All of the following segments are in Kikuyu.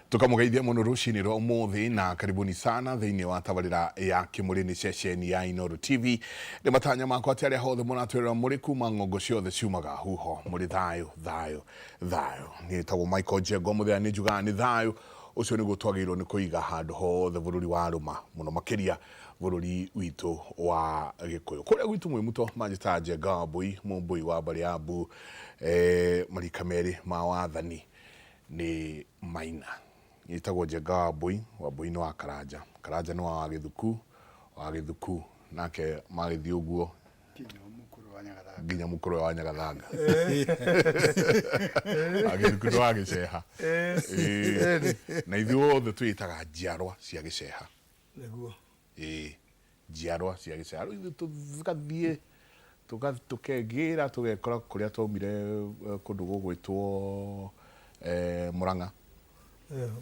Tukamũgeithia mũno rũcinĩ rwa ũmũthĩ na karibuni sana thĩinĩ wa tabarĩra ya Kĩmũrĩ nĩ ceceni ya Inooro TV. Nĩ matanya makwa atĩ arĩa hothe mũratwĩrora mũrĩ kuma ng'ongo ciothe ciumaga huho mũrĩ thayũ thayũ thayũ. Niĩ njĩtagwo Michael Njengo mũthenya nĩ njugaga nĩ thayũ ũcio nĩguo twagĩrĩirwo nĩ kũiga handũ hothe bũrũri wa rũma mũno makĩria bũrũri witũ wa Gĩkũyũ. Kũrĩa gwitũ Mwĩmuto manjĩtaga Njenga wa Mbũi, mũmbũi wa mbarĩ ya Mbu, marika merĩ ma wathani nĩ Maina. Ĩtagwo Njenga wa Mbũi, Wambũi nĩ wa Karanja, Karanja nĩ wa Wagĩthuku, Wagĩthuku nake magĩthiĩ ũguo nginya mũkũrwe wa Nyagathanga. Wagĩthuku nĩ wa Gĩceha. Ĩĩ. Na ithuothe twĩĩtaga njiarwa cia Gĩceha. Nĩguo. Ĩĩ, njiarwa cia Gĩceha. Rĩu ithuĩ tũgathiĩ tũkegĩra tũgekora kũrĩa twaumire kũndũ gũgwĩtwo Mũrang'a.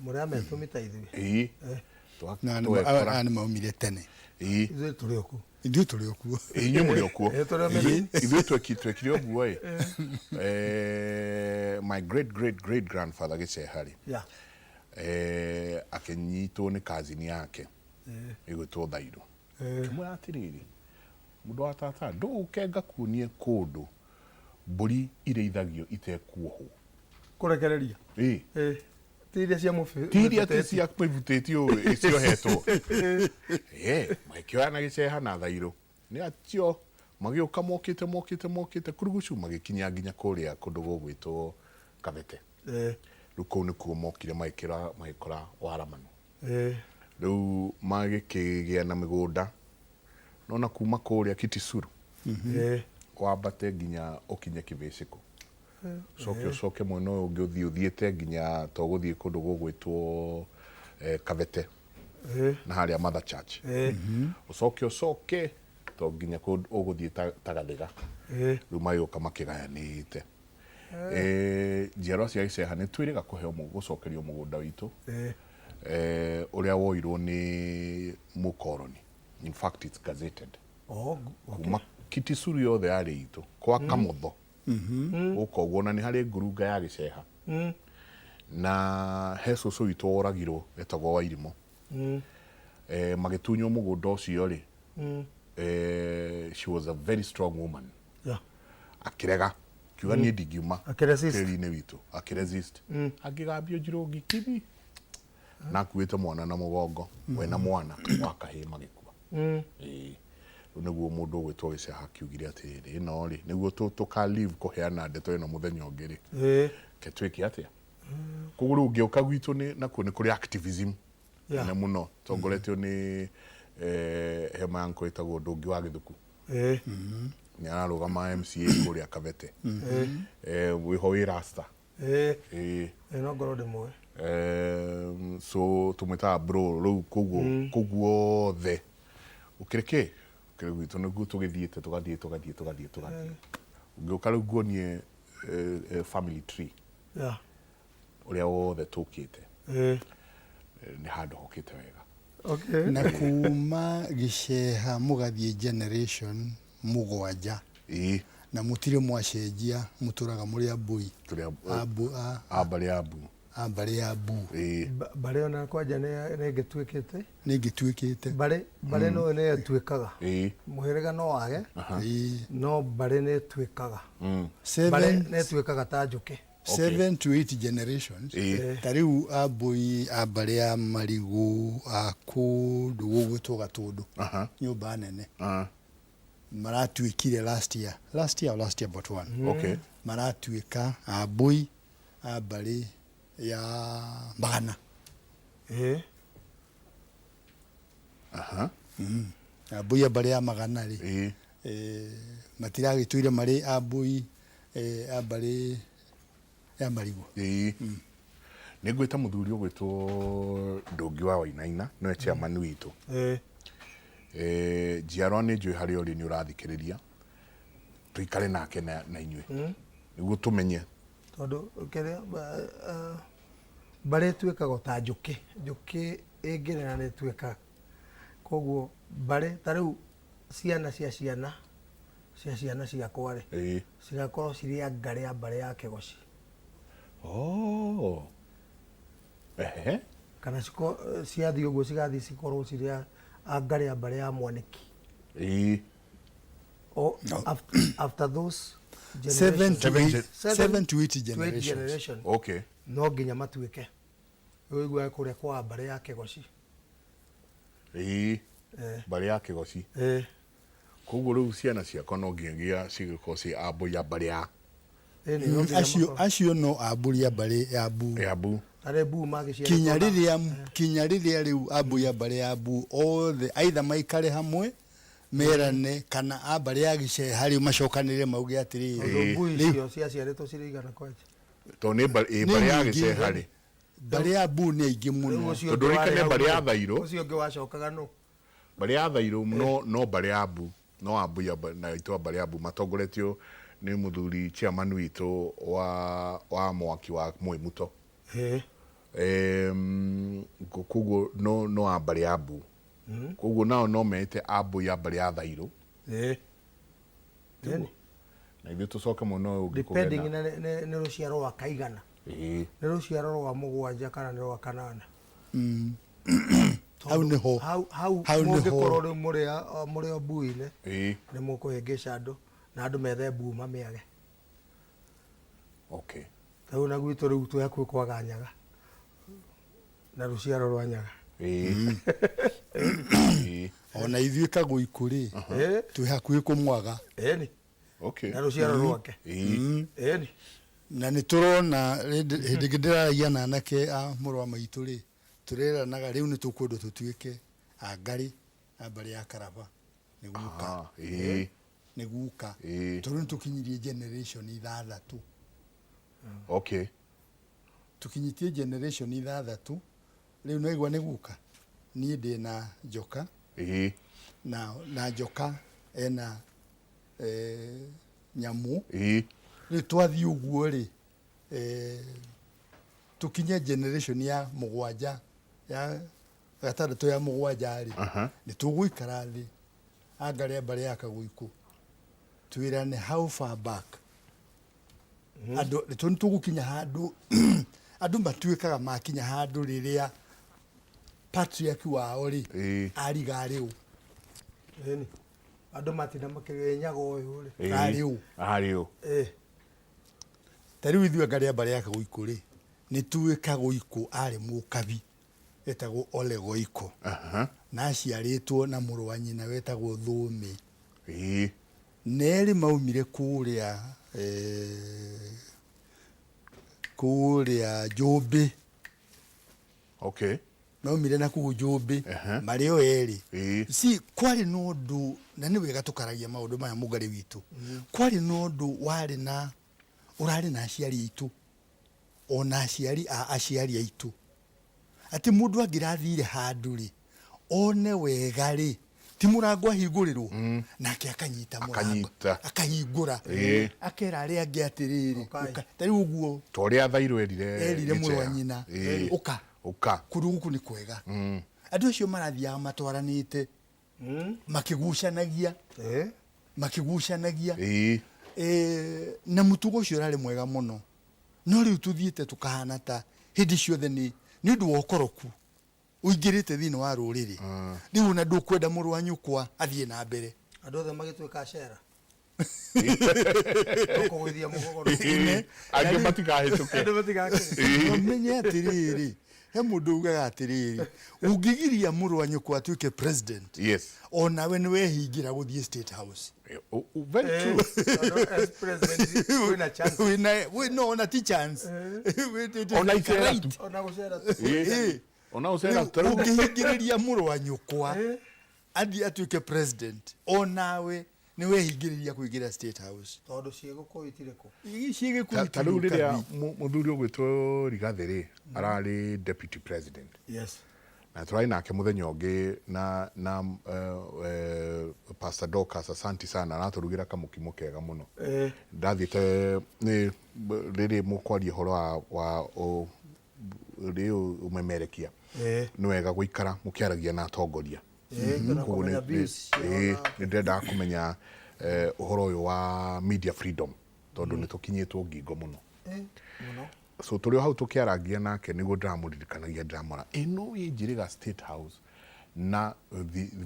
Mũrĩ a metũmi ta ithuĩ. Ĩĩ. Na aya nĩ maumire tene. Ĩĩ. Ithuĩ tũrĩ o kuo. Ithuĩ tũrĩ o kuo. Ĩĩ, inyuĩ mũrĩ o kuo. Ĩĩ, tũrĩ o mĩtĩ. Ithuĩ twekire ũguo ĩ. My great great great grandfather Gĩceha rĩ, Yeah. akĩnyitwo nĩ cousin yake ĩgwĩtwo Thairũ. Akĩmwĩra atĩrĩrĩ, mũndũ wa tata ndũke ngakuonie kũndũ mbũri irĩithagio itekuohwo. Kũrekereria? Ĩĩ. Ĩĩ. Ti iria cia mũbĩ- Ti iria ti mĩbutĩti. cia mĩbutĩti ũũ ciohetwo. Ĩĩ, magĩkĩoya na gĩceha na thairũ. Nĩ acio magĩũka mokĩte mokĩte mokĩte kurugucu magĩkinya nginya kũrĩa kũndũ gũgwĩtwo Kabete. Rĩu kũu nĩkuo mokire magĩkĩra magĩkora Waramanu. Rĩu magĩkĩgĩa na mĩgũnda no na kuma kũrĩa Kitisuru wambate nginya ũkinye Kĩbĩcĩkũ. Ũcoke ũcoke mwena ũyũ ũngĩ ũthiĩ ũthiĩte nginya to gũthiĩ kũndũ gũgwĩtwo Kabete na harĩa Mother Church. Ũcoke ũcoke to nginya ũgũthiĩ ta Gathĩga. Rĩu magĩũka makĩgayanĩte. Njiarwa cia Gĩceha nĩ twĩrĩga kũheo gũcokerio mũgũnda witũ ũrĩa woirwo nĩ mũkoroni. In fact it's gazetted. Kuma Kitisuru yothe yarĩ itũ kwa Kamũtho gũka ũguo na nĩ harĩ ngurunga ya Gĩceha. Na he cũcũ witũ woragirwo etagwo Wairimũ. Magĩtunywo mũgũnda ũcio rĩ, she was a very strong woman. Akĩrega kiuga niĩ ndingiuma Akĩresist. tĩri-inĩ witũ, akĩresist. Angĩgambio njirũngi kibi na akuĩte mwana na mũgongo, we na mwana wa kahĩĩ magĩkua. Ĩĩ. Rĩu nĩguo mũndũ ũgwĩtwo Gĩceha akiugire atĩrĩrĩ, ĩno rĩ, nĩguo tũka leave kũheana ndeto ĩno mũthenya ũngĩ rĩ, ke twĩke atĩa? Koguo rĩu ũngĩũka gwitũ nĩ nakuo nĩ kũrĩ activism nene mũno tongoretio nĩ hema ya nkũ ĩtagwo Ndũngĩ wa Gĩthuku. Nĩ ararũgama MCA kũrĩa Kabete. Wĩho wĩ rasta. Ĩĩ. No ngorwo ndĩmũĩ. So tũmwĩtaga bro rĩu koguo kũu guothe gũkĩrĩ kĩ gũkĩrĩ gwitũ nĩguo tũgĩthiĩte tũgathiĩ tũgathiĩ tũgathiĩ tũgathiĩ. Ũngĩũka rĩu nguonie family tree ũrĩa wothe tũkĩte nĩ handũ hokĩte wega. Na kuma Gĩceha mũgathiĩ generation mũgwanja na mũtirĩ mwacenjia mũtũraga mũrĩ Ambũi. Tũrĩ a mbarĩ ya Mbu. A mbarĩ ya Mbu. Mbarĩ ona kwanja nĩ ĩngĩtuĩkĩte. Nĩ ĩngĩtuĩkĩte. Mbarĩ mbarĩ no nĩ ĩtuĩkaga. Mũhĩrĩga no wage no mbarĩ nĩ ĩtuĩkaga. Mbarĩ nĩ ĩtuĩkaga ta njũkĩ. 7 to 8 generations. Ta rĩu Ambũi a mbarĩ ya Marigũ a kũndũ gũgwĩtwo Gatũndũ, nyũmba nene. Maratuĩkire last year, last year or last year but one. Maratuĩka Ambũi a mbarĩ ya Magana. Ambũi a mbarĩ ya Magana rĩ, matiragĩtũire marĩ Ambũi a mbarĩ ya Marigũ. Nĩ ngwĩta mũthuri ũgwĩtwo Ndũngĩ wa Wainaina, nĩwe chairman witũ. Njiarwa nĩ njũĩ harĩa ũrĩ nĩ ũrathikĩrĩria, tũikare nake na inyuĩ nĩguo tũmenye. Tondũ kĩrĩa mbarĩ ĩtuĩkaga ta njũkĩ, njũkĩ ĩngĩrera nĩ ĩtuĩkaga. Koguo mbarĩ ta rĩu ciana cia ciana cia ciana ciakwa rĩ, cigakorwo cirĩ a ngarĩ ya mbarĩ ya Kĩgoci. Oh. Kana ciathiĩ ũguo cigathiĩ cikorwo cirĩ angarĩ a mbarĩ ya Mwanĩki. O, after those seven generations, to eight, Seven seven to eight to eight generations. generation no nginya matuĩke. Ũiguaga kũrĩa kwa mbarĩ ya Kĩgoci. Mbarĩ ya Kĩgoci. Koguo rĩu ciana ciakwa no nginyagia cigĩkorwo ciĩ ambũi a mbarĩ ya Ĩni, no nginya Acio makorwo. acio no ambũri a mbarĩ ya Mbu. Ya Mbu. Arĩa Mbu magĩciarĩtwo Kinya rĩrĩa kinya rĩrĩa rĩu ambũi a mbarĩ ya Mbu othe aitha maikare hamwe merane kana a mbarĩ ya Gĩceha rĩu macokanĩrĩre mauge atĩrĩrĩ, Tondũ Mbu rĩu icio ciaciarĩtwo cirĩ igana kwanja. Tondũ nĩ Nĩ mbarĩ ya nyingĩ. Gĩceha rĩ. Mbarĩ ya Mbu nĩ aingĩ Rĩu mũno. ũcio Tondũ ũngĩ warĩ ririkane hau mbarĩ ya nũ? Thairũ. Ũcio ũngĩ wacokaga nũ? Mbarĩ ya Thairũ no mbarĩ ya Mbu, no ambũi na itũ a mbarĩ ya Mbu matongoretio nĩ mũthuri chairman witũ wa mwaki wa Mwĩmuto. Koguo no a mbarĩ ya Mbu. Koguo nao no meĩte ambũi a mbarĩ ya Thairũ. Na ithuĩ tũcoke mwena ũyũ ũngĩ kũgĩa Depending na nĩ rũciaro rwa kaigana. Nĩ rũciaro rwa mũgwanja kana nĩ rwa kanana. Hau nĩho. Hau hau Hau nĩho. mũngĩkorwo rĩu mũrĩ o mbu-inĩ, nĩ mũkũhĩngĩca andũ na andũ methe mbu mamĩage. Rĩu na gwitũ rĩu twĩ hakuhĩ kwaga nyaga na rũciaro rwa nyaga. Ona ithuĩ Kagũikũ rĩ, twĩ hakuhĩ kũmwaga. Ĩni. Na rũciaro rwake. Ĩni. Na nĩ tũrona hĩndĩ ĩngĩ ndĩraragia na anake a mũrũ wa maitũ rĩ, tũreranaga rĩu nĩ tũkwendwo tũtuĩke angarĩ a mbarĩ ya Karaba. Nĩ guka. Nĩ guka. Tondũ nĩ tũkinyirie generation ithathatũ. Tũkinyĩtie generation ithathatũ. Rĩu no igua nĩ guka. Niĩ ndĩ na njoka. Na njoka ena nyamũ. Rĩu twathiĩ ũguo rĩ, tũkinye generation ya mũgwanja, ya gatandatũ ya mũgwanja rĩ, nĩ tũgũikara thĩ angarĩ a mbarĩ ya Kagũikũ twĩrane how far back. Andũ nĩ tũgũkinya handũ, andũ matuĩkaga makinya handũ rĩrĩa patriarch wao rĩ, ariga arĩ ũ. Ĩni. Andũ matinda makĩrĩnyaga ũyũ rĩ. Arĩ ũ. Arĩ ũ. Ta rĩu ithuĩ angarĩ a mbarĩ ya Kagũikũ rĩ, nĩ tuĩ Kagũikũ arĩ mũkabi etagwo Ole Goiko. Na aciarĩtwo na mũrũ wa nyina wetagwo Thũmĩ. Na erĩ maumire kũrĩa Njũmbĩ. Maumire na kũu Njũmbĩ, marĩ o erĩ. Si, kwarĩ na ũndũ, na nĩ wega tũkaragia maũndũ maya mũngarĩ witũ. Kwarĩ na ũndũ warĩ na, ũrarĩ na aciari aitũ, ona aciari a aciari aitũ. Atĩ mũndũ angĩrathire handũ rĩ, one wega rĩ, ti mũrango ahingũrĩrwo, nake akanyita mũrango. Akanyita. Akahingũra. Akera arĩa angĩ atĩrĩrĩ, ũka. Ta rĩu ũguo. Ta ũrĩa Thairũ erire Erire mũrũ wa Gĩchea. nyina. Ũka. Ũka. Kũndũ gũkũ nĩ kwega. Andũ acio marathiaga matwaranĩte. Makĩgucanagia. Makĩgucanagia. Na mũtugo ũcio ũrarĩ mwega mũno. No rĩu tũthiĩte tũkahana ta hĩndĩ ciothe nĩ ũndũ wa ũkoroku ũingĩrĩte thĩinĩ wa rũrĩrĩ. Rĩu ona ndũkwenda mũrũ wa nyũkwa athiĩ na mbere. Andũ othe magĩtuĩka acera. Tũkũgũithia mũgogoro. Angĩ matikahĩtũke. Andũ matigakĩre. Ũmenye atĩrĩrĩ, he mũndũ ugaga atĩrĩrĩ, ũngĩgiria mũrũ wa nyũkwa atuĩke president, onawe nĩ wehingĩra gũthiĩ State House. Very true. Tondũ as president, wĩna chance. Wĩna, no, ona ti chance. Ona icera Right. tu. Ona gũcera tu. Ona gũcera tu. Ũngĩhingĩrĩria mũrũ wa nyũkwa athiĩ atuĩke president, onawe nĩ wehingĩrĩria kũingĩra State House. Tondũ ciĩgũkũyũ itirĩ kũ. Ciĩgĩkũyũ Ta rĩu itirĩ rĩrĩa kabi. mũthuri ũgwĩtwo Rigathĩ rĩ, ararĩ deputy president. Na tũrarĩ nake mũthenya ũngĩ na Pastor Dorcas, asante sana, aratũrugĩra kamũkimo kega mũno. Ndathiĩte nĩ rĩrĩ mũkwaria ũhoro wa rĩu ũmemerekia. Nĩ wega gũikara mũkĩaragia na atongoria. Kana Koguo kũmenya views ciao na nĩ ndĩrendaga kũmenya ũhoro ũyũ wa media freedom, tondũ nĩ tũkinyĩtwo ngingo mũno. Mũno. So tũrĩ o hau tũkĩarangia nake nĩguo ndĩramũririkanagia ndĩramwĩra ĩno wĩ Njĩrĩga State House na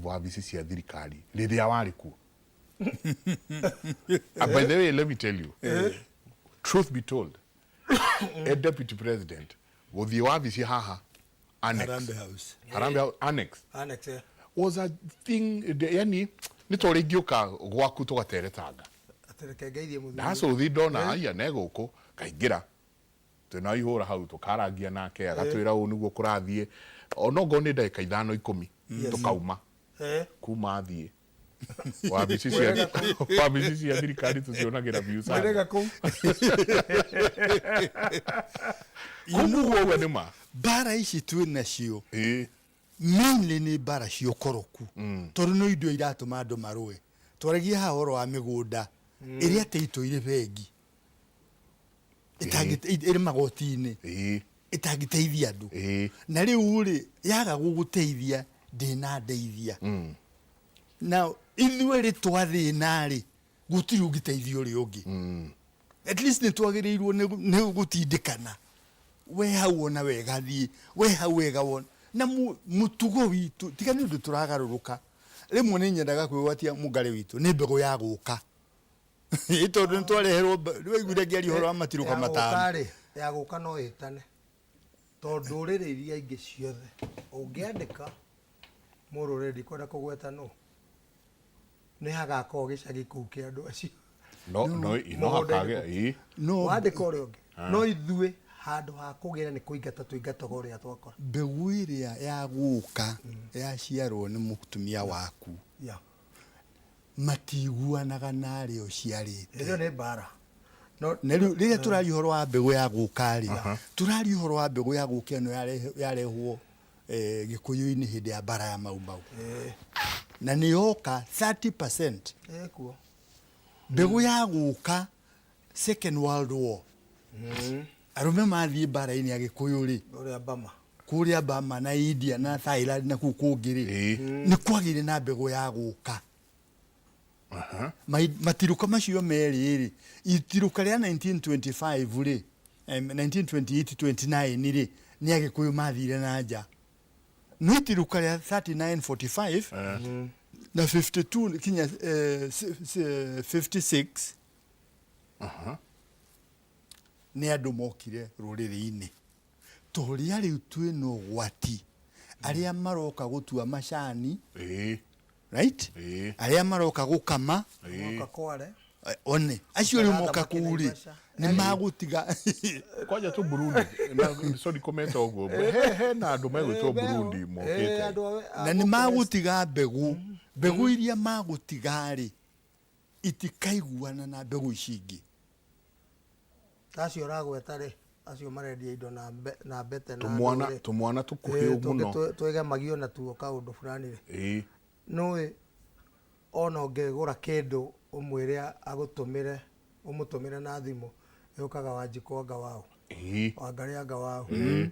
wabici cia thirikari rĩrĩa warĩ kuo. And by the way, let me tell you, truth be told, a deputy president gũthiĩ wabici haha annex. Harambee House. Harambee House annex Annex, eh. was a thing, yani nĩ ta ũrĩa ingĩũka gwaku tũgateretanga. Atĩ reke ngeithie mũthuri. Ndacũthi ndona aya ne gũkũ ngaingĩra twĩna ihũra hau tũkarangia nake agatwĩra ũũ nĩguo kũrathiĩ ona ongorwo nĩ ndagĩka ithano ikũmi tũkauma kuma athiĩ wabici cia wabici cia thirikari tũcionagĩra view sana Mwĩrĩga kũu. Koguo ũguo ũguo nĩ ma Mbara ici twĩ nacio ĩĩ mainly nĩ mbara cia ũkoroku tondũ no indo iratũma andũ marũe. Twaragia haha ũhoro wa mĩgũnda ĩrĩa atĩ itũire bengi ĩrĩ magoti-inĩ ĩtangĩteithia andũ na rĩu rĩ yaga gũgũteithia ndĩnandeithia na ithuĩ rĩ twathĩna rĩ gũtirĩ ũngĩteithia ũrĩa ũngĩ. At least nĩ twagĩrĩirwo nĩ gũtindĩkana we hau ona wega thiĩ we hau wega wona na mũtugo witũ tiga nĩ ũndũ tũragarũrũka. Rĩmwe nĩ nyendaga kwĩgwatia mũngarĩ witũ nĩ mbegũ ya gũka ĩ tondũ nĩ twareherwo nĩ waiguire ngĩaria ũhoro wa matirũka matano. Ya gũka rĩ, ya gũka no ĩtane tondũ ndũrĩrĩ iria ingĩ ciothe ũngĩandĩka mũrũrĩrĩ ndikwenda kũgweta nũ nĩ hagakorwo gĩcagi kũu kĩa andũ acio. No no no hakagĩa ĩĩ No wandĩka ũrĩa ũngĩ no ithuĩ handũ ha kũgĩra nĩ kũingata tũingataga ũrĩa twakora. Mbegũ ĩrĩa ya gũka yaciarwo nĩ mũtumia waku matiguanaga na arĩa ũciarĩte. Ĩyo nĩ mbara. No na rĩu rĩrĩa tũraria ũhoro wa mbegũ ya gũka rĩ, tũraria ũhoro wa mbegũ ya gũka ĩno yarehwo Gĩkũyũ-inĩ hĩndĩ ya mbara ya Mau Mau na nĩ yoka 30%. Ĩkuo. Mbegũ ya gũka Second World War arũme mathiĩ mbara-inĩ ya Gĩkũyũ rĩ ũrĩa Bama kũrĩa Bama na India na Thailand na kũu kũngĩ rĩ nĩ kwagĩire na mbegũ ya gũka. Matirũka macio merĩ rĩ, itirũka rĩa 1925 rĩ, 1928-29 rĩ, nĩ Agĩkũyũ mathire na nja. No itirũka rĩa 39-45 na 52 kinya 56 nĩ andũ mokire rũrĩrĩ-inĩ. Tũrĩa rĩu twĩna ũgwati arĩa maroka gũtua macani, right? Arĩa maroka gũkama, moka kware one acio rĩu moka kũu rĩ nĩ magũtiga kwanja tu Burundi na sorry kũmeta ũguo he na andũ megwĩtwo Burundi mokĩte na nĩ magũtiga mbegũ mbegũ iria magũtiga rĩ itikaiguana na mbegũ ici ingĩ. Acio ũragweta rĩ acio marendia indo na mbete na tũmwana tũmwana tũkuhĩ mũno twĩgemagio natuo kaũndũ fulani rĩ nũĩ ona ũngĩgũra kĩndũ ũmwĩre agũtũmĩre ũmũtũmĩre na thimũ yũkaga Wanjikũ anga waũ Wangarĩ anga waũ.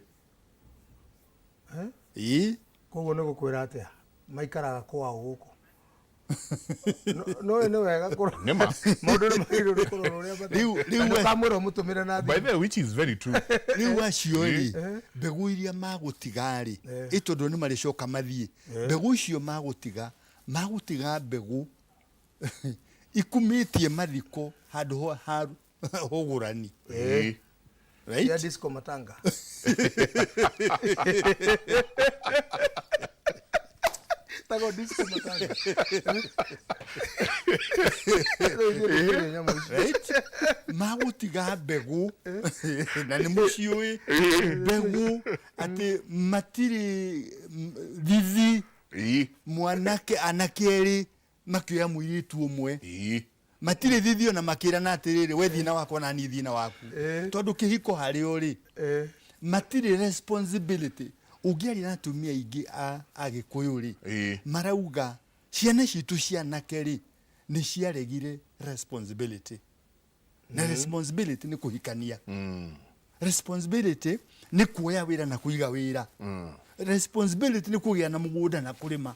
Koguo nĩ gũkwĩra atĩa maikaraga kwao gũkũ. No nĩ wega kũrora maũndũ nĩ magĩrĩirwo nĩ kũrora ũrĩa ndũkamwĩre ũmũtũmĩre na thimũ. By the way, which is very true. Rĩu acio rĩ mbegũ iria magũtiga rĩ ĩ tondũ nĩ marĩcoka mathiĩ mbegũ icio magũtiga mbegũ ikumĩtie mathiko handũ ha hũgũrani. Right? Ya disco matanga. Tago disco matanga. Right? Magũtiga mbegũ na nĩ mũciũĩ mbegũ atĩ matirĩ thithi mwanake anake erĩ makĩoya mũirĩtu ũmwe matirĩ thithi ona makĩrana atĩrĩrĩ we thiĩ na wakwa na niĩ thiĩ na waku tondũ kĩhiko harĩ o rĩ matirĩ responsibility. Ũngĩaria na atumia aingĩ a Gĩkũyũ rĩ marauga ciana citũ cia anake rĩ nĩ ciaregire responsibility na responsibility nĩ kũhikania, responsibility nĩ kuoya wĩra na kũiga wĩra, responsibility nĩ kũgĩa na mũgũnda na kũrĩma.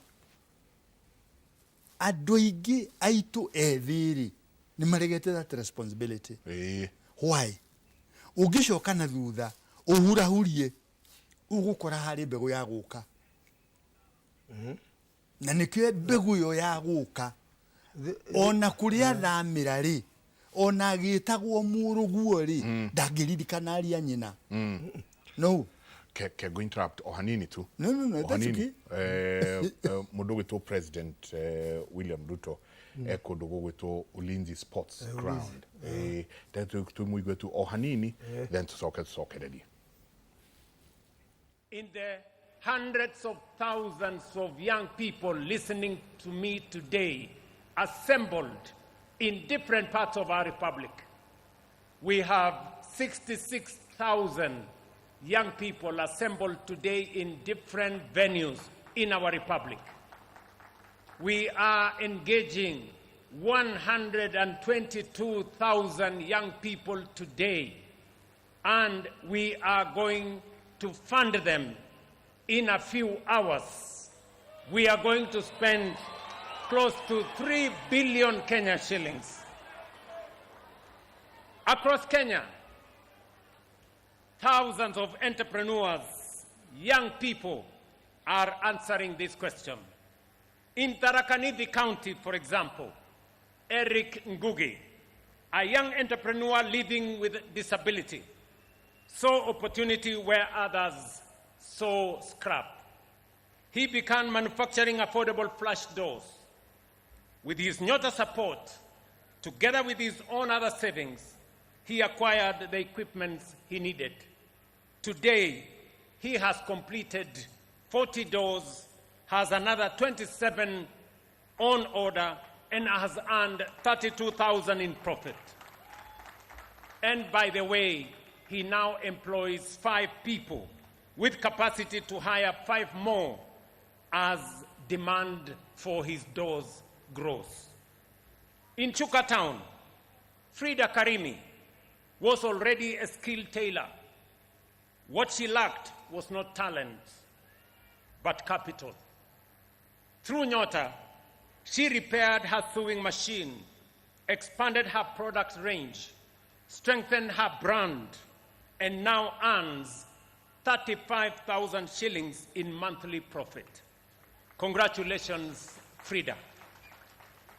Andũ aingĩ aitũ ethĩ rĩ nĩ maregete that responsibility. Why? Ũngĩcoka na thutha ũhurahurie, ũgũkora harĩ mbegũ ya gũka, na nĩkĩo mbegũ ĩyo ya gũka ona kũrĩa athamĩra rĩ, ona agĩtagwo mũrũguo rĩ, ndangĩririkana aria nyina no. Ke go interrupt o hanini tu. No, O that's hanini. Okay. Mũndũ ũgwĩtwo President William Ruto e kũndũ gũgwĩtwo Ulinzi Sports Ground. Then tũmũigue tu o hanini, then tũcoke tũcokererie. In the hundreds of thousands of young people listening to me today, assembled in different parts of our republic, we have 66,000 young people assembled today in different venues in our republic. We are engaging 122,000 young people today, and we are going to fund them in a few hours. We are going to spend close to 3 billion Kenya shillings. Across Kenya, thousands of entrepreneurs, young people, are answering this question. In Tharaka Nithi County, for example, Eric Ngugi, a young entrepreneur living with disability, saw opportunity where others saw scrap. He began manufacturing affordable flush doors. With his Nyota support, together with his own other savings, he acquired the equipment he needed. Today, he has completed 40 doors, has another 27 on order, and has earned 32,000 in profit. And by the way, he now employs 5 people with capacity to hire 5 more as demand for his doors grows. In Chuka Town, Frida Karimi was already a skilled tailor. What she lacked was not talent, but capital. Through Nyota, she repaired her sewing machine, expanded her product range, strengthened her brand, and now earns 35,000 shillings in monthly profit. Congratulations, Frida.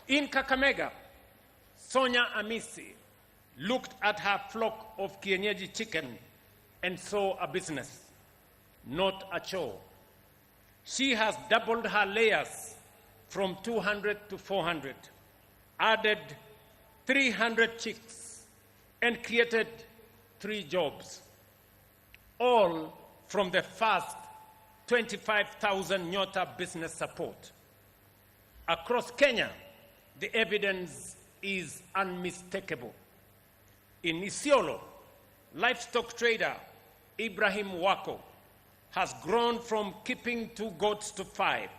In Kakamega, Sonia Amisi looked at her flock of kienyeji chicken and saw a business, not a chore. She has doubled her layers from 200 to 400, added 300 chicks, and created 3 jobs, all from the first 25,000 Nyota business support. Across Kenya, the evidence is unmistakable. In Isiolo, livestock trader Ibrahim Wako has grown from keeping 2 goats to 5,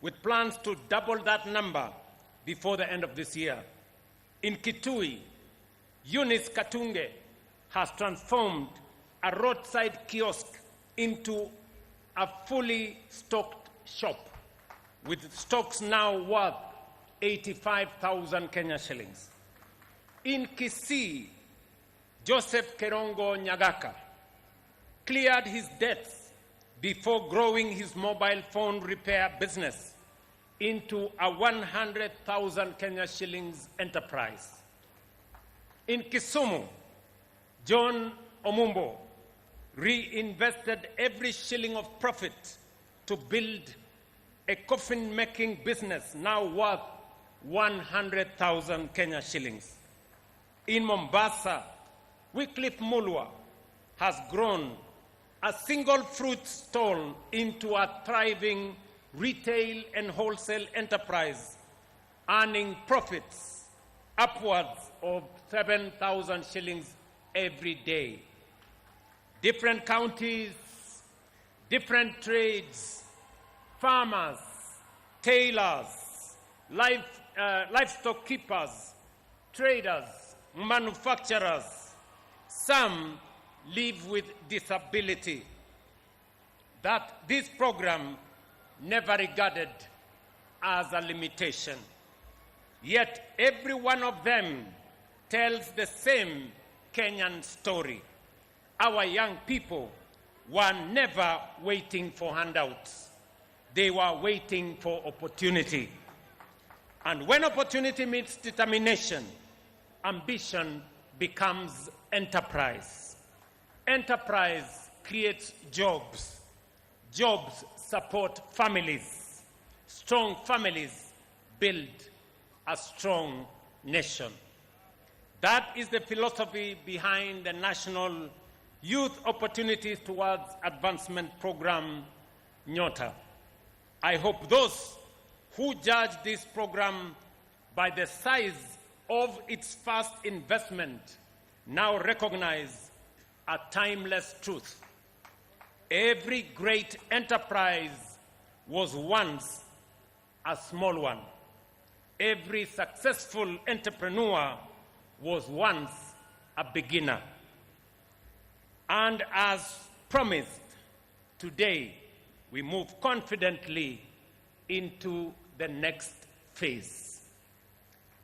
with plans to double that number before the end of this year. In Kitui, Eunice Katunge has transformed a roadside kiosk into a fully stocked shop, with stocks now worth 85,000 Kenya shillings. In Kisii, Joseph Kerongo Nyagaka cleared his debts before growing his mobile phone repair business into a 100,000 Kenya shillings enterprise. In Kisumu, John Omumbo reinvested every shilling of profit to build a coffin-making business now worth 100,000 Kenya shillings. In Mombasa, Wycliffe Mulwa has grown a single fruit stall into a thriving retail and wholesale enterprise, earning profits upwards of 7,000 shillings every day. Different counties, different trades, farmers, tailors, livestock keepers, traders, manufacturers, some live with disability that this program never regarded as a limitation. Yet every one of them tells the same Kenyan story. Our young people were never waiting for handouts. They were waiting for opportunity. And when opportunity meets determination, ambition becomes enterprise. Enterprise creates jobs. Jobs support families. Strong families build a strong nation. That is the philosophy behind the National Youth Opportunities Towards Advancement Program, Nyota. I hope those who judge this program by the size of its first investment now recognize a timeless truth. Every great enterprise was once a small one. Every successful entrepreneur was once a beginner. And as promised, today we move confidently into the next phase.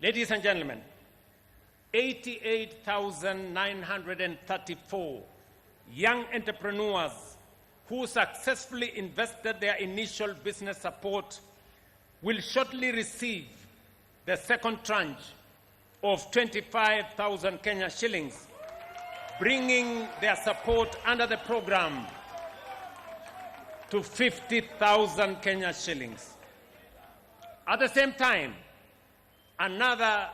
Ladies and gentlemen, 88,934 young entrepreneurs who successfully invested their initial business support will shortly receive the second tranche of 25,000 Kenya shillings, bringing their support under the program to 50,000 Kenya shillings. At the same time, another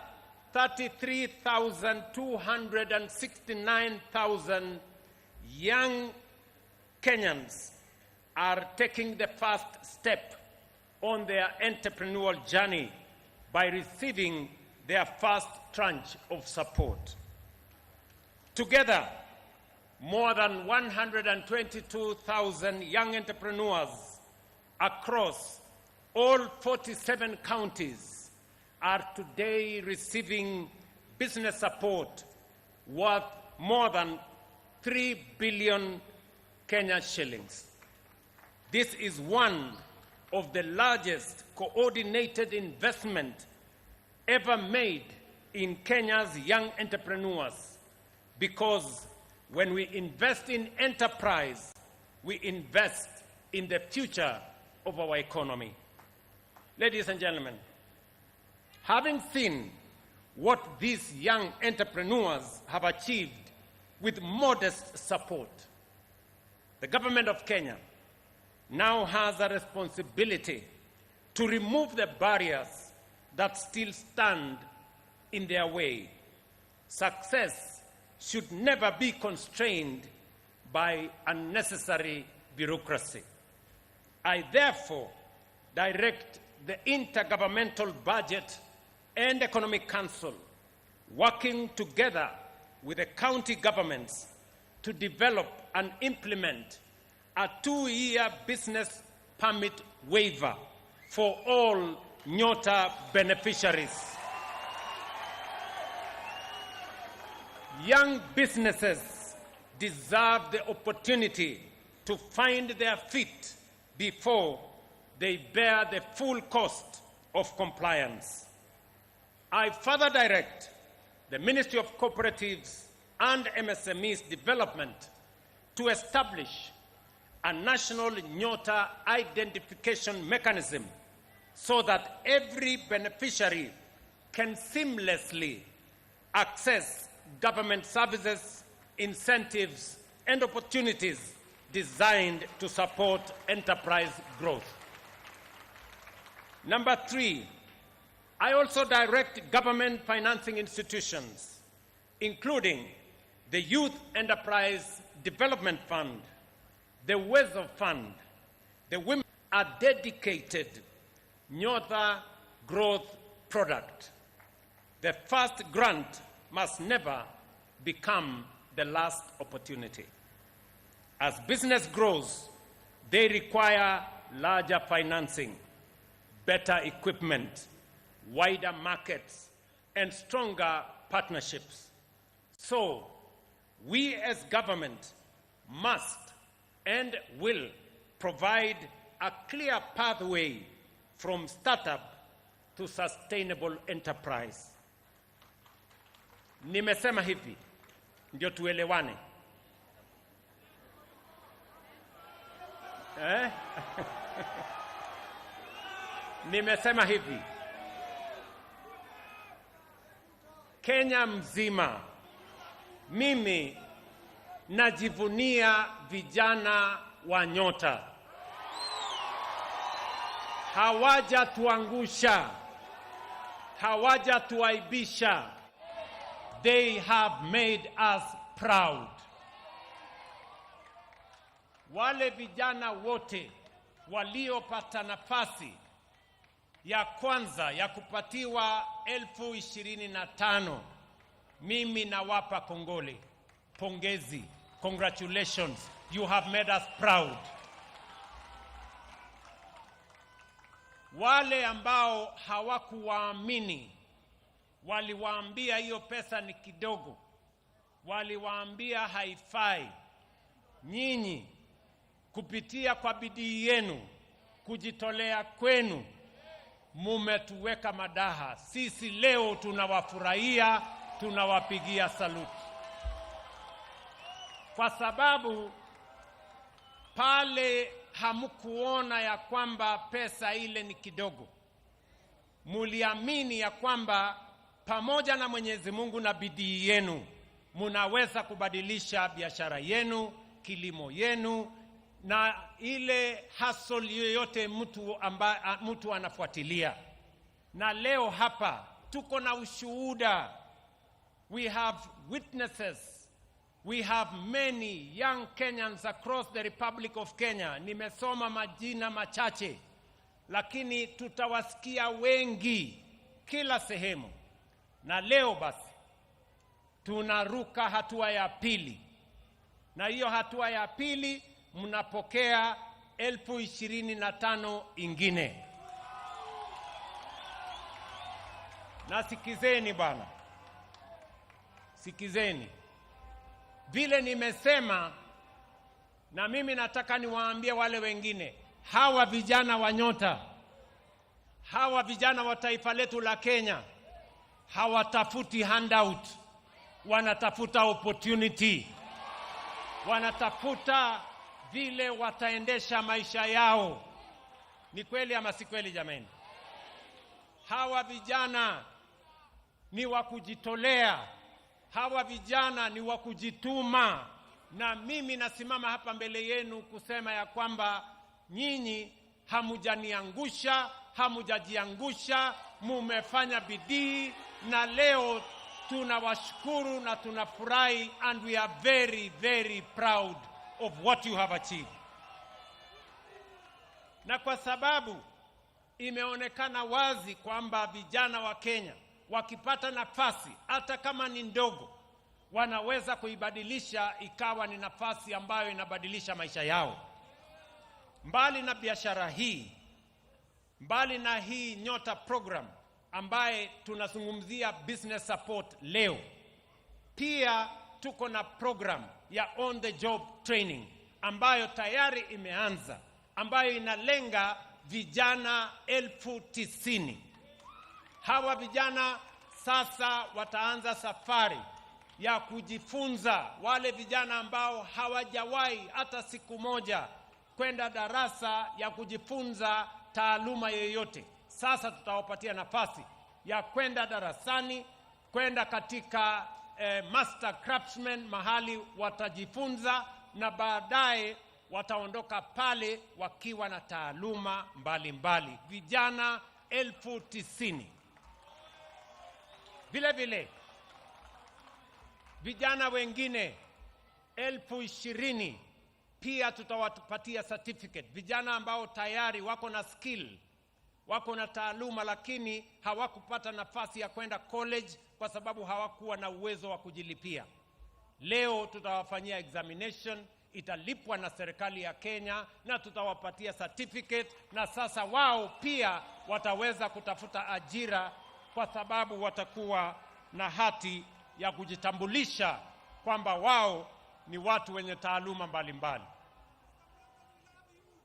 33,269,000 young Kenyans are taking the first step on their entrepreneurial journey by receiving their first tranche of support. Together, more than 122,000 young entrepreneurs across all 47 counties are today receiving business support worth more than 3 billion Kenya shillings. This is one of the largest coordinated investment ever made in Kenya's young entrepreneurs, because when we invest in enterprise, we invest in the future of our economy. Ladies and gentlemen, having seen what these young entrepreneurs have achieved with modest support, the government of Kenya now has a responsibility to remove the barriers that still stand in their way. Success should never be constrained by unnecessary bureaucracy. I therefore direct the Intergovernmental Budget and Economic Council, working together with the county governments, to develop and implement a 2-year business permit waiver for all Nyota beneficiaries. Young businesses deserve the opportunity to find their feet before they bear the full cost of compliance. I further direct the Ministry of Cooperatives and MSMEs Development to establish a national Nyota identification mechanism so that every beneficiary can seamlessly access government services, incentives, and opportunities designed to support enterprise growth. Number 3, I also direct government financing institutions, including the Youth Enterprise Development Fund, the Uwezo Fund, the Women, a dedicated Nyota growth product. The first grant must never become the last opportunity. As business grows, they require larger financing, better equipment, wider markets, and stronger partnerships. So, we as government must and will provide a clear pathway from startup to sustainable enterprise. Nimesema hivi ndio tuelewane. Eh? Nimesema hivi, Kenya mzima mimi najivunia vijana wa Nyota. Hawajatuangusha, hawajatuaibisha. They have made us proud. Wale vijana wote waliopata nafasi ya kwanza ya kupatiwa 25,000, mimi nawapa kongole, pongezi, congratulations, you have made us proud. Wale ambao hawakuwaamini waliwaambia hiyo pesa ni kidogo, waliwaambia haifai. Nyinyi kupitia kwa bidii yenu, kujitolea kwenu, mumetuweka madaha. Sisi leo tunawafurahia, tunawapigia saluti, kwa sababu pale hamkuona ya kwamba pesa ile ni kidogo. Muliamini ya kwamba pamoja na Mwenyezi Mungu na bidii yenu munaweza kubadilisha biashara yenu, kilimo yenu na ile hustle yoyote mtu anafuatilia. Na leo hapa tuko na ushuhuda. We have witnesses. We have many young Kenyans across the Republic of Kenya. Nimesoma majina machache, lakini tutawasikia wengi kila sehemu. Na leo basi tunaruka hatua ya pili, na hiyo hatua ya pili mnapokea 25,000 ingine. Na sikizeni bwana, sikizeni vile nimesema, na mimi nataka niwaambie wale wengine, hawa vijana wa Nyota, hawa vijana wa taifa letu la Kenya hawatafuti handout, wanatafuta opportunity, wanatafuta vile wataendesha maisha yao. Ni kweli ama si kweli jameni? Hawa vijana ni wa kujitolea, hawa vijana ni wa kujituma. Na mimi nasimama hapa mbele yenu kusema ya kwamba nyinyi hamujaniangusha, hamujajiangusha, mumefanya bidii, na leo tunawashukuru na tunafurahi, and we are very very proud of what you have achieved. Na kwa sababu imeonekana wazi kwamba vijana wa Kenya wakipata nafasi hata kama ni ndogo, wanaweza kuibadilisha ikawa ni nafasi ambayo inabadilisha maisha yao. Mbali na biashara hii, mbali na hii Nyota program ambaye tunazungumzia business support leo, pia tuko na program ya on the job training ambayo tayari imeanza, ambayo inalenga vijana 90,000. Hawa vijana sasa wataanza safari ya kujifunza. Wale vijana ambao hawajawahi hata siku moja kwenda darasa ya kujifunza taaluma yoyote, sasa tutawapatia nafasi ya kwenda darasani, kwenda katika master craftsman, mahali watajifunza na baadaye wataondoka pale wakiwa na taaluma mbalimbali. Vijana 90,000. Vile vile vijana wengine 20,000 pia tutawapatia certificate. Vijana ambao tayari wako na skill, wako na taaluma, lakini hawakupata nafasi ya kwenda college kwa sababu hawakuwa na uwezo wa kujilipia. Leo tutawafanyia examination, italipwa na serikali ya Kenya, na tutawapatia certificate, na sasa wao pia wataweza kutafuta ajira kwa sababu watakuwa na hati ya kujitambulisha kwamba wao ni watu wenye taaluma mbalimbali.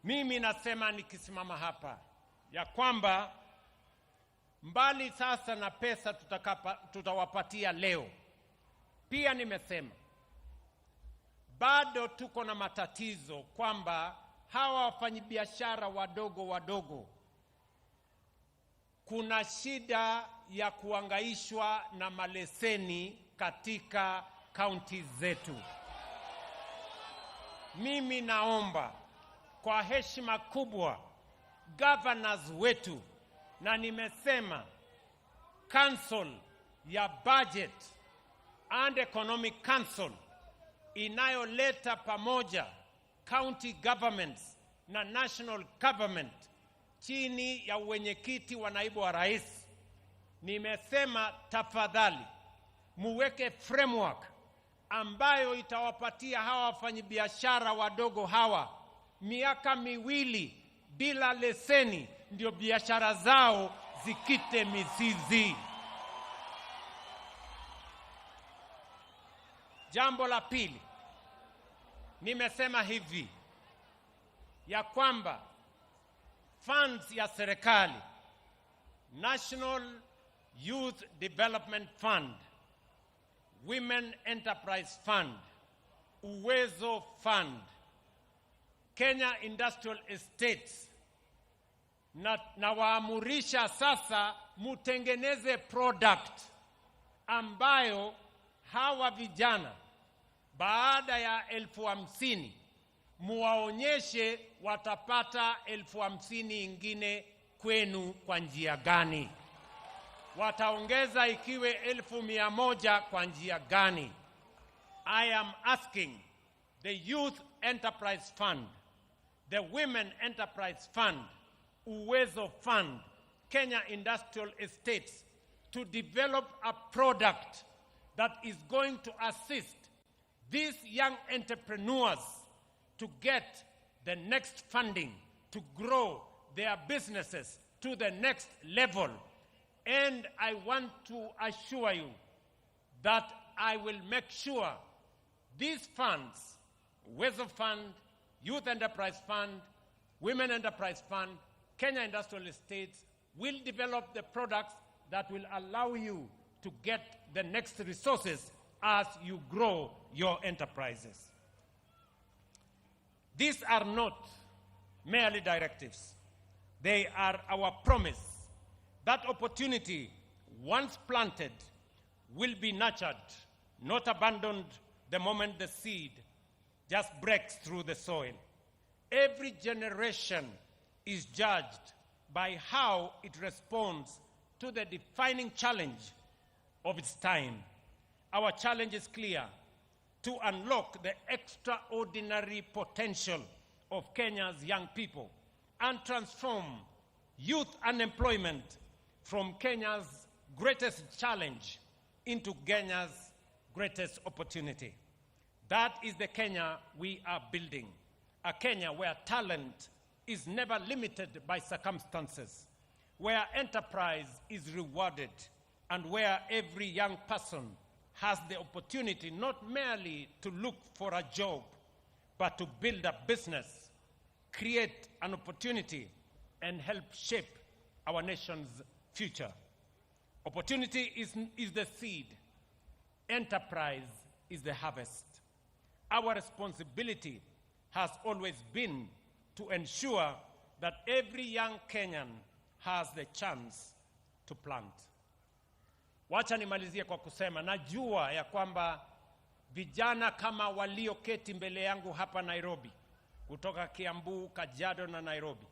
Mimi nasema nikisimama hapa ya kwamba mbali sasa na pesa tutawapatia leo, pia nimesema bado tuko na matatizo kwamba Hawa wafanyabiashara wadogo wadogo, kuna shida ya kuangaishwa na maleseni katika kaunti zetu. Mimi naomba kwa heshima kubwa governors wetu, na nimesema Council ya Budget and Economic Council inayoleta pamoja county governments na national government chini ya uwenyekiti wa naibu wa rais, nimesema tafadhali muweke framework ambayo itawapatia hawa wafanyabiashara wadogo hawa miaka 2 bila leseni, ndio biashara zao zikite mizizi. Jambo la pili, nimesema hivi ya kwamba funds ya serikali, National Youth Development Fund, Women Enterprise Fund, Uwezo Fund, Kenya Industrial Estates, na waamurisha sasa mutengeneze product ambayo hawa vijana baada ya 50,000 muwaonyeshe watapata 50,000 ingine kwenu kwa njia gani, wataongeza ikiwe 100,000 kwa njia gani. I am asking the Youth Enterprise Fund, the Women Enterprise Fund, Uwezo Fund, Kenya Industrial Estates to develop a product that is going to assist these young entrepreneurs to get the next funding, to grow their businesses to the next level. And I want to assure you that I will make sure these funds, Uwezo Fund, Youth Enterprise Fund, Women Enterprise Fund, Kenya Industrial Estates, will develop the products that will allow you to get the next resources as you grow your enterprises. These are not merely directives. They are our promise that opportunity, once planted, will be nurtured, not abandoned the moment the seed just breaks through the soil. Every generation is judged by how it responds to the defining challenge of its time. Our challenge is clear: to unlock the extraordinary potential of Kenya's young people and transform youth unemployment from Kenya's greatest challenge into Kenya's greatest opportunity. That is the Kenya we are building, a Kenya where talent is never limited by circumstances, where enterprise is rewarded, and where every young person has the opportunity not merely to look for a job, but to build a business, create an opportunity, and help shape our nation's future. Opportunity is the seed. Enterprise is the harvest. Our responsibility has always been to ensure that every young Kenyan has the chance to plant. Wacha nimalizie kwa kusema, najua ya kwamba vijana kama walioketi mbele yangu hapa Nairobi, kutoka Kiambu, Kajiado na Nairobi,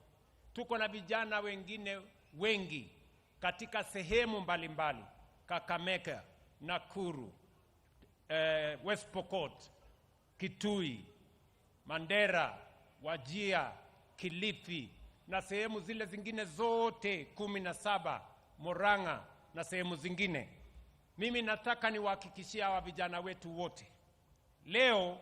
tuko na vijana wengine wengi katika sehemu mbalimbali, Kakamega, Nakuru, West Pokot, Kitui, Mandera, Wajir, Kilifi na sehemu zile zingine zote 17, Murang'a na sehemu zingine. Mimi nataka niwahakikishie hawa vijana wetu wote, leo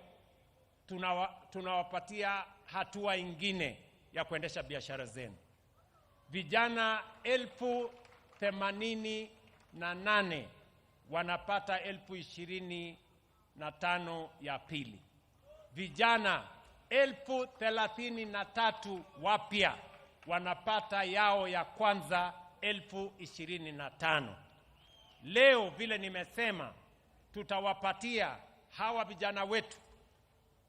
tunawapatia hatua ingine ya kuendesha biashara zenu. Vijana 88,000 wanapata 25,000 ya pili. Vijana 33,000 wapya wanapata yao ya kwanza 25,000. Leo vile nimesema, tutawapatia hawa vijana wetu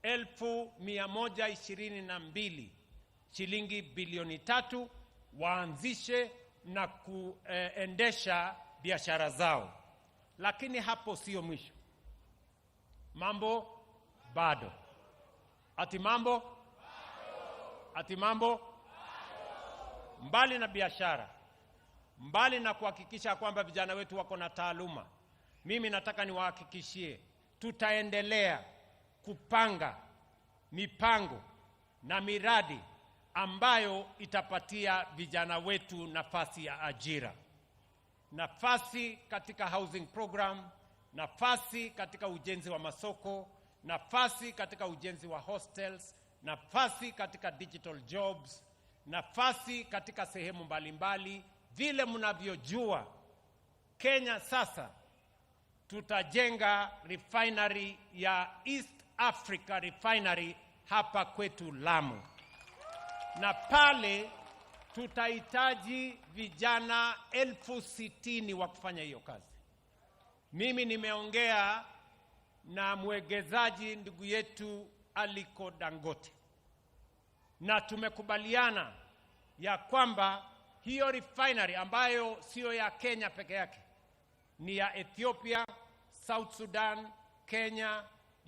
122,000 shilingi bilioni 3 waanzishe na kuendesha biashara zao. Lakini hapo sio mwisho. Mambo bado. Ati mambo? Ati mambo? Mbali na biashara, mbali na kuhakikisha kwamba vijana wetu wako na taaluma, mimi nataka niwahakikishie tutaendelea kupanga mipango na miradi ambayo itapatia vijana wetu nafasi ya ajira, nafasi katika housing program, nafasi katika ujenzi wa masoko, nafasi katika ujenzi wa hostels, nafasi katika digital jobs, nafasi katika sehemu mbalimbali. Vile mnavyojua, Kenya sasa tutajenga refinery ya East Africa Refinery hapa kwetu Lamu, na pale tutahitaji vijana 60,000 wa kufanya hiyo kazi. Mimi nimeongea na mwegezaji ndugu yetu Aliko Dangote, na tumekubaliana ya kwamba hiyo refinery ambayo sio ya Kenya peke yake, ni ya Ethiopia, South Sudan, Kenya,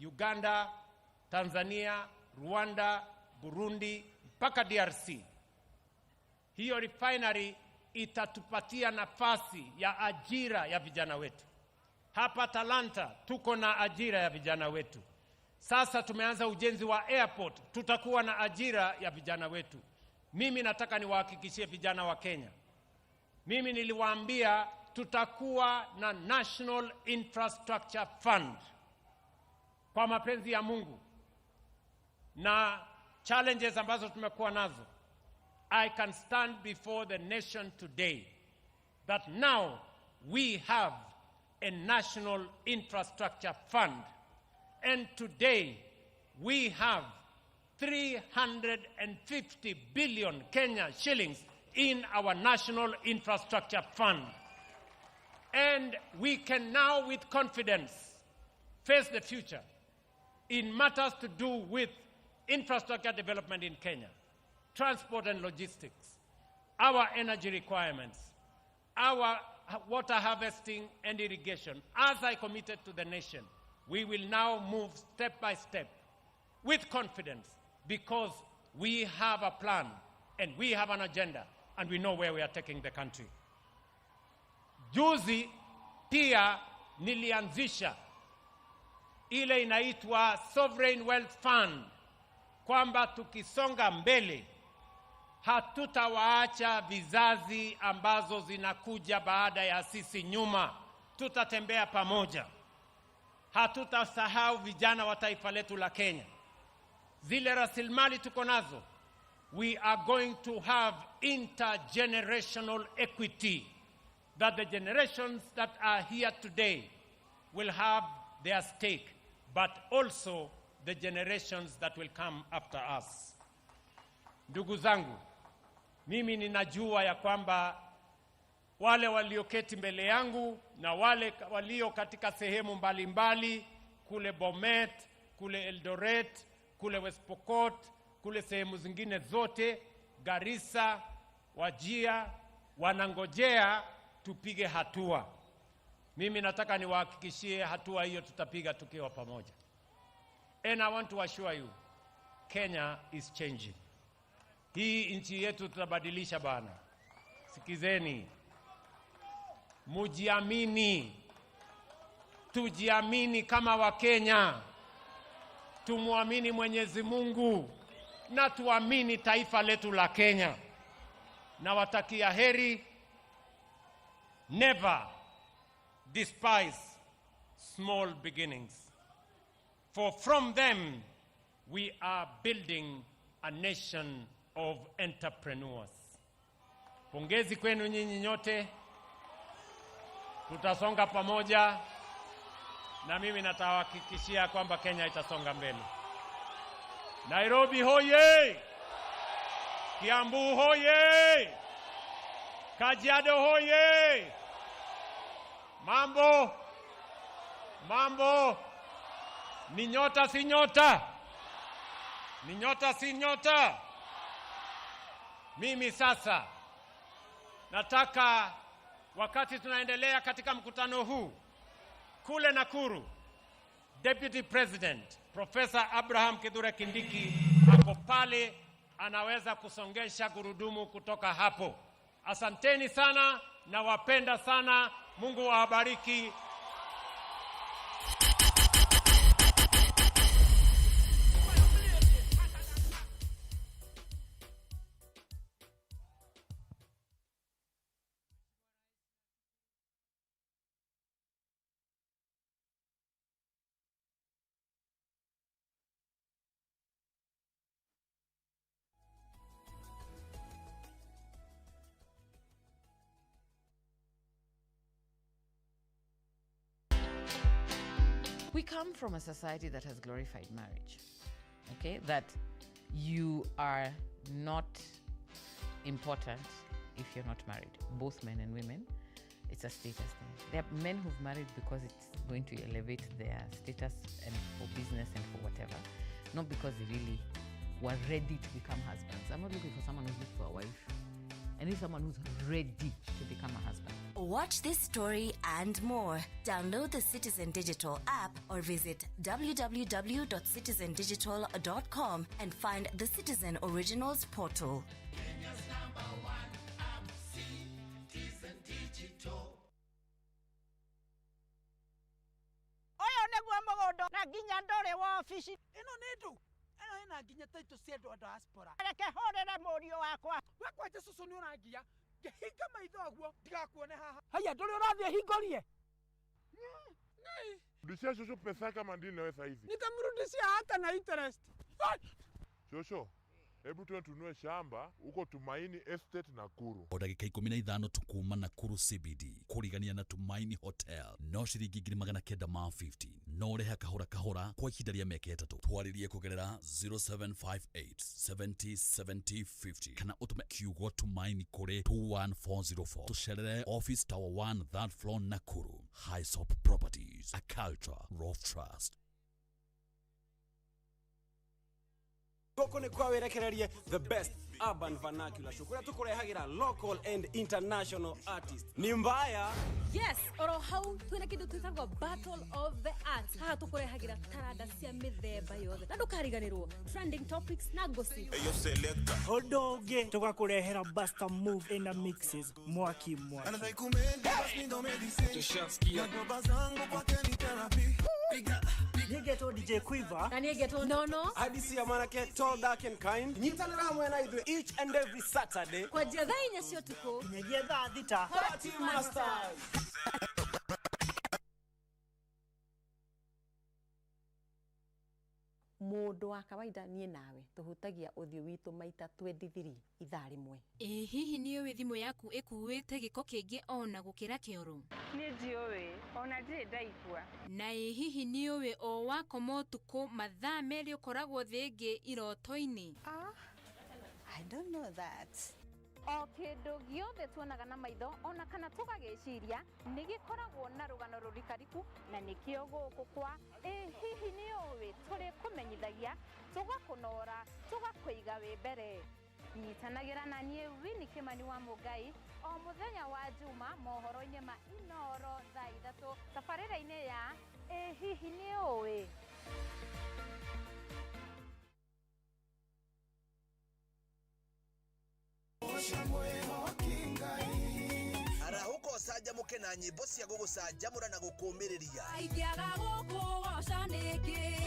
Uganda, Tanzania, Rwanda, Burundi mpaka DRC. Hiyo refinery itatupatia nafasi ya ajira ya vijana wetu. Hapa Talanta tuko na ajira ya vijana wetu. Sasa tumeanza ujenzi wa airport, tutakuwa na ajira ya vijana wetu. Mimi nataka niwahakikishie vijana wa Kenya, mimi niliwaambia tutakuwa na National Infrastructure Fund kwa mapenzi ya Mungu na challenges ambazo tumekuwa nazo. I can stand before the nation today that now we have a National Infrastructure Fund, and today we have 350 billion Kenya shillings in our National Infrastructure Fund. And we can now with confidence face the future in matters to do with infrastructure development in Kenya, transport and logistics, our energy requirements, our water harvesting and irrigation. As I committed to the nation, we will now move step by step with confidence because we have a plan and we have an agenda and we know where we are taking the country. Juzi pia nilianzisha ile inaitwa Sovereign Wealth Fund, kwamba tukisonga mbele hatutawaacha vizazi ambazo zinakuja baada ya sisi nyuma. Tutatembea pamoja. Hatutasahau vijana wa taifa letu la Kenya. Zile rasilimali tuko nazo, we are going to have intergenerational equity, that the generations that are here today will have their stake, but also the generations that will come after us. Ndugu zangu, mimi ninajua ya kwamba wale walioketi mbele yangu na wale walio katika sehemu mbalimbali kule Bomet, kule Eldoret, kule West Pokot, kule sehemu zingine zote, Garissa, Wajir, wanangojea tupige hatua. Mimi nataka niwahakikishie hatua hiyo tutapiga tukiwa pamoja. And I want to assure you, Kenya is changing. Hii nchi yetu tutabadilisha bana. Sikizeni. Mujiamini. Tujiamini kama Wakenya. Tumuamini Mwenyezi Mungu na tuamini taifa letu la Kenya. Nawatakia heri. Never despise small beginnings, for from them we are building a nation of entrepreneurs. Pongezi kwenu nyinyi nyote. Tutasonga pamoja, na mimi natawahakikishia kwamba Kenya itasonga mbele. Nairobi hoye! Kiambu hoye! Kajiado hoye! Mambo! Mambo! Ni nyota si nyota? Ni nyota si nyota? Mimi sasa nataka, wakati tunaendelea katika mkutano huu kule Nakuru, Deputy President Professor Abraham Kithure Kindiki ako pale, anaweza kusongesha gurudumu kutoka hapo. Asanteni sana, nawapenda sana. Mungu awabariki. We come from a society that has glorified marriage, okay? That you are not important if you're not married, both men and women. It's a status thing. There are men who've married because it's going to elevate their status and for business and for whatever, not because they really were ready to become husbands. I'm not looking for someone who's looking for a wife. I need someone who's ready to become a husband. Watch this story and more. Download the Citizen Digital app or visit www.citizendigital.com and find the Citizen Originals portal. Kenya's number one app, Citizen Digital. Oyo nĩguo mũgũnda na nginya ndũrĩ wa obici. Ĩno nĩ ndũ ĩno ĩna nginya taitũ cia andũ a diaspora. Reke hũrĩre mũriũ wakwa. We kwanja cũcũ nĩ ũrangia ngĩhinga maitho ũguo ndigakuone haha. Haya ndũrĩ ũrathiĩ hingũrie. Rudishia shosho pesa kama ndini nawe saizi. Nitamrudishia hata na interest. Shosho, hebu tuwe tununue shamba huko Tumaini Estate Nakuru. O ndagĩka 15 tukuma Nakuru CBD kũrigania na Tumaini Hotel no ciringi 950 no ũrĩhe kahora kahora kwa ihinda rĩa mĩaka 3. Twarĩrie kũgerera 0758 70 70 50 kana ũtũme kiugo Tumaini kũrĩ 21404. Tũcerere Office Tower 1 third floor Nakuru. Hisop Properties, a culture of trust. Gũkũ nĩ kwa wĩrekererie the best urban vernacular show kũrĩa tũkũrehagĩra local and international artists. Ni mbaya. Yes, oro hau twina kindu twitagwo Battle of the Arts. Haha tukurehagira taranda cia mithemba yothe na ndukariganirwo trending topics na gossip. Eyo selector Ũndũ ũngĩ tũgakũrehera Buster Move ina mixes mwaki mwaki. Nĩngetwo DJ Quiver na nĩngetwo Nono Hadisi ya mwanake tall dark and kind. Nyitanĩra hamwe na ithuĩ each and every Saturday kwanjia thaa 4 cia ũtukũ nginyagia thaa 6. Party Masters. Mũndũ wa kawaida niĩ nawe tũhutagia ũthiũ witũ maita 23 ithaa rĩmwe. Ĩ hihi nĩ ũĩ thimũ yaku ĩkuĩte gĩko kĩingĩ ona gũkĩra kĩoro? Niĩ ndiũĩ ona ndirĩ ndaigua. Na ĩ hihi nĩ ũĩ o wakoma ũtukũ mathaa 2 ũkoragwo thĩ ĩngĩ iroto-inĩ? I don't know that. O kĩndũ gĩothe tuonaga na maitho ona kana tũgagĩciria nĩ gĩkoragwo na rũgano rũrikariku na nĩkĩo gũkũ kwa ĩ hihi nĩ ũĩ tũrĩkũmenyithagia tũgakũnora tũgakũiga wĩ mbere. Nyitanagĩra na niĩ Winnie Kimani wa Mũngai o mũthenya wa Juma mohoro-inĩ ma Inooro thaa 3 tabarĩra-inĩ ya ĩ hihi nĩ ũĩ. Arahũka ũcanjamũke na nyĩmbo cia gũgũcanjamũra na gũkũũmĩrĩria. Ingĩaga gũkũgoca nĩkĩ?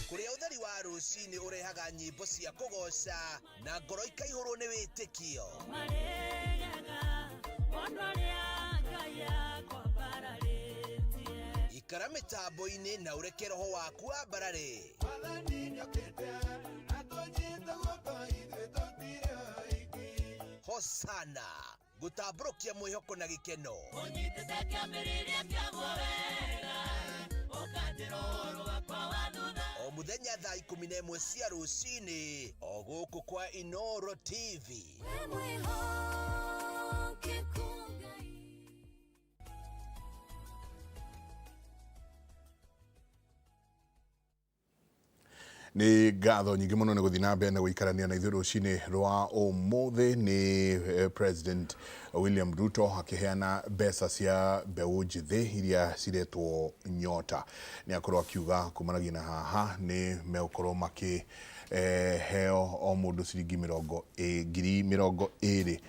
Kũrĩa ũtheri wa rũcinĩ ũrehaga nyĩmbo cia kũgoca na ngoro ikaihũrwo nĩ wĩtĩkio. Ikara mĩtambo-inĩ na ũreke roho waku wambarare. Hosana gũtambũrũkia mwĩhoko na gĩkeno. O mũthenya thaa 11 cia rũcinĩ o gũkũ kwa Inooro TV. Nĩ ngatho nyingĩ mũno nĩ gũthiĩ na mbere na gũikarania na ithuĩ rũcinĩ rwa ũmũthĩ. Nĩ President William Ruto akĩheana mbeca cia mbeũ njĩthĩ iria ciretwo Nyota. Nĩ akorwo akiuga kumanagia na haha nĩ megũkorwo makĩ heo o mũndũ ciringi mĩrongo 25,000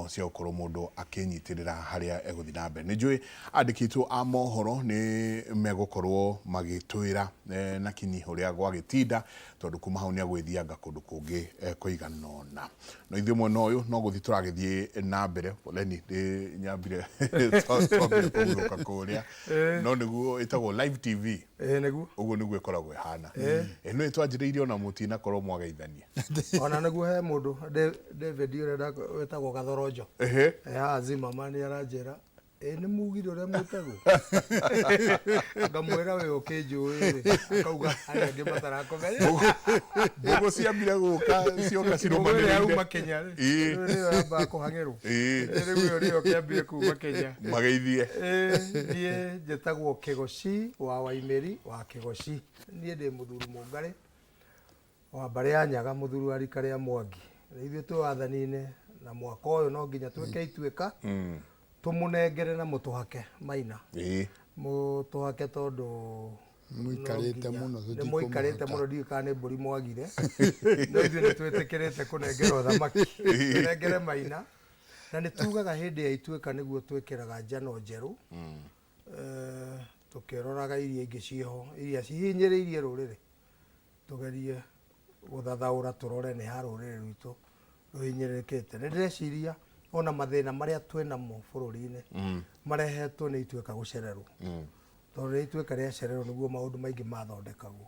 cia gũkorwo mũndũ akĩnyitĩrĩra harĩa egũthiĩ na mbere. Nĩ njũĩ andĩki aitũ a mohoro nĩ megũkorwo magĩtwĩra na kinyi ũrĩa gwagĩtinda, tondũ kuma hau nĩ agwĩthianga kũndũ kũngĩ kũigana ũna. No ithuĩ mwena ũyũ no gũthiĩ tũragĩthiĩ na mbere. Poleni, nĩ nyambire twambire kũhurũka kũrĩa, no nĩguo ĩtagwo Live TV. Ĩĩ nĩguo. Ũguo nĩguo ĩkoragwo ĩhana. Ĩĩ. Nĩ twanjĩrĩirie ona mũtinakorwo mwageithania. Ona nĩguo he mũndũ David ũrĩa wĩtagwo Gathoronjo. Haha Zimmerman nĩ aranjĩra, ĩ nĩ mugire ũrĩa mwĩtagwo? Ngamwĩra we ũkĩnjũĩ rĩ, akauga arĩa angĩ matarakũmenya. Mbũgũ ciambire gũka cioka Mbũgũ ĩrĩa cirũmanĩrĩire. yauma Kenya rĩ, rĩu nĩyo yambaga kũhang'ĩrwo. Rĩu ĩyo nĩyo kĩambire kuma Kenya. Mageithie. Niĩ njĩtagwo Kĩgoci wa Waimĩri wa Kĩgoci. Niĩ ndĩ mũthuri Mũngarĩ wa mbarĩ ya Nyaga, mũthuri wa rika rĩa Mwangi. Na ithuĩ twĩ wathani-inĩ na mwaka ũyũ no nginya twĩke ituĩka, tũmũnengere na mũtũhake Maina. Mũtũhake tondũ Mũikarĩte no nginya. mũno, Nĩ mũikarĩte tũtikũmũhaka. mũno, ndiũĩ kana nĩ mbũri mwagire. No ithuĩ nĩ twĩtĩkĩrĩte kũnengerwo thamaki. Tũnengere Maina. Na nĩ tugaga hĩndĩ ya ituĩka nĩguo twĩkĩraga njano njerũ. Tũkĩroraga iria ingĩ ciĩho, iria cihinyĩrĩirie rũrĩrĩ. Tũgerie gũthathaũra tũrore nĩ ha rũrĩrĩ rwitũ rũhinyĩrĩrĩkĩte. Nĩ ndĩreciria ona mathĩna marĩa twĩnamo bũrũri-inĩ marehetwo nĩ ituĩka gũcererwo. Tondũ rĩrĩa ituĩka rĩacererwo nĩguo maũndũ maingĩ mathondekagwo.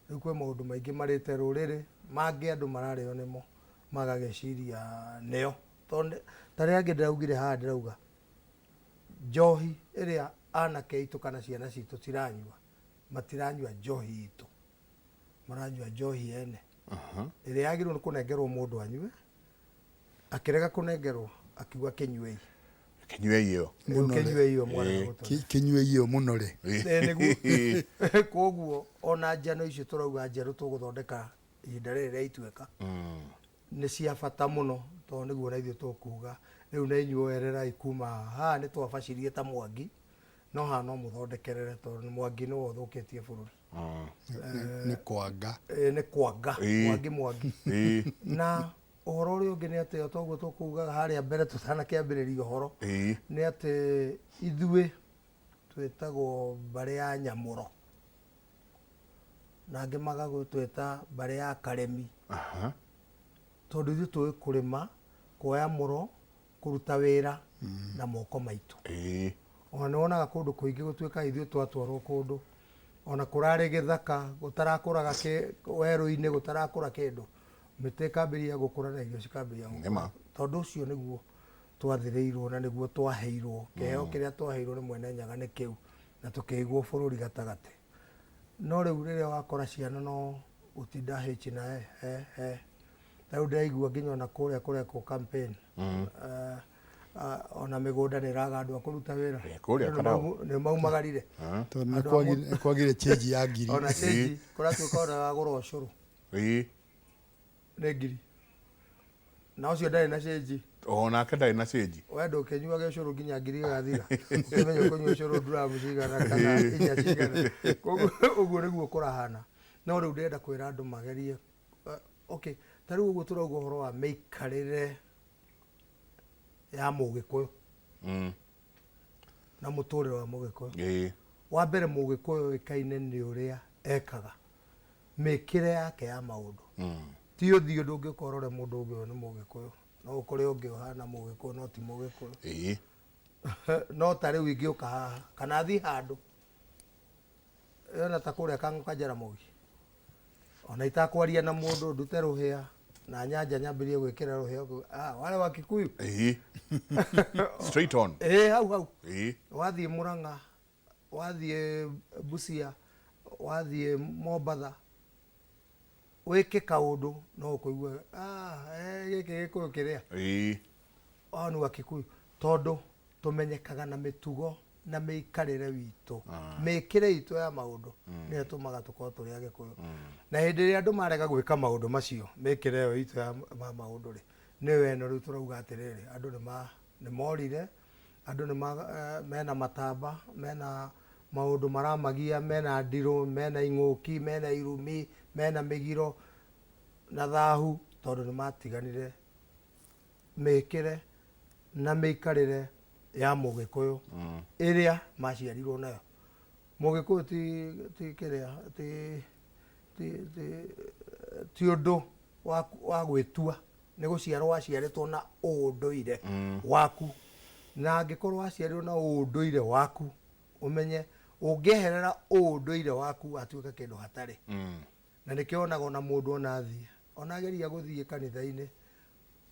Rĩu kwĩ maũndũ maingĩ marĩte rũrĩrĩ, mangĩ andũ mararĩo nĩmo magagĩciria nĩo. Tondũ ta rĩrĩa angĩ ndĩraugire haha ndĩrauga, njohi ĩrĩa anake aitũ kana ciana citũ ciranyua, matiranyua njohi itũ, maranyua njohi ene. Ĩrĩa yagĩrĩirwo nĩ kũnengerwo mũndũ anyue, akĩrega kũnengerwo, akiuga kĩnyuei. Kĩnyuei ĩyo. Rĩu kĩnyuei ĩyo mwarega gũtũhe. Kĩnyuei ĩyo mũno rĩ. Ĩĩ nĩguo. Koguo ona njano icio tũrauga njerũ tũgũthondeka ihinda rĩrĩ rĩa ituĩka, nĩ cia bata mũno tondũ nĩguo na ithuĩ tũkuga rĩu na inyuĩ oererai kuma haha. Haha nĩ twabacirie ta Mwangi, no haha no mũthondekerere tondũ Mwangi nĩwe ũthũkĩtie bũrũri. Nĩ kwanga. Nĩ kwanga. Mwangi, Mwangi. Na ũhoro ũrĩa ũngĩ nĩ atĩ o toguo tũkugaga harĩa mbere tũtanakĩambĩrĩria ũhoro, nĩ atĩ ithuĩ twĩtagwo mbarĩ ya Nyamũro, na angĩ magagũtwĩta mbarĩ ya Karemi. Tondũ ithuĩ tũĩ kũrĩma, kuoya mũro, kũruta wĩra na moko maitũ. Ona nĩ wonaga kũndũ kũingĩ gũtuĩka ithuĩ twatwarwo kũndũ, ona kũrarĩ gĩthaka, gũtarakũraga werũ-inĩ, gũtarakũra kĩndũ, mĩtĩ ĩkambĩrĩria gũkũra na irio cikambĩrĩria gũkũra. Tondũ ũcio nĩguo twathĩrĩirwo na nĩguo twaheirwo. Kĩheo kĩrĩa twaheirwo nĩ Mwene Nyaga nĩ kĩu, na tũkĩigwo bũrũri gatagatĩ. No rĩu rĩrĩa wakora ciana no gũtinda H na E, E, E. Ta rĩu ndĩraigua nginya ona kũrĩa kũrekwo campaign. Ona mĩgũnda nĩ ĩraga andũ a kũruta wĩra. Kũrĩa Andũ Karau. nĩ maumagarire. Tondũ nĩ Andũ a kwagire change ya ngiri. Ona change, kũratuĩka ona wagũra ũcũrũ. Nĩ ngiri. Na ũcio ndarĩ na change. O nake ndarĩ na change. We ndũkĩnyuage ũcũrũ nginya ngiri ĩgathira. Ũkĩmenya ũkũnyua ũcũrũ nduramu cigana kana inya cigana. Koguo ũguo nĩguo kũrahana. No rĩu ndĩrenda kwĩra andũ magerie. Okay, ta rĩu ũguo tũrauga ũhoro wa mĩikarĩre ya Mũgĩkũyũ. Na mũtũrĩre wa Mũgĩkũyũ. Wa mbere Mũgĩkũyũ oĩkaine nĩ ũrĩa ekaga. Mĩkĩre yake ya maũndũ. Ti ũthiũ ndũngĩũka ũrore mũndũ ũngĩ ũyũ nĩ Mũgĩkũyũ. No ũkore ũngĩ ũhana Mũgĩkũyũ no ti Mũgĩkũyũ. No ta rĩu ingĩũka haha kana thiĩ handũ yona ta kũrĩa Kang'o ka Jaramogi, ona itakwaria na mũndũ ndute rũhĩa na nyanja nyambĩrĩrie gwĩkĩra rũhĩa ũguo, wale wa Kikuyu. Straight on. Hau hau. Wathiĩ Murang'a, wathiĩ Busia, wathiĩ Mombatha, wĩke kaũndũ no ũkũigua, gĩkĩ Gĩkũyũ kĩrĩa. Ao nĩ wa Kikuyu. Tondũ tũmenyekaga na mĩtugo na mĩikarĩre witũ, mĩkĩre itũ ya maũndũ nĩyo ĩtũmaga tũkorwo tũrĩ Agĩkũyũ. Na hĩndĩ ĩrĩa andũ marega gwĩka maũndũ macio, mĩkĩre ĩyo itũ ya maũndũ rĩ, nĩyo ĩno rĩu tũrauga atĩrĩrĩ, andũ nĩ morire, andũ nĩ mena matamba, mena maũndũ maramagia, mena ndirũ, mena ing'ũki, mena irumi, mena mĩgiro na thahu, tondũ nĩ matiganire mĩkĩre na mĩikarĩre ya Mũgĩkũyũ ĩrĩa maciarirwo nayo. Mũgĩkũyũ ti ti kĩrĩa ti ti ti ti ũndũ wa wa gwĩtua, nĩ gũciarwo waciarĩtwo na ũndũire waku, na angĩkorwo waciarirwo na ũndũire waku, ũmenye ũngĩeherera ũndũire waku watuĩka kĩndũ hatarĩ. Na nĩkĩo wonaga ona mũndũ ona athiĩ, ona ageria gũthiĩ kanitha-inĩ,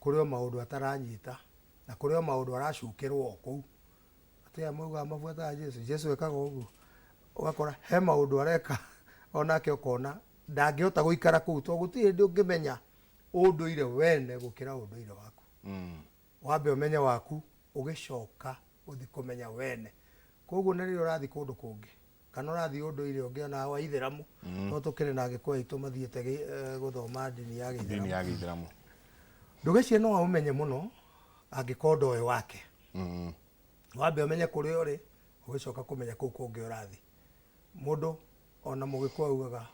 kũrĩ o maũndũ ataranyita, na kũrĩ o maũndũ aracukĩrwo o kũu. Atĩ aya maugaga mabuataga Jesu, Jesu ekaga ũguo? Ũgakora he maũndũ areka onake ũkona ndangĩhota gũikara kũu, tondũ gũtirĩ hĩndĩ ũngĩmenya ũndũire wene gũkĩra ũndũire waku. Wambe ũmenye waku, ũgĩcoka ũthiĩ kũmenya wene. Koguo na rĩrĩa ũrathiĩ kũndũ kũngĩ, kana ũrathiĩ ũndũire ũngĩ ona wa ithĩramu, no tũkĩrĩ na Agĩkũyũ aitũ mathiĩte gũthoma ndini ya Ndini gĩithĩramu. ya gĩithĩramu. Ndũgĩcirie no aũmenye mũno angĩkorwo ndoĩ wake. Wambe ũmenye kũrĩa ũrĩ, ũgĩcoka kũmenya kũu kũngĩ ũrathiĩ. Mũndũ ona Mũgĩkũyũ augaga,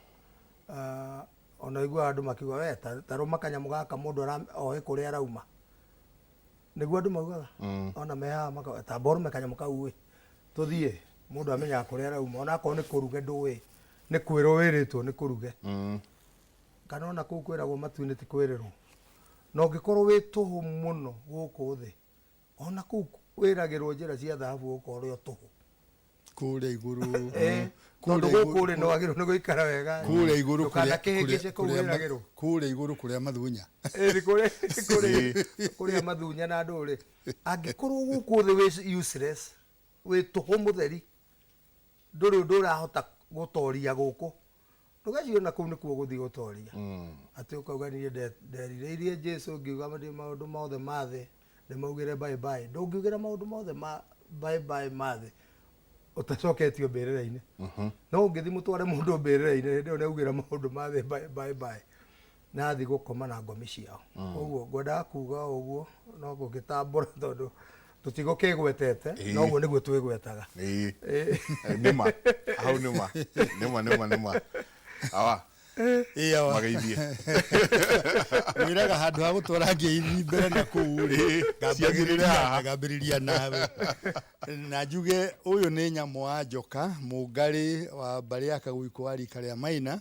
ona ũiguaga andũ makiuga we ta rũma kanyamũ gaka mũndũ oĩ kũrĩa arauma. Nĩguo andũ maugaga. Ona me haha makauga tamba ũrũme kanyamũ kau ĩ, tũthiĩ. Mũndũ amenyaga kũrĩa arauma, ona akorwo nĩ kũruge ndũĩ, nĩ kwĩrwo wĩrĩtwo nĩ kũruge. Kana ona kũu kwĩragwo matu-inĩ ti kwĩrĩrwo. Na ũngĩkorwo wĩ tũhũ mũno gũkũ thĩ, ona kũu wĩragĩrwo njĩra cia thahabu ũgũkorwo ũrĩ o tũhũ. Kũrĩa igũrũ. Tondũ gũkũ rĩ, nĩ wagĩrĩirwo nĩ gũikara wega. Kũrĩa igũrũ Ndũkanakĩhĩngĩce kũu wĩragĩrwo. Kũrĩa igũrũ kũrĩa mathunya. Nĩ kũrĩa mathunya na ndũrĩ. Angĩkorwo gũkũ thĩ wĩ useless, wĩ tũhũ mũtheri, ndũrĩ ũndũ ũrahota gũtoria gũkũ. Ndũgecirie ona kũu nĩkuo ũgũthiĩ gũtoria. Atĩ ũkauga niĩ nderirĩirie Jesu ngiuga maũndũ mothe ma thĩ ndĩmaugĩre bye bye. Ndũngiugĩra maũndũ mothe ma bye bye ma thĩ ũtacoketio mbĩrĩra-inĩ. No ũngĩthiĩ mũtware mũndũ mbĩrĩra-inĩ, hĩndĩ ĩyo nĩaugĩra maũndũ ma thĩ bye bye bye, na athiĩ gũkoma na ngomi ciao. Koguo ngwendaga kuga o ũguo, no gũgĩtambũra tondũ tũtigũkĩgwetete, no ũguo nĩguo twĩgwetaga. Nĩma, hau nĩma, nĩma, nĩma, nĩma. Awa. Ĩĩ awa. Mageithie. Ngwĩraga handũ ha gũtwara ngeithi mbere na kũu rĩ, Ciathirire haha. ngambĩrĩria nawe. Na njuge ũyũ nĩ nyamũ wa njoka, mũngarĩ wa mbarĩ ya Kagũikũ wa rika rĩa Maina,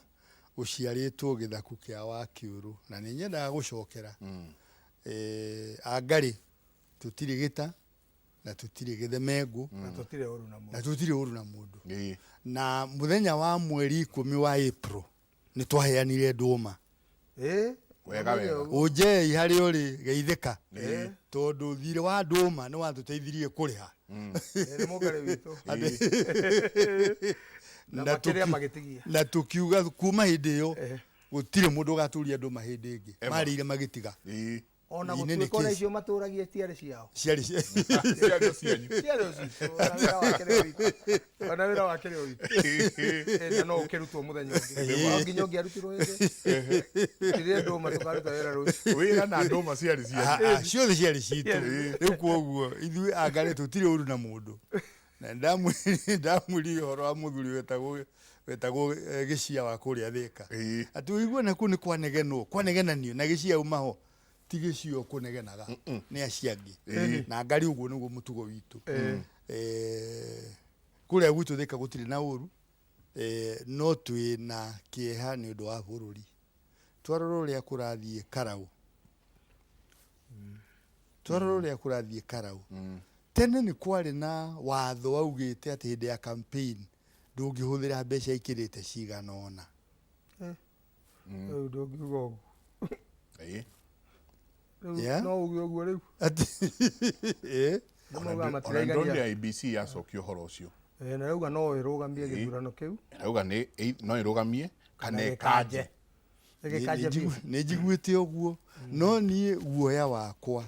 ũciarĩtwo gĩthaku kĩa Wakiũrũ. Na nĩ nyendaga gũcokera. Angarĩ, tũtirĩ gĩta, na tũtirĩ gĩthemengũ, Na tũtirĩ ũru na mũndũ. Na tũtirĩ ũru na mũndũ. Na mũthenya wa mweri 10 wa April, nĩ twaheanire ndũma. Wega, wega. Ũnjei harĩa ũrĩ, geithĩka. Tondũ thirĩ wa ndũma nĩ watũteithirie kũrĩha. Nĩ mũngarĩ witũ. Na makĩrĩa magĩtigia. Na tũkiuga kuma hĩndĩ ĩyo, gũtirĩ mũndũ ũgatũria ndũma hĩndĩ ĩngĩ. Marĩire magĩtiga. Ona Ĩĩ, nĩ gũtuĩka ona case. icio matũragia ciarĩ ciao. Ciarĩ cia- Ciarĩ o cianyu. Ciarĩ o citũ, ona wĩra wake nĩ witũ. Ona wĩra wake nĩ witũ. Na no ũkĩrutwo mũthenya ũngĩ. No nginya ũngĩarutirwo hĩndĩ. Rĩrĩa ndũma tũkaruta wĩra rũciũ. Wĩra na ndũma ciarĩ cianyu. Ciothe ciarĩ citũ. Rĩu kwoguo ithuĩ angarĩ tũtirĩ ũru na mũndũ. Na ndamwĩrire ũhoro wa mũthuri wetagwo Gĩcia wa kũrĩa Thĩka. Atĩ ũigue na kũu nĩ kwanegenwo, kwanegenanio na Gĩcia auma ho. Ti Gĩcia ũkũnegenaga, nĩ acio angĩ. Na ngarĩ ũguo nĩguo mũtugo witũ. Kũrĩa gwitũ Thĩka gũtirĩ na ũru, no twĩ na kĩeha nĩ ũndũ wa bũrũri. Twarora ũrĩa kũrathiĩ Karau. Twarora ũrĩa kũrathiĩ Karau. Tene nĩ kwarĩ na watho waugĩte atĩ hĩndĩ ya campaign ndũngĩhũthĩra mbeca ikĩrĩte cigana ũna. Rĩu ndũngiuga ũguo. Rĩu no uge ũguo rĩu. Atĩ, Nĩ maugaga Ona matiraigania. ndonire IEBC yacokia ũhoro ũcio. Na rauga no ĩrũgamie gĩthurano kĩu. Rauga nĩ no ĩrũgamie kana Kana ĩkanje. ĩkanje. Ĩgĩkanje biũ. Nĩ njiguĩte ũguo, no niĩ guoya wakwa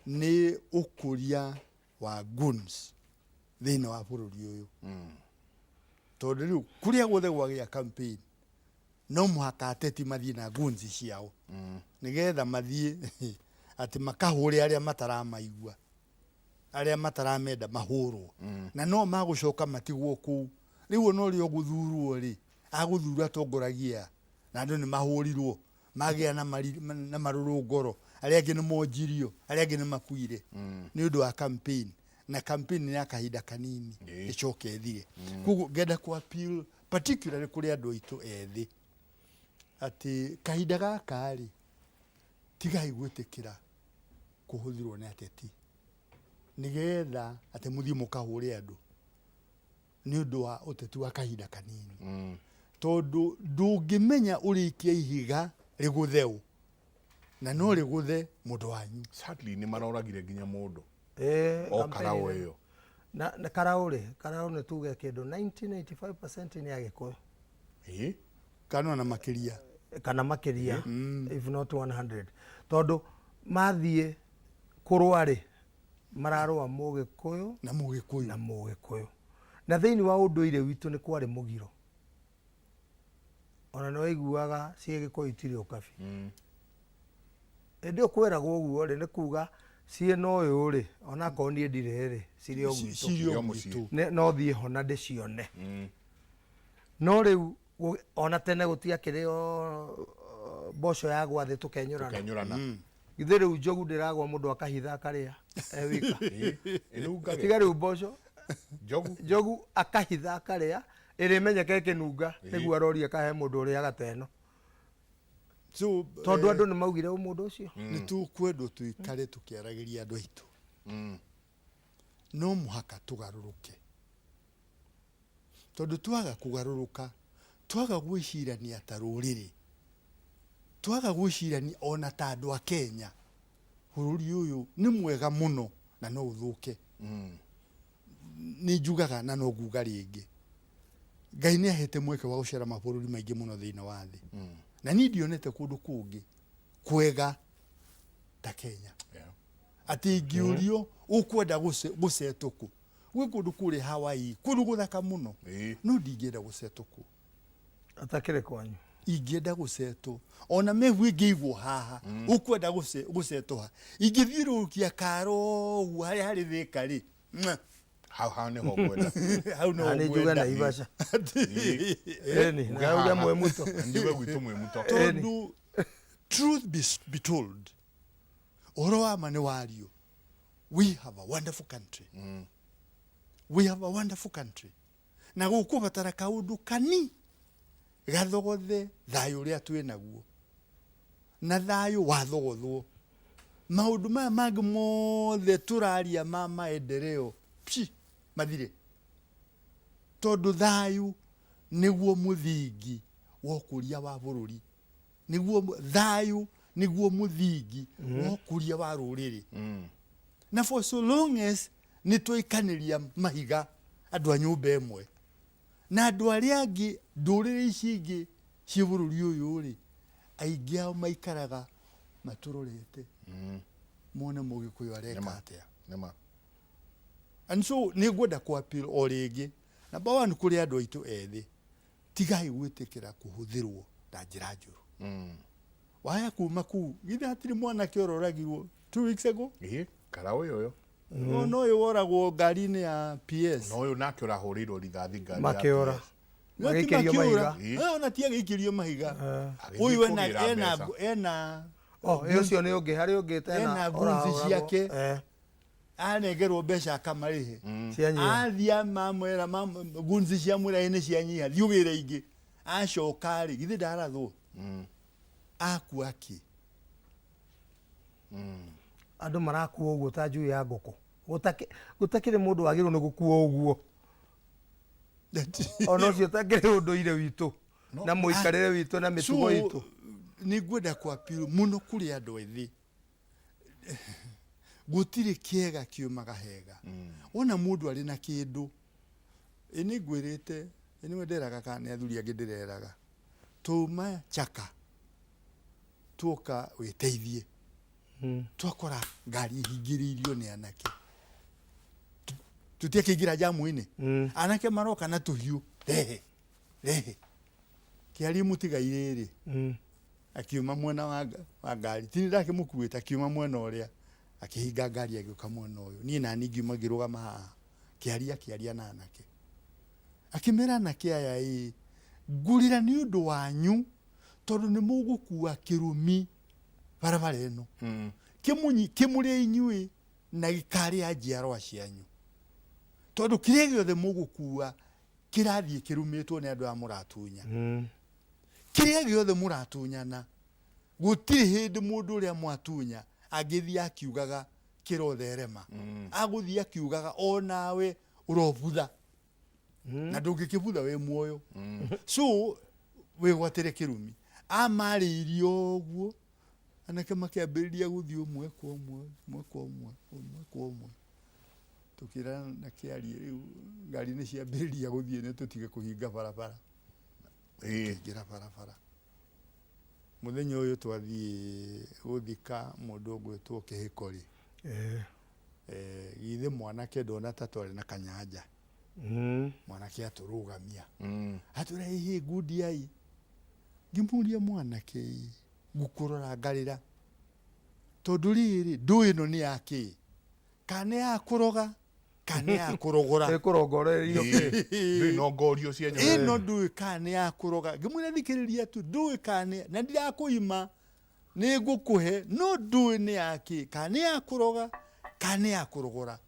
nĩ ũkũria wa goons. Thĩinĩ wa bũrũri ũyũ, tondũ rĩu kũrĩa guothe gwagĩa campaign no mũhaka ateti mathiĩ na ngunzi ciao, nĩgetha mathiĩ atĩ makahũre arĩa mataramaigua, arĩa mataramenda mahũrwo, na no magũcoka matigwo kũu. Rĩu ona ũrĩa ũgũthurwo rĩ, agũthurwo atongoragia na andũ nĩ mahũrirwo, magĩa na, mari, na marũrũ ngoro, arĩa angĩ nĩ monjirio, arĩa angĩ nĩ makuire nĩ ũndũ wa campaign. Na campaign nĩ ya kahinda kanini, ĩcoke ĩthire. Koguo ngenda ku appeal particularly kũrĩ andũ aitũ ethĩ atĩ kahinda gaka rĩ, tigai gwĩtĩkĩra kũhũthĩrwo nĩ ateti nĩgetha atĩ mũthiĩ mũkahũre andũ nĩ ũndũ wa ũteti wa kahinda kanini, tondũ ndũngĩmenya ũrĩikia ihiga rĩgũthe ũ, na no rĩgũthe mũndũ wanyu. Sadly nĩ maroragire nginya mũndũ. Ĩĩ, o campaign karaũ ĩno. Ĩyo. Na karaũ rĩ, karaũ nĩ tuge kĩndũ 1995% nĩ Agĩkũyũ. Kana ona makĩria. Kana makĩria, if not 100, tondũ mathiĩ kũrũa rĩ, mararũa Mũgĩkũyũ na Mũgĩkũyũ. Na Mũgĩkũyũ. Na thĩinĩ wa ũndũire witũ nĩ kwarĩ mũgiro, ona nĩ waiguaga ciĩ Gĩkũyũ itirĩ ũkabi. Hĩndĩ ĩyo kweragwo ũguo rĩ, nĩ kuga ciĩ na ũyũ rĩ, onakorwo niĩ ndirĩ rĩ, cirĩ o gwitũ. Cirĩ o gwitũ. No thiĩ ho na ndĩcione. No rĩu ona tene gũtiakĩrĩ o mboco ya gwa thĩ tũkenyũrana. Tũkenyũrana. Githĩ rĩu njogu ndĩragwa mũndũ akahitha akarĩa e wika? Ĩnungage. Tiga rĩu mboco. Njogu. Njogu akahitha akarĩa, ĩrĩmenyeka ĩkĩnunga nĩguo aroria kahe mũndũ ũrĩaga ta ĩno. So, tondũ andũ nĩ maugire ũ mũndũ ũcio. Nĩ tũkwendwo tũikare tũkĩaragĩria andũ aitũ. No mũhaka tũgarũrũke, tondũ twaga kũgarũrũka, twaga gwĩcirania ta rũrĩrĩ, twaga gwĩcirania ona ta andũ a Kenya, bũrũri ũyũ nĩ mwega mũno na no ũthũke. Nĩ njugaga na no nguga rĩngĩ, Ngai nĩ ahete mweke wa gũcera mabũrũri maingĩ mũno thĩinĩ wa thĩ, na niĩ ndionete kũndũ kũngĩ kwega ta Kenya. Atĩ ingĩũrio ũkwenda gũcetwo kũ, gwĩ kũndũ kũrĩa Hawaii, kũndũ gũthaka mũno, no ndingĩenda gũcetwo kũ. Atakĩrĩ kwanyu. Ingĩenda gũcetwo ona mehu ĩngĩigwo haha, ũkwenda gũcetwo ha? Ingĩthiũrũrũkia karo ũguo harĩa harĩ Thĩka rĩ, mwah. Hau hau nĩho ngwenda. Hau no Na nĩ njuge ngwenda. Naivasha. Ĩni, Uge na uge haha. mwĩ mũto. Njuge gwitũ mwĩ mũto. Tondũ truth be told, ũhoro wa ma nĩ wario, we have a wonderful country. We have a wonderful country, na gũkũbatara kaũndũ kani gathogothe thayũ ũrĩa twĩ naguo, na thayũ wathogothwo, maũndũ maya mangĩ mothe tũraria ma maendeleo pshi mathire, tondũ thayũ nĩguo mũthingi wa ũkũria wa bũrũri, nĩguo thayũ nĩguo mũthingi wa ũkũria wa rũrĩrĩ. Na for so long as nĩ twaikanĩria mahiga andũ a nyũmba ĩmwe na andũ arĩa angĩ, ndũrĩrĩ ici ingĩ ciĩ bũrũri ũyũ rĩ, aingĩ ao maikaraga matũrorete mone Mũgĩkũyũ areka Nĩma. atĩa. Nĩma. And so nĩ ngwenda ku appeal o rĩngĩ, number one, kũrĩ andũ aitũ ethĩ, tigai gwĩtĩkĩra kũhũthĩrwo na njĩra njũru. Waya kuma kuu, githĩ hatirĩ mwanake ũroragirwo 2 weeks ago? Ĩĩ, kara ũyũ ũyũ. No ũyũ woragwo ngari-inĩ ya PS. Na ũyũ nake ũrahũrĩirwo rithathi ngari ya Makĩũra. PS. No ti Magĩikĩrio makĩũra. mahiga. Ona ti agĩikĩrio mahiga. Agĩthiĩ Ũyũ ena kũgĩra ena mbeca. ena Oh, ĩ ũcio nĩ ũngĩ, harĩ ũngĩ tena ena ngunzi ũrahũragwo. ciake. Anengerwo mbeca akamarĩhe. Cianyiha. Athiĩ mamwĩra ngunzi ciamwĩra ĩ nĩ cianyiha, thiĩ ũgĩre ingĩ. Acoka rĩ, githĩ ndarathwo? Akua kĩ? Andũ marakua ũguo ta njui ya ngũkũ. Gũtakĩrĩ mũndũ wagĩrĩirwo nĩ gũkua ũguo, ona ũcio ũtakĩrĩ ũndũire witũ na mũikarĩre witũ na mĩtugo So, itũ. Nĩ ngwenda ku appeal mũno kũrĩ andũ ethĩ, gũtirĩ kĩega kiumaga hega. Wona mũndũ arĩ na kĩndũ, ĩ nĩ ngwĩrĩte, ĩ nĩwe nderaga kana nĩ athuri angĩ ndĩreraga, tuma chaka tuoka wĩteithie, twakora ngari ihingĩrĩirio nĩ anake. Tũtiakĩingĩra jamu-inĩ. Anake maroka na tũhiũ, rehe rehe kĩarie mũtigairĩ rĩ, akiuma mwena wa, wa ngari, tini ndakĩmũkuĩte, akiuma mwena ũrĩa, akĩhinga ngari, agĩũka mwena ũyũ, niĩ nani ngiuma ngĩrũgama haha. Kĩaria akĩaria na anake, akĩmera anake aya ĩ, ngũrĩra nĩ ũndũ wanyu tondũ nĩ mũgũkua kĩrumi barabara ĩno, kĩmũnyi kĩmũrĩa inyuĩ na gĩkarĩa njiarwa cianyu, tondũ kĩrĩa gĩothe mũgũkua kĩrathiĩ kĩrumĩtwo nĩ andũ aya mũratunya. Kĩrĩa gĩothe mũratunyana, gũtirĩ hĩndĩ mũndũ ũrĩa mwatunya angĩthiĩ akiugaga kĩrotherema. Agũthiĩ akiugaga onawe ũrobutha, na ndũngĩkĩbutha wĩ muoyo. So wĩgwatĩre kĩrumi. Amarĩirie ũguo, anake makĩambĩrĩria gũthiĩ ũmwe kwa ũmwe, ũmwe kwa ũmwe, ũmwe kwa ũmwe. Tũkĩrana na kĩarie, rĩu ngari nĩ ciambĩrĩria gũthiĩ, nĩ tũtige kũhinga barabara. Tũkĩingĩra barabara. Mũthenya ũyũ twathiĩ gũthika mũndũ ũgwĩtwo Kĩhĩko rĩ, githĩ mwanake ndona ta twarĩ na kanyanja. Mwanake atũrũgamia, atwĩra ĩhĩ ngundi ai. Ngĩmũria mwanake ĩ, ngũkũrora ngarĩra, tondũ rĩrĩ ndũĩ ĩno nĩ ya kĩ, kana nĩ ya kũroga kana nĩ ya kũrogora. Ĩkũrongorerio kĩ? Ndũĩ no ngorio cia nyama. Ĩno ndũĩ kana nĩ ya kũroga. Ngĩmwĩra thikĩrĩria tu, ndũĩ kana nĩ, na ndirakũima, nĩ ngũkũhe, no ndũĩ nĩ ya kĩ, kana nĩ ya kũroga kana nĩ ya kũrogora.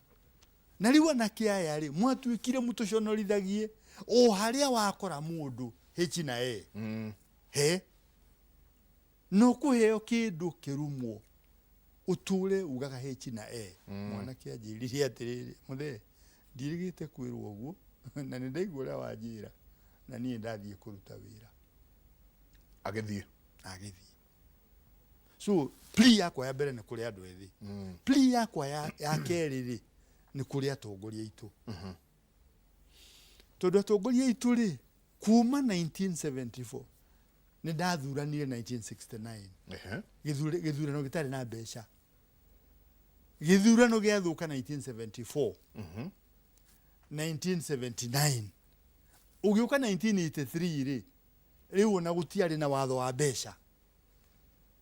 Na rĩu anake aya rĩ, mwatuĩkire mũtũconorithagie o harĩa wakora mũndũ H na E. He no kũheo kĩndũ kĩrumwo ũtũre ugaga H na E. Mwanake anjĩrire atĩrĩrĩ, mũthee, ndirĩgĩte kwĩrwo ũguo na nĩ ndaigua ũrĩa wanjĩra, na niĩ ndathiĩ kũruta wĩra. Agĩthiĩ. Agĩthiĩ. So plea yakwa ya mbere nĩ kũrĩ andũ ethĩ. Plea yakwa ya, ya kerĩ rĩ, nĩ kũrĩ atongoria aitũ. Tondũ atongoria aitũ rĩ, kuma 1974 nĩ ndathuranire 1969. Gĩthurano gĩtarĩ na mbeca. Gĩthurano gĩathũka 1974. 1979. Ũgĩũka 1983 rĩ, rĩu ona gũtiarĩ na watho wa mbeca.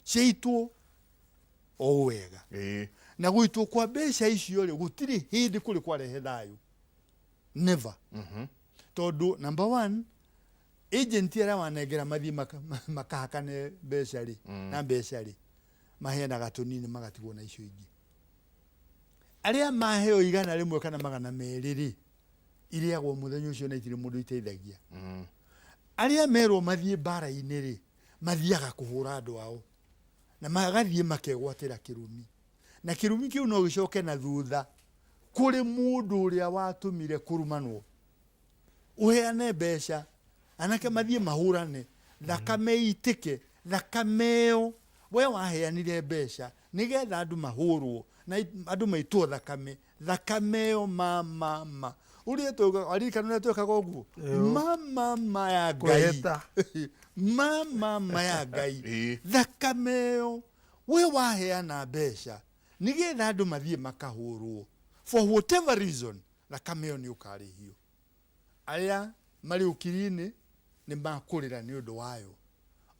Ciaitwo o wega. Na gũitwo kwa mbeca icio rĩ, gũtirĩ hĩndĩ kũrĩ kwarehe thayũ. Never. Tondũ number one, agent arĩa wanengera mathiĩ makahakane mbeca rĩ, na mbeca rĩ, maheanaga tũnini magatigwo na icio ingĩ. Arĩa maheo 100 kana 200 rĩ, irĩagwo mũthenya ũcio na itirĩ mũndũ iteithagia. Arĩa merwo mathiĩ mbara-inĩ rĩ, mathiaga kũhũra andũ ao na magathiĩ makegwatĩra kĩrumi, na kĩrumi kĩu no gĩcoke na thutha kũrĩ mũndũ ũrĩa watũmire kũrumanwo. Ũheane mbeca anake mathiĩ mahũrane, thakame itĩke, thakame ĩyo we waheanire mbeca nĩgetha andũ mahũrwo na andũ maitwo thakame, thakame ĩyo ma ma ma ũrĩa twaugaga, waririkana ũrĩa twekaga ũguo? Ma ma ma ya Ngai. Kwĩhĩta. Ma ma ma ya Ngai, thakame ĩyo we waheana mbeca nĩgetha andũ mathiĩ makahũrwo for whatever reason, thakame ĩyo nĩ ũkarĩhio. Arĩa marĩ ũkiri-inĩ nĩ makũrĩra nĩ ũndũ wayo,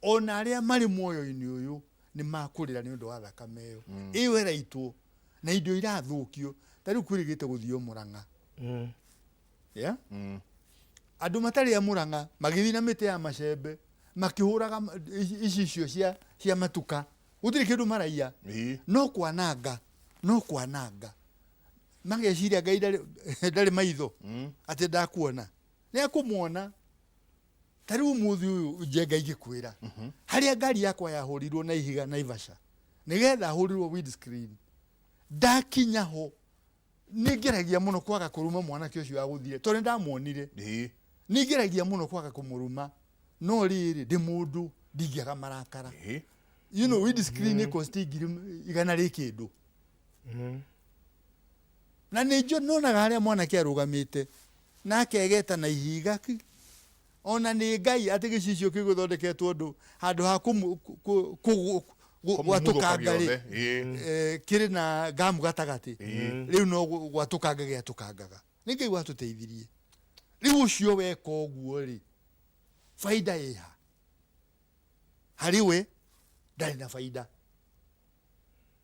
ona arĩa marĩ muoyo-inĩ ũyũ nĩ makũrĩra nĩ ũndũ wa thakame ĩyo. Ĩyo ĩraitwo na indo irathũkio. Ta rĩu kwĩrĩgĩte gũthiĩ Mũrang'a. Yeah? Andũ matarĩ a Mũrang'a magĩthiĩ na mĩtĩ ya macembe makĩhũraga icicio cia, cia matuka, gũtirĩ kĩndũ maraiya, no kwananga, no kwananga. Mageciria Ngai ndarĩ ndarĩ maitho, atĩ ndakuona. Nĩ akũmuona. Ta rĩu ũmũthĩ ũyũ Njenga ingĩkwĩra harĩa ngari yakwa yahũrirwo na ihiga Naivasha nĩgetha hũrirwo windscreen, ndakinya ho nĩ ngeragia mũno kwaga kũruma mwanake ũcio wagũthire, tondũ nĩ ndamuonire. Nĩ ngeragia mũno kwaga kũmũruma, no rĩrĩ ndĩ mũndũ ndingĩaga marakara. You know, windscreen ĩkosti 100,000 rĩ kĩndũ. Na nĩ nyonaga harĩa mwanake arũgamĩte na akegeta na ihiga ki. Ona nĩ Ngai atĩ gĩcicio kĩu gĩthondeketwo ũndũ handũ ha gwatũkanga rĩ, kĩrĩ na ngamu gatagatĩ, rĩu no gwatũkanga gĩatũkangaga. Nĩ Ngai watũteithirie. Rĩu ũcio weka ũguo rĩ, baida ĩha? Harĩ we ndarĩ na baida.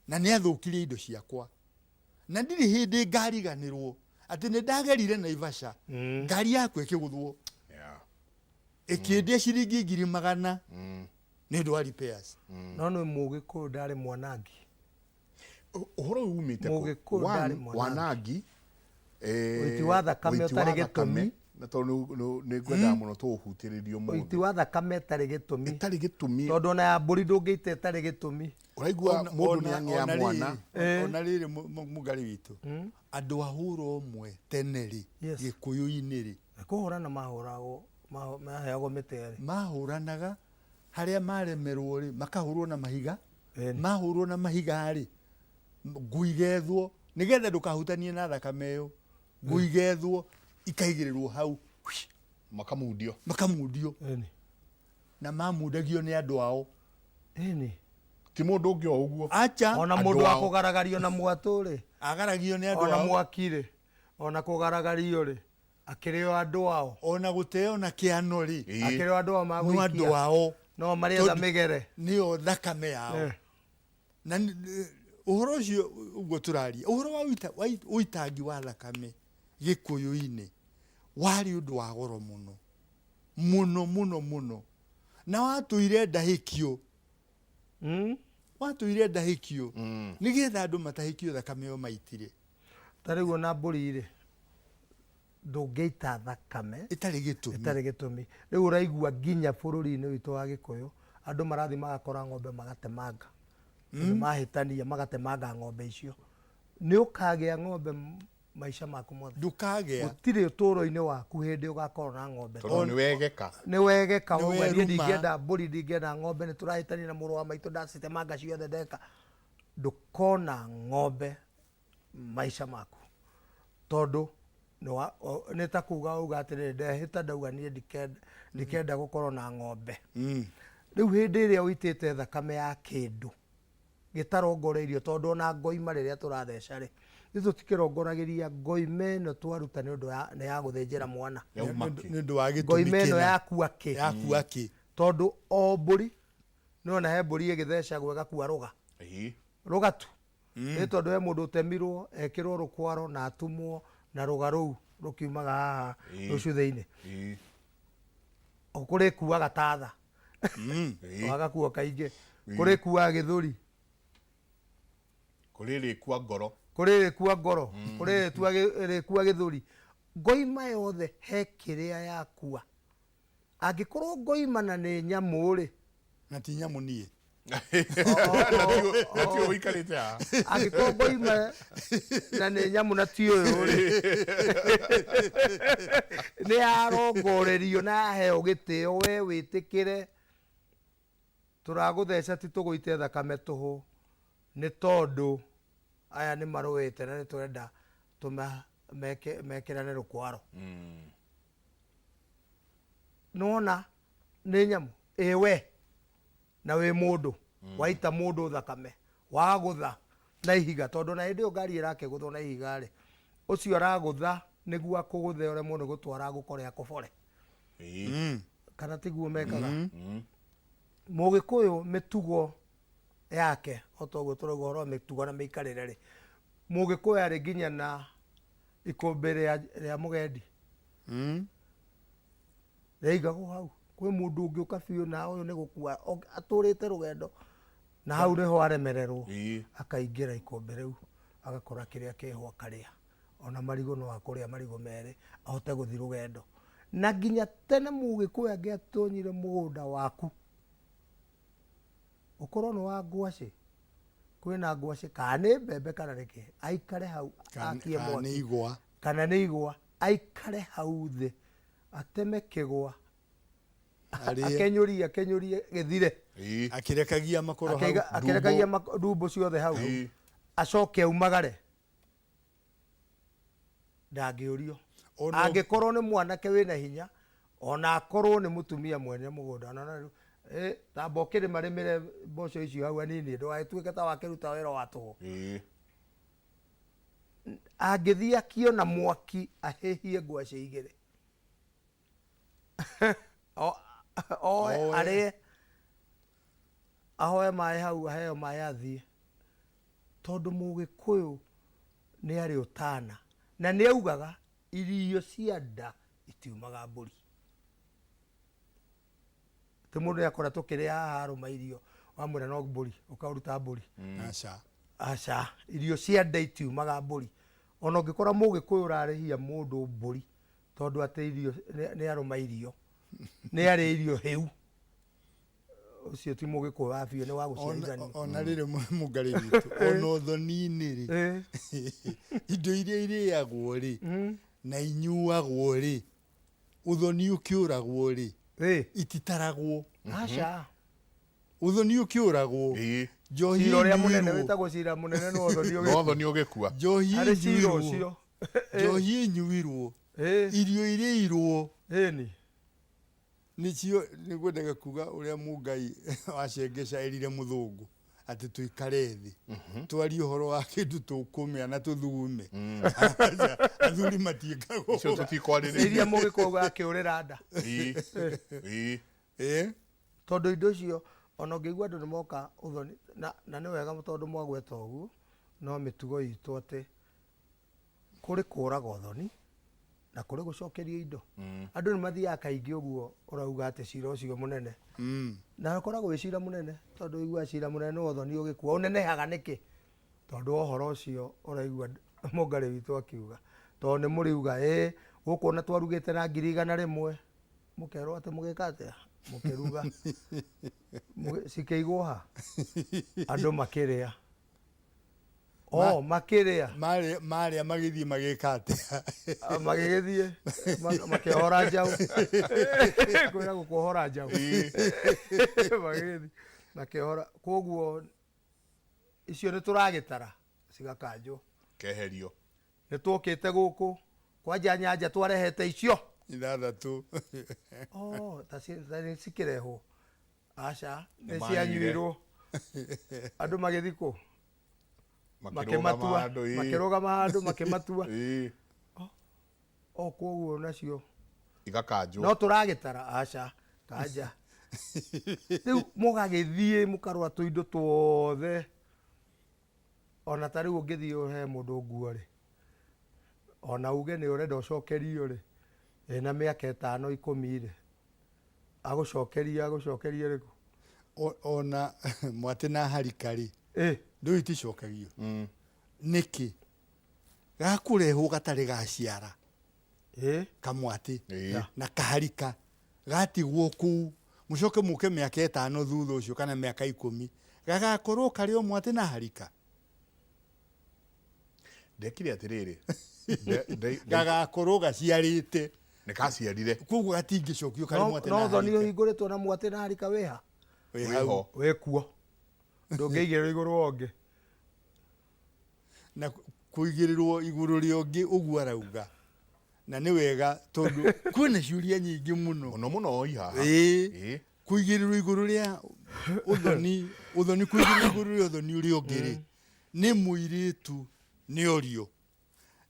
Na nĩ athũkirie indo ciakwa. Na ndirĩ hĩndĩ ngariganĩrwo atĩ nĩ ndagerire Naivasha, ngari yakwa ĩkĩgũthwo. Ĩkĩendia ciringi 100,000 nĩ ũndũ wa repairs. No nĩ Mũgĩkũyũ ndarĩ mwanangi. Ũhoro ũyũ umĩte kũ? Mũgĩkũyũ ndarĩ One, mwanangi. Wanangi, Ũiti wa thakame ũiti wa ũtarĩ thakame, gĩtũmi. Na tondũ nĩ ngwendaga mũno tũũhutĩrĩrie ũmũthĩ. Ũiti wa thakame ĩtarĩ gĩtũmi. Ĩtarĩ gĩtũmi. Tondũ ona ya mbũri ndũngĩita ĩtarĩ gĩtũmi. Ũraigua mũndũ nĩ ang'ea mwana. Ona rĩrĩ mũngarĩ witũ, andũ a hũra ũmwe tene rĩ, Gĩkũyũ-inĩ rĩ, Kũhũrana mahũragwo, maheagwo mĩtĩ erĩ. Mahũranaga harĩa maremerwo rĩ, makahũrwo na mahiga, mahũrwo na mahiga rĩ, ngui igethwo nĩgetha ndũkahutanie na thakame ĩyo, ngui igethwo ikaigĩrĩrwo hau, Makamundio. Makamundio. Na mamundagio nĩ andũ ao. Ti mũndũ ũngĩ o ũguo. Acha. Ona mũndũ wa kũgaragario na mwatũ rĩ. Agaragio nĩ andũ Ona ao. mwaki rĩ. Ona kũgaragario rĩ. Akĩrĩ o andũ ao. Ona gũteo na kĩano rĩ. Akĩrĩ o andũ ao No magũikia. andũ ao. No marĩetha Tondũ mĩgere. Nĩo thakame yao. Na ũhoro ũcio ũguo tũraria, ũhoro wa ũitangi wa thakame Gĩkũyũ-inĩ warĩ ũndũ wa goro mũno. Mũno mũno mũno. Na watũire ndahĩkio. Watũire ndahĩkio. Nĩgetha andũ matahĩkio thakame ĩyo maitire. Ta rĩu ona mbũri rĩ, ndũngĩita thakame ĩtarĩ gĩtũmi. Ĩtarĩ gĩtũmi. Rĩu ũraigua nginya bũrũri-inĩ witũ wa Gĩkũyũ, andũ marathiĩ magakora ng'ombe magatemanga. Tondũ mahĩtania magatemanga ng'ombe icio. Nĩ ũkagĩa ng'ombe maica maku mothe. Ndũkagĩa. Gũtirĩ ũtũũro-inĩ waku hĩndĩ ũgakorwo na ng'ombe. Tondũ nĩ wegeka. Nĩ wegeka, Nĩ wauga niĩ weruma. ndingĩenda mbũri, ndingĩenda ng'ombe, nĩ tũrahĩtania na mũrũ wa maitũ, ndacitemanga ciothe ndeka. Ndũkona ng'ombe maica maku. Tondũ nĩ ta kuga wauga atĩrĩrĩ, ndehĩta ndauga niĩ ndikenda gũkorwo na ng'ombe. Rĩu hĩndĩ ĩrĩa ũitĩte thakame ya kĩndũ gĩtarongoreirio, tondũ ona ngoima rĩrĩa tũratheca rĩ, ithuĩ tũtikĩrongoragĩria ngoima ĩno twaruta nĩ ũndũ nĩ ya gũthĩnjĩra mwana. Yauma kĩ? Nĩ ũndũ wa gĩtũmi Ngoima ĩno kĩna. yakua kĩ? Yakua kĩ? Tondũ o mbũri, nĩ wona he mbũri ĩgĩthecagwo ĩgakua rũga. Rũga tu. Nĩ tondũ he mũndũ ũtemirwo, ekĩrwo rũkwaro na atumwo na rũga rũu rũkiumaga haha rũcuthĩ-inĩ. Kũrĩ kuaga tatha. Wagakua kaingĩ. Kũrĩ kuaga gĩthũri. Kũrĩ rĩkua ngoro. Kũrĩ rĩkua ngoro. Kũrĩ rĩkua gĩthũri. Ngoima yothe he kĩrĩa yakua. Angĩkorwo ngoima na nĩ nyamũ rĩ. Na ti nyamũ niĩ. Na ti ũyũ ũikarĩte haha. Angĩkorwo ngoima na nĩ nyamũ na ti ũyũ rĩ. Nĩ yarongorerio na yaheo gĩtĩo we wĩtĩkĩre. Tũragũtheca ti tũgũite thakame tũhũ. Nĩ tondũ aya nĩ marũĩte na nĩ tũrenda mekĩrane rũkwaro. Nĩwona nĩ nyamũ ĩ we na wĩ mũndũ waita mũndũ thakame wagũtha na ihiga, tondũ na hĩndĩ ĩyo ngari ĩrakĩgũthwo na ihiga rĩ, ũcio aragũtha nĩguo akũgũthe ũremwo nĩ gũtwara agũkore akũbore. Kana tiguo mekaga? Mũgĩkũyũ mĩtugo yake, o ta ũguo tũrauga ũhoro wa mĩtugo na mĩikarĩre rĩ, Mũgĩkũyũ arĩ nginya na ikũmbĩ rĩa mũgendi. Rĩaigagwo hau. Kwĩ mũndũ ũngĩũka biũ na ũyũ nĩ gũkua, atũrĩte rũgendo na hau nĩho aremererwo. Akaingĩra ikũmbĩ rĩu, agakora kĩrĩa kĩho akarĩa. Ona marigũ no akũrĩa marigũ merĩ, ahote gũthiĩ rũgendo. Na nginya tene Mũgĩkũyũ angĩatonyire mũgũnda waku, ũkorwo nĩ wa ngwacĩ, kwĩna ngwacĩ, kana nĩ mbembe kana nĩ kĩ, aikare hau, akie Kana nĩ mwaki. igwa. Kana nĩ igwa, aikare hau thĩ, ateme kĩgwa, Arĩe. akenyũrie, akenyũrie gĩthire. Akĩrekagia makoro hau, Akĩrekagia ndumbo. ndumbo ciothe hau. Acoke aumagare. Ndangĩũrio. Angĩkorwo nĩ mwanake wĩna hinya, ona akorwo nĩ mũtumia mwene mũgũnda, ona no rĩu, tamba ũkĩrĩma rĩmĩre mboco icio hau hanini, ndũgagĩtuĩke ta wakĩruta wĩra wa tũhũ. Angĩthiĩ akio na mwaki ahĩhie ngwacĩ igĩrĩ oe arĩe ahoe maĩ hau aheo maĩ athiĩ tondũ mũgĩkũyũ nĩ arĩ ũtana na nĩ augaga irio cia nda itiumaga mbũri. Ti mũndũ nĩakora tũkĩrĩa haha arũma irio wamwĩra no mbũri ũkaruta mbũri. Aca. Aca, irio cia nda itiumaga mbũri. Ona ũngĩkora mũgĩkũyũ ũrarĩhia mũndũ mbũri tondũ atĩ irio nĩ arũma irio, nĩ arĩa irio hĩu, ũcio ti mũgĩkũyũ wa biũ nĩ wa gũciarithanio. Ona rĩrĩ mũngarĩ witũ, ona ũthoni-inĩ rĩ, indo iria irĩagwo rĩ, na inyuagwo rĩ, ũthoni ũkĩũragwo rĩ, ititaragwo. Aca. Ũthoni ũkĩũragwo, njohi Cira ũrĩa mũnene ĩnyuirwo. wĩtagwo cira mũnene nĩ ũthoni ũgĩkua. No ũthoni ũgĩkua. Njohi Harĩ cira ĩnyuirwo. ũcio. Njohi ĩnyuirwo. Irio irĩirwo. Ĩni. Nĩcio nĩngwendaga kuga ũrĩa Mũngai wacengeca erire mũthũngũ atĩ tũikare thĩ twarie ũhoro wa kĩndũ tũkũmĩa na tũthugume. Aca, athuri matiĩkaga Icio ũguo. tũtikwarĩrĩria. Iria mũgĩkũyũ akĩũrĩra nda. Ĩĩ. Ĩĩ. Tondũ indo icio ona ũngĩigua andũ nĩ moka ũthoni na, na nĩ wega tondũ mwagweta ũguo no mĩtugo itũ atĩ kũrĩ kũraga ũthoni na kũrĩ gũcokerio indo. Andũ nĩ mathiaga kaingĩ ũguo ũrauga atĩ cira ũcio mũnene. Na ũkoragwo wĩ cira mũnene tondũ ũiguaga cira mũnene nĩ ũthoni ũgĩkua. Ũnenehaga nĩkĩ? Tondũ wa ũhoro ũcio ũraigua mũngarĩ witũ akiuga. Tondũ nĩ mũriuga ĩ gũkũ ona twarugĩte na 100,000 mũkerwo atĩ mũgĩka atĩa? Mũkĩruga. Cikĩigwo ha? Andũ makĩrĩa. O, makĩrĩa. Marĩa magĩthiĩ magĩka atĩa? Magĩgĩthiĩ makĩohora njaũ. Kwĩra gũkũohora njaũ. Magĩgĩthiĩ makĩohora. Koguo icio nĩ tũragĩtara cigakanjwo. Keherio. Nĩ twokĩte gũkũ kwanja nyanja twarehete icio ithathatũ. Oh, ta nĩ cikĩrehwo. Aca, nĩ Nĩ cianyuirwo. Andũ magĩthiĩ kũ? Makĩmatua. Makĩrũgama handũ makĩmatua. O koguo nacio igakanjwo. No tũragĩtara aca, kanja. Rĩu mũgagĩthiĩ mũkarora tũindo tuothe. Ona ta rĩu ũngĩthiĩ ũhe mũndũ nguo rĩ, ona uge nĩ ũrenda ũcokerio rĩ, ĩna mĩaka 5 10 rĩ, agũcokeria agũcokeria rĩkũ? Ona mwatĩ na harika rĩ, ndũĩ iticokagio. Nĩkĩ? Gakũrehwo gatarĩ gaciara. Kamwatĩ na kaharika gatigwo kũu mũcoke mũke mĩaka 5 thutha ũcio kana mĩaka 10 gagakorwo karĩ o mwatĩ na harika. Ndekire atĩrĩrĩ. Gagakorwo gaciarĩte. Nĩ kaciarire. Koguo gatingĩcokio karĩ mwatĩ na No thoni harika. ũhingũrĩtwo na mwatĩ na harika wĩha? Wĩ hau. Wĩ kuo. Ndũngĩigĩrĩrwo igũrũ wa ũngĩ. Na kũigĩrĩrwo igũrũ rĩa ũngĩ ũguo arauga. Na nĩ wega tondũ kwĩna ciũria nyingĩ mũno. Mũno mũno oi haha. Ĩĩ. Kũigĩrĩrwo igũrũ rĩa ũthoni, ũthoni kũigĩrĩrwo igũrũ rĩa ũthoni ũrĩa ũngĩ rĩ, nĩ mũirĩtu nĩ orio.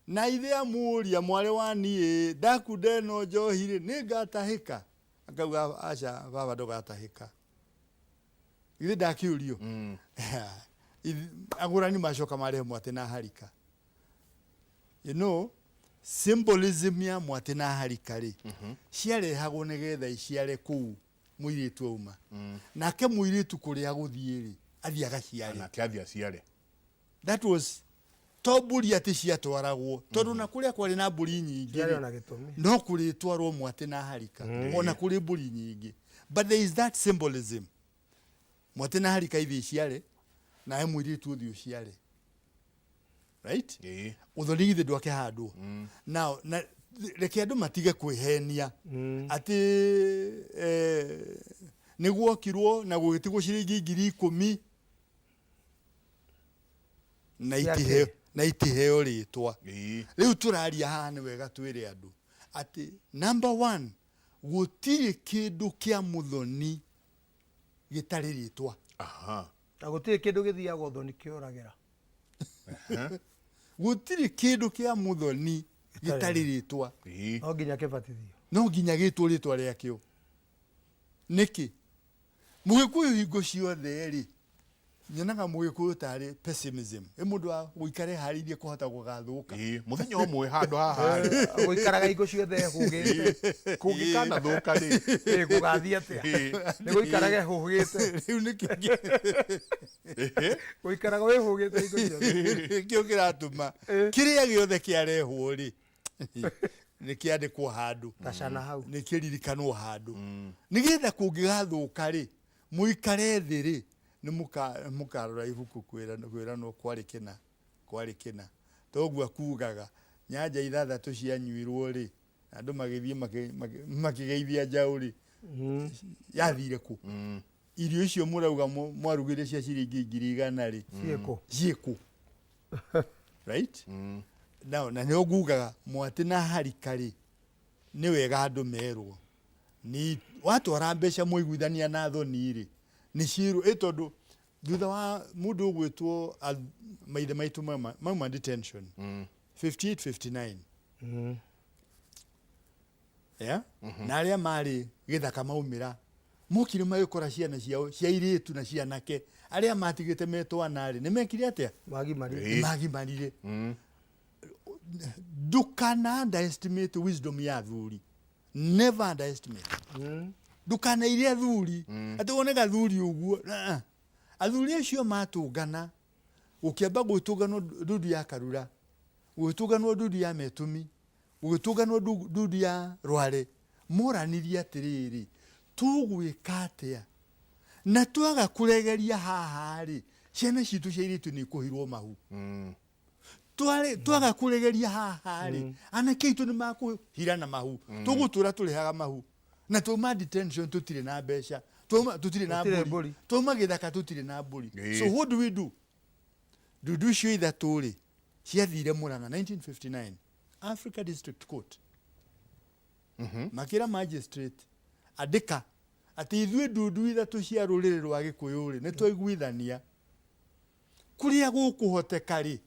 Na ithe amũria mwarĩ wa niĩ ndakunda ĩno njohi rĩ, nĩ ngatahĩka? Akauga aca baba ndũgatahĩka. Ithe ndakĩũrio. Agũrani macoka marehe mwatĩ na harika. You know, symbolism ya mwatĩ na harika rĩ, ciarehagwo nĩgetha iciare kũu mũirĩtu auma. Nake mũirĩtu kũrĩa agũthiĩ rĩ, athiĩ agaciare. Nake athiĩ aciare. That was to mbũri atĩ ciatwaragwo tondũ na kũrĩa kwarĩ na mbũri nyingĩ Ciarĩ rĩ, ona gĩtũmi. no kũrĩtwarwo mwatĩ na harika ona kũrĩ mbũri nyingĩ, but there is that symbolism mwatĩ na harika ithiĩ iciare nawe mũirĩtu ũthiĩ ũciare, right? Ũthoni githĩ ndwakĩhandwo. Now na reke andũ matige kwĩhenia atĩ nĩ gwokirwo na gũgĩtigwo ciringi 10,000 na itiheo na itiheo rĩtwa. Rĩu tũraria haha nĩ wega twĩre andũ atĩ number 1 gũtirĩ kĩndũ kĩa mũthoni gĩtarĩ rĩtwa. Na gũtirĩ kĩndũ gĩthiaga ũthoni kĩũragĩra. Gũtirĩ kĩndũ kĩa mũthoni gĩtarĩ rĩtwa. No nginya kĩbatithio. No nginya gĩtwo rĩtwa rĩakĩo. Nĩkĩ? Mũgĩkũyũ hingo ciothe rĩ, nyonaga mũgĩkũyũ tarĩ pessimism. Ĩ mũndũ wa gũikara eharĩirie kũhota gũgathũka. Ĩĩ, mũthenya ũmwe handũ haha rĩ. Gũikaraga hingo ciothe ehũgĩte. Kũngĩkanathũka rĩ. Ĩĩ, gũgathiĩ atĩa? Nĩ gũikaraga ehũgĩte. Rĩu nĩkĩo Gũikaraga wĩhũgĩte hingo ciothe. Nĩkĩo kĩratũma kĩrĩa gĩothe kĩarehwo rĩ, nĩ kĩandĩkwo handũ. Tacana hau. Nĩ kĩririkanwo handũ. Nĩgetha kũngĩgathũka rĩ, mũikare thĩ rĩ, nĩ mũkarora ibuku kwĩranwo kwarĩ kĩna, kwarĩ kĩna. Toguo akugaga, nyanja ithathatũ cianyuirwo rĩ, na andũ magĩthiĩ makĩgeithia njaũ rĩ, yathire kũ? Irio icio mũrauga mwarugire cia ciringi 100,000 rĩ, Ciĩkũ? Ciĩkũ? Right? Now, na nĩho ngugaga mwatĩ na harika rĩ, nĩ wega andũ merwo. Nĩ watwara mbeca mwaiguithania na thoni rĩ, nĩ ciĩrwo, ĩ tondũ thutha wa mũndũ ũgwĩtwo maithe maitũ mauma detention, 58, 59. Yeah? Na arĩa marĩ gĩthaka maumĩra, mokire magĩkora ciana ciao cia airĩtu na cianake arĩa matigĩte me twana rĩ, nĩ mekire atĩa? Magimarire. Nĩ magimarire. Ndũkana underestimate wisdom ya athuri. Never underestimate. Ndũkanaire athuri atĩ wone gathuri ũguo. Ah, athuri acio matũngana, gũkĩamba gwĩtũnganwo ndundu ya Karura, gũgĩtũnganwo ndundu ya Metũmi, gũgĩtũnganwo ndundu ya Rware, moranirie atĩrĩrĩ, tũgwĩka atĩa? Na twaga kũregeria haha rĩ, ciana citũ cia airĩtu nĩ ikũhirwo mahu. Twaga kũregeria haha rĩ, anake aitũ nĩ makũhira na mahu. Tũgũtũra tũrĩhaga mahu. Na twauma detention tũtirĩ na mbeca, twauma tũtirĩ na Tũtirĩ mbũri. mbũri. Twauma gĩthaka tũtirĩ na mbũri. So what do we do? Ndundu icio ithatũ rĩ, ciathire Murang'a 1959, Africa District Court. Makĩra magistrate, andĩka atĩ ithuĩ ndundu ithatũ cia rũrĩrĩ rwa Gĩkũyũ rĩ, nĩ twaiguithania kũrĩa gũkũhoteka rĩ,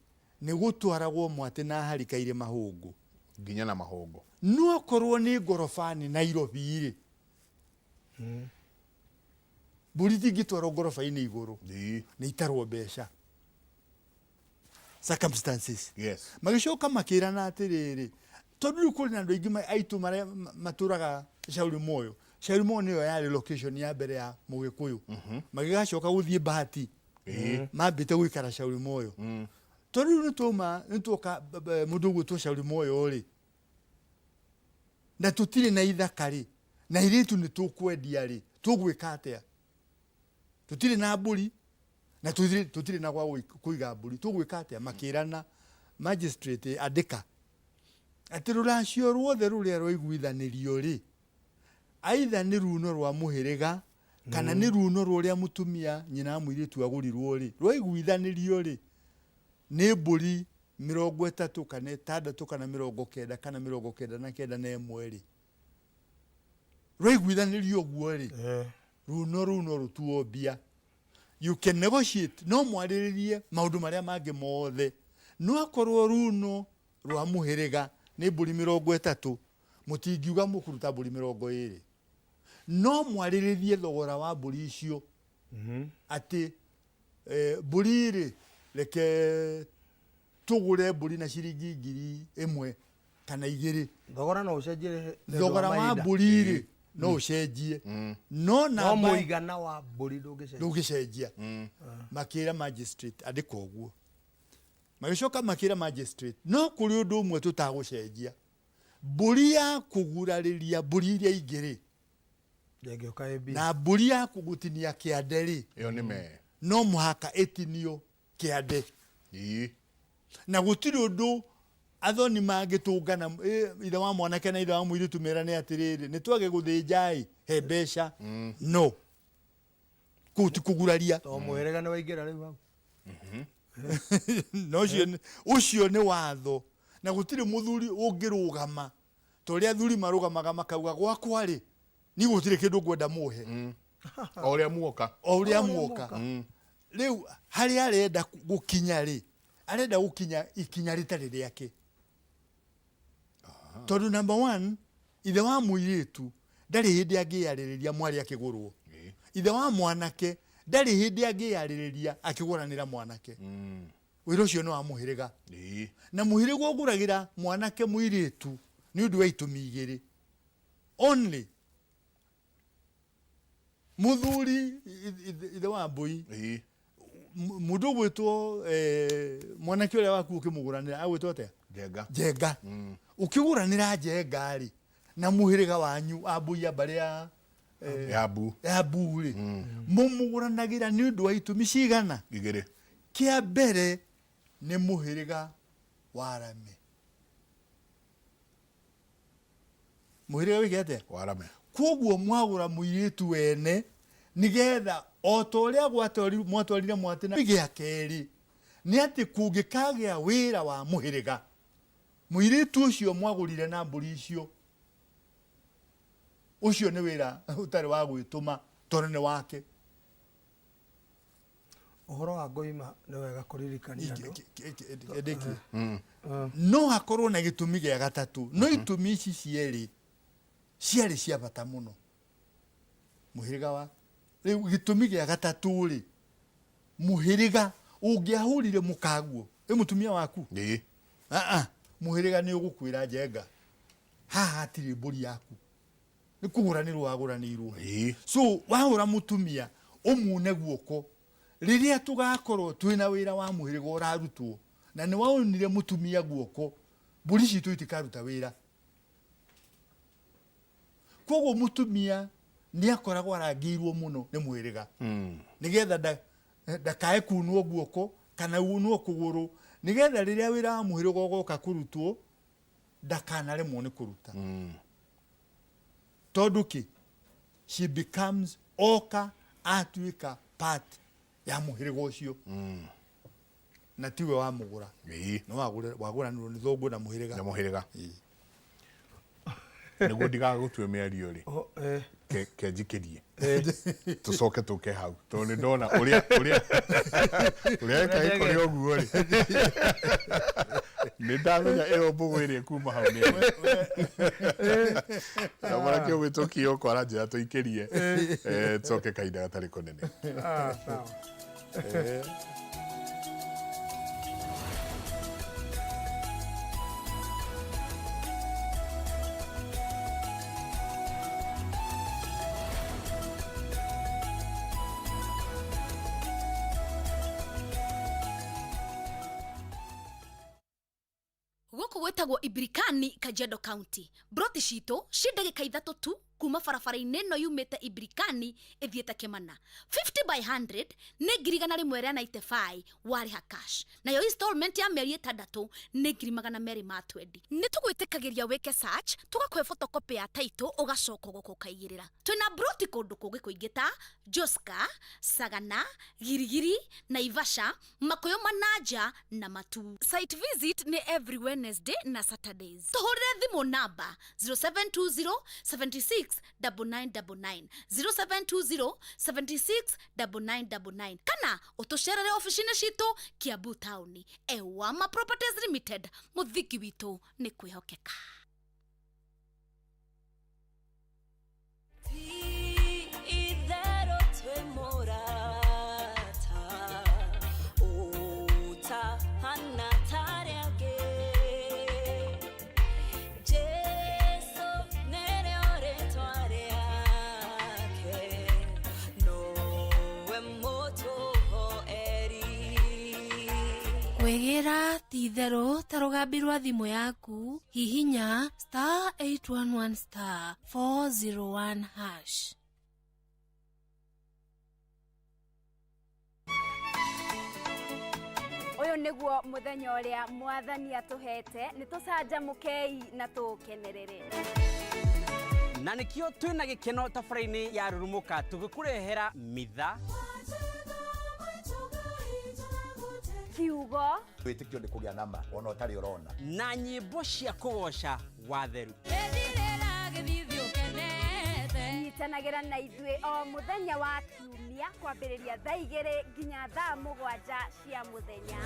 nĩ gũtwaragwo mwatĩ na harika irĩ mahũngũ. Nginya na mahũngũ. No akorwo nĩ ngoroba-nĩ Nairobi rĩ, mbũri itingĩtwarwo ngoroba-inĩ igũrũ, nĩ itarwo mbeca. Circumstances. Magĩcoka makĩrana atĩrĩrĩ, tondũ rĩu kũrĩ na andũ aingĩ aitũ marĩa matũraga Shauri Moyo. Shauri Moyo nĩyo yarĩ location ya mbere ya Mũgĩkũyũ. Magĩgacoka gũthiĩ Bahati. Mambĩte gũikara Shauri Moyo. Tondũ rĩu nĩtwauma, nĩtwoka mũndũ ũgwĩtwo Shauri Moyo rĩ, na tũtirĩ na ithaka rĩ, na airĩtu nĩtũkwendia rĩ, tũgwĩka atĩa? Tũtirĩ na mbũri, na tũtirĩ na gwa kũiga mbũri, tũgwĩka atĩa? Makĩrana magistrate, andĩka atĩ rũracio ruothe rũrĩa rwaiguithanĩrio rĩ, aitha nĩ runo rwa mũhĩrĩga kana nĩ runo rũrĩa mũtumia nyina wa mũirĩtu agũrirwo rĩ, rwaiguithanĩrio rĩ, nĩ mbũri 30 kana 60 kana 90 kana 99 na ĩmwe rĩ, rwaiguithanĩrio ũguo rĩ, runo rũu no rũtuo mbia. You can negotiate, no mwarĩrĩrie maũndũ marĩa mangĩ mothe, no akorwo runo rwa mũhĩrĩga nĩ mbũri 30, mũtingiuga mũkũruta mbũri 20, no mwarĩrĩrie thogora wa mbũri icio atĩ mbũri rĩ, reke tũgũre mbũri na ciringi 1000 kana 2. Thogora no ũcenjie nĩ ũndũ wa Thogora wa mahinda. mbũri rĩ, no ũcenjie, no No namba mũigana wa mbũri ndũngĩcenjia. Ndũngĩcenjia. Makĩra magistrate andĩka ũguo. Magĩcoka makĩra magistrate, no kũrĩ ũndũ ũmwe tũtagũcenjia, mbũri ya kũgurarĩria mbũri iria ingĩ rĩ, Ndĩngĩũka ĩ mbia. Na mbũri ya kũgũtinia kĩande rĩ, ĩyo nĩ mee. No mũhaka ĩtinio kĩande. Na gũtirĩ ũndũ athoni mangĩtũngana, ithe wa mwanake na ithe wa mũirĩtu merane atĩrĩrĩ, nĩ twage gũthĩnja ĩ, he mbeca. No kũu ti kũguraria. To mũhĩrĩga nĩ waingĩra rĩu hau. Na ũcio nĩ watho, na gũtirĩ mũthuri ũngĩrũgama ta ũrĩa athuri marũgamaga makauga gwakwa rĩ, niĩ gũtirĩ kĩndũ ngwenda mũhe. O ũrĩa muoka. O ũrĩa muoka. Rĩu harĩa arenda gũkinya rĩ, Arenda gũkinya ikinya rĩtarĩ rĩake. Tondũ number one, ithe wa mũirĩtu ndarĩ hĩndĩ angĩyarĩrĩria mwarĩ akĩgũrwo. Ithe wa mwanake ndarĩ hĩndĩ angĩyarĩrĩria akĩgũranĩra mwanake. Wĩra ũcio nĩ wa mũhĩrĩga. Na mũhĩrĩga ũgũragĩra mwanake mũirĩtu nĩ ũndũ wa itũmi igĩrĩ. Only Mũthuri ithe wa mbũi. Mũndũ ũgwĩtwo eh, mwanake ũrĩa waku ũkĩmũgũranĩra agwĩtwo atĩa? Njenga. Njenga. Ũkĩgũranĩra Njenga rĩ, na mũhĩrĩga wanyu a mbũi a mbarĩ ya eh, Ya mbu. ya mbu rĩ, mũmũgũranagĩra nĩ ũndũ wa itũmi cigana? Igĩrĩ. Kĩa mbere nĩ mũhĩrĩga wa Rame. Mũhĩrĩga wĩke atĩa? Warame. Kwoguo mwagũra mũirĩtu wene nĩgetha o ta ũrĩa mwatwarire mwatĩ na gĩa kerĩ nĩ atĩ kũngĩkagĩa wĩra wa mũhĩrĩga mũirĩtu ũcio mwagũrire na mbũri icio ũcio nĩ wĩra ũtarĩ wa gwĩtũma tondũ nĩ wake. Ũhoro wa ngoima nĩ wega kũririkania andũ. Ndĩkie. No hakorwo na gĩtũmi gĩa gatatũ, no itũmi ici cierĩ ciarĩ cia bata mũno. Mũhĩrĩga wa rĩu gĩtũmi gĩa gatatũ rĩ, mũhĩrĩga ũngĩahũrire mũkaguo, ĩ mũtumia waku? Ĩĩ. Aa, mũhĩrĩga nĩ ũgũkwĩra Njenga, haha hatirĩ mbũri yaku. Nĩ kũgũranĩrwo wagũranĩirwo. So wahũra mũtumia ũmune guoko, rĩrĩa tũgakorwo twĩna wĩra wa mũhĩrĩga ũrarutwo na nĩ waunire mũtumia guoko, mbũri citũ itikaruta wĩra. Koguo mũtumia nĩ akoragwo arangĩirwo mũno nĩ mũhĩrĩga nĩgetha ndakae kunwo guoko kana unwo kũgũrũ, nĩgetha rĩrĩa wĩra wa mũhĩrĩga ũgoka kũrutwo ndakanaremwo nĩ kũruta. Tondũ kĩ? She becomes oka atuĩka part ya mũhĩrĩga ũcio. Na tiwe wamũgũra. Nĩ wagũranirwo nĩ thoguo na mũhĩrĩga. Na mũhĩrĩga. Nĩguo ndigagũtue mĩario rĩ, kenjikĩrie. Tũcoke tũke hau. Tondũ nĩ ndona ũrĩa ũrĩa ũrĩa eka ĩkore ũguo rĩ. Nĩ ndamenya ĩyo mbũgũ ĩrĩa ĩkuma hau nĩ ĩrĩkũ. Na mwanake ũgwĩtwo Kioko aranjĩra tũikĩrie, tũcoke kahinda gatarĩ kũnene. Ah, sawa. Gũkũ gwĩtagwo Ibirikani, Kajiado County. Mburoti citũ ci ndagĩka ithatũ tu kuma barabara-inĩ ĩno yumĩte Ibirikani ĩthiĩte Kĩmana. 50 by 100 nĩ 195,000 warĩha cash. Nayo installment ya mĩeri ĩtandatũ nĩ 220,000. Nĩ tũgwĩtĩkagĩria wĩke search, tũgakũhe photocopy ya title ũgacoka ũgoka ũkaigĩrĩra. Twĩna mburoti kũndũ kũngĩ kũingĩ ta Joska, Sagana, Girigiri, Naivasha, Makuyu Manaja na Matu. Site visit nĩ every Wednesday na Saturdays. Tũhũrĩre thimũ namba 0720 76 9999, 0720 76 9999, kana ũtũcerere obici-inĩ citũ Kiambu taũni. Ewama Properties Limited, mũthingi witũ nĩ kwĩhokeka. Itherũ twĩ mũrata ũtahana tarĩa angĩ. Jesũ nĩrĩo rĩtwa rĩake, nowe mũtũhoeri. Kwĩgĩra ti itherũ ta rũgambi rwa thimũ yaku, hihinya star 811 star 401 hash. Ũyũ nĩguo mũthenya ũrĩa mwathani atũhete, nĩ tũcanjamũkei na tũũkenerere. Na nĩkĩo twĩna gĩkeno tabarĩra-inĩ ya Rurumũka tũgĩkũrehera mitha, kiugo, wĩtĩkio nĩ kũgĩa na ma ona ũtarĩ ũrona, na nyĩmbo cia kũgoca watheru. Nyitanagĩra na ithuĩ o mũthenya wa kiumia kwambĩrĩria thaa igĩrĩ nginya thaa mũgwanja cia mũthenya.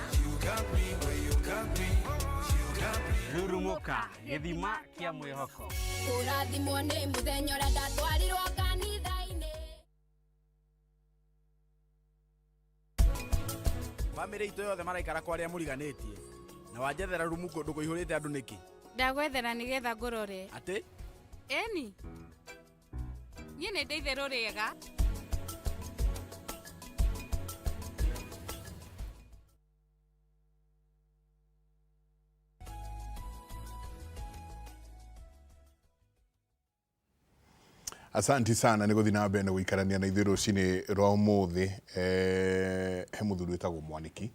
Rurumũka, gĩthima kĩa mwĩhoko. Kũrathimwo nĩ mũthenya ũrĩa ndatwarirwo kanitha-inĩ. Bamĩrĩ itũ yothe maraikara kwa arĩa mũriganĩtie na wanjethera rumu kũndũ kũihũrĩte andũ nĩkĩ? Ndagwethera nĩgetha ngũrore. Atĩ? Ĩni, niĩ nĩ ndĩ itherũ rĩega. Asanti sana nä gå thiä na mbere na gå ikarania na ithuä rå cinä rwa å må thä. He må thuri wä tagwo Mwaniki.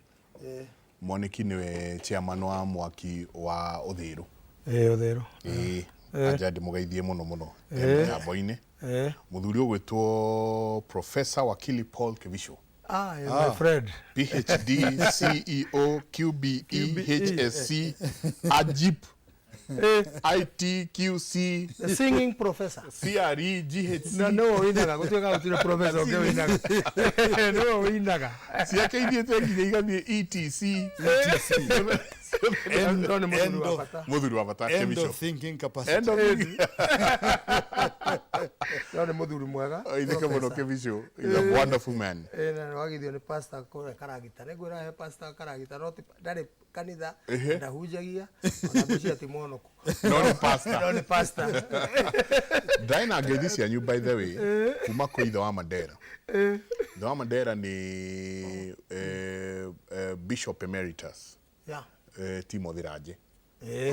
Mwaniki nĩwe chairman wa mwaki wa Ũthĩrũ. Ĩĩ, Ũthĩrũ. Ĩĩ. Anja ndĩmũgeithie mũno mũno mĩtambo-inĩ. Mũthuri ũgwĩtwo Professor Wakili Paul Kibicho. Ah, yeah, my friend. PhD, CEO, QBE, HSC, AGIP, ITQC, The singing professor. CRE, GHC. Na nĩwe ũinaga, gũtuĩka gũtirĩ professor ũngĩ ũinaga. Nĩwe ũinaga. Ciake ithiĩte nginya igathiĩ ETC. No nĩ mũthuri wa bata. Mũthuri wa bata. End Kibicho. of thinking capacity. End of thinking. No nĩ mũthuri mwega. Oithĩke mũno Professor. Kibicho. He's a wonderful man. Ĩĩ, na nĩwagithio nĩ pastor kũrĩa Karagita. Nĩngwĩra he pastor Karagita, no ti ndarĩ kanitha, ndahunjagia, ona ngwĩciria ti mwonoku. No nĩ pastor. No nĩ pastor. Ndaĩ na ngeithi cianyu by the way kuma kwĩ ithe wa Mandera. Ithe wa Mandera nĩ Bishop Emeritus Timothy Ranje. Ĩĩ,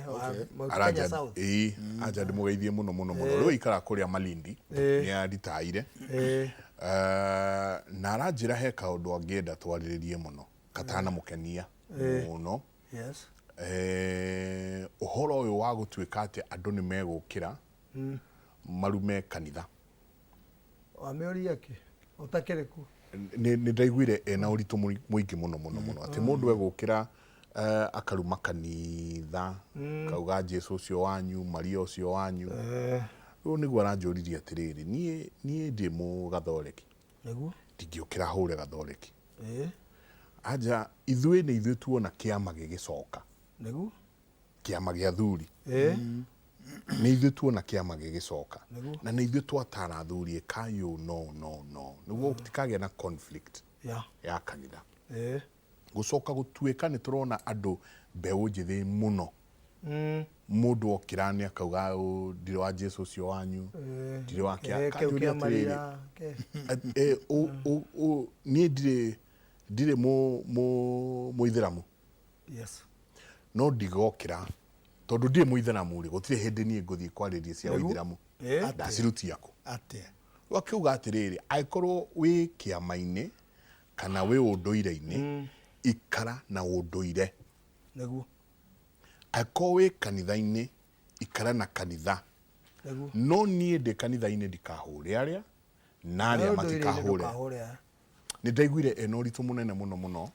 wa Mount Kenya Aranja South. ĩĩ, anja ndĩmũgeithie mũno mũno mũno. Rĩu aikaraga kũrĩa Malindi, nĩ aritaire. Na aranjĩra he kaũndũ angĩenda twarĩrĩrie mũno katanamũkenia mũno. Ũhoro ũyũ wa gũtuĩka atĩ andũ nĩ megũkĩra marume kanitha. Wamĩũria kĩ? Ũtakĩrĩ kuo. Nĩ ndaiguire ena ũritũ mũingĩ mũno mũno mũno atĩ mũndũ egũkĩra akaruma kanitha, kauga Jesu ũcio wanyu, Maria ũcio wanyu. Rĩu nĩguo aranjũririe atĩrĩrĩ, niĩ ndĩ mũgathoreki. Nĩguo. Ndingĩũkĩra hũre gathoreki. Anja ithuĩ nĩ ithuĩ tuona kĩama gĩgĩcoka. Nĩguo. Kĩama gĩa athuri. Nĩ ithuĩ tuona kĩama gĩgĩcoka. Nĩguo. Na nĩ ithuĩ twatara athuri ĩkai ũũ, no no no. Nĩguo gũtikagĩe na conflict ya kanitha. Gũcoka gũtuĩka nĩ tũrona andũ mbeũ njĩthĩ mũno. Mũndũ okĩra nĩ akauga ũũ, ndirĩ wa Jesu ũcio wanyu, ndirĩ wa kĩa. Kĩu Kanjũria kĩa atĩrĩrĩ, Maria, kĩ? Niĩ ndirĩ mũithĩramu. No ndigokĩra tondũ ndirĩ mũithĩramu rĩ, gũtirĩ hĩndĩ niĩ ngũthiĩ kwarĩria cia Nĩguo. ũithĩramu. Ndacirutia kũ? Atĩa? Wakiuga atĩrĩrĩ, angĩkorwo wĩ kĩama-inĩ kana wĩ ũndũire-inĩ, ikara na ũndũire. Nĩguo. Angĩkorwo wĩ kanitha-inĩ, ikara na kanitha. Nĩguo. No niĩ ndĩ kanitha-inĩ ndikahũre arĩa na arĩa Na ũndũire-inĩ matikahũre. ndũkahũre aya. Nĩ ndaiguire ena ũritũ mũnene mũno mũno.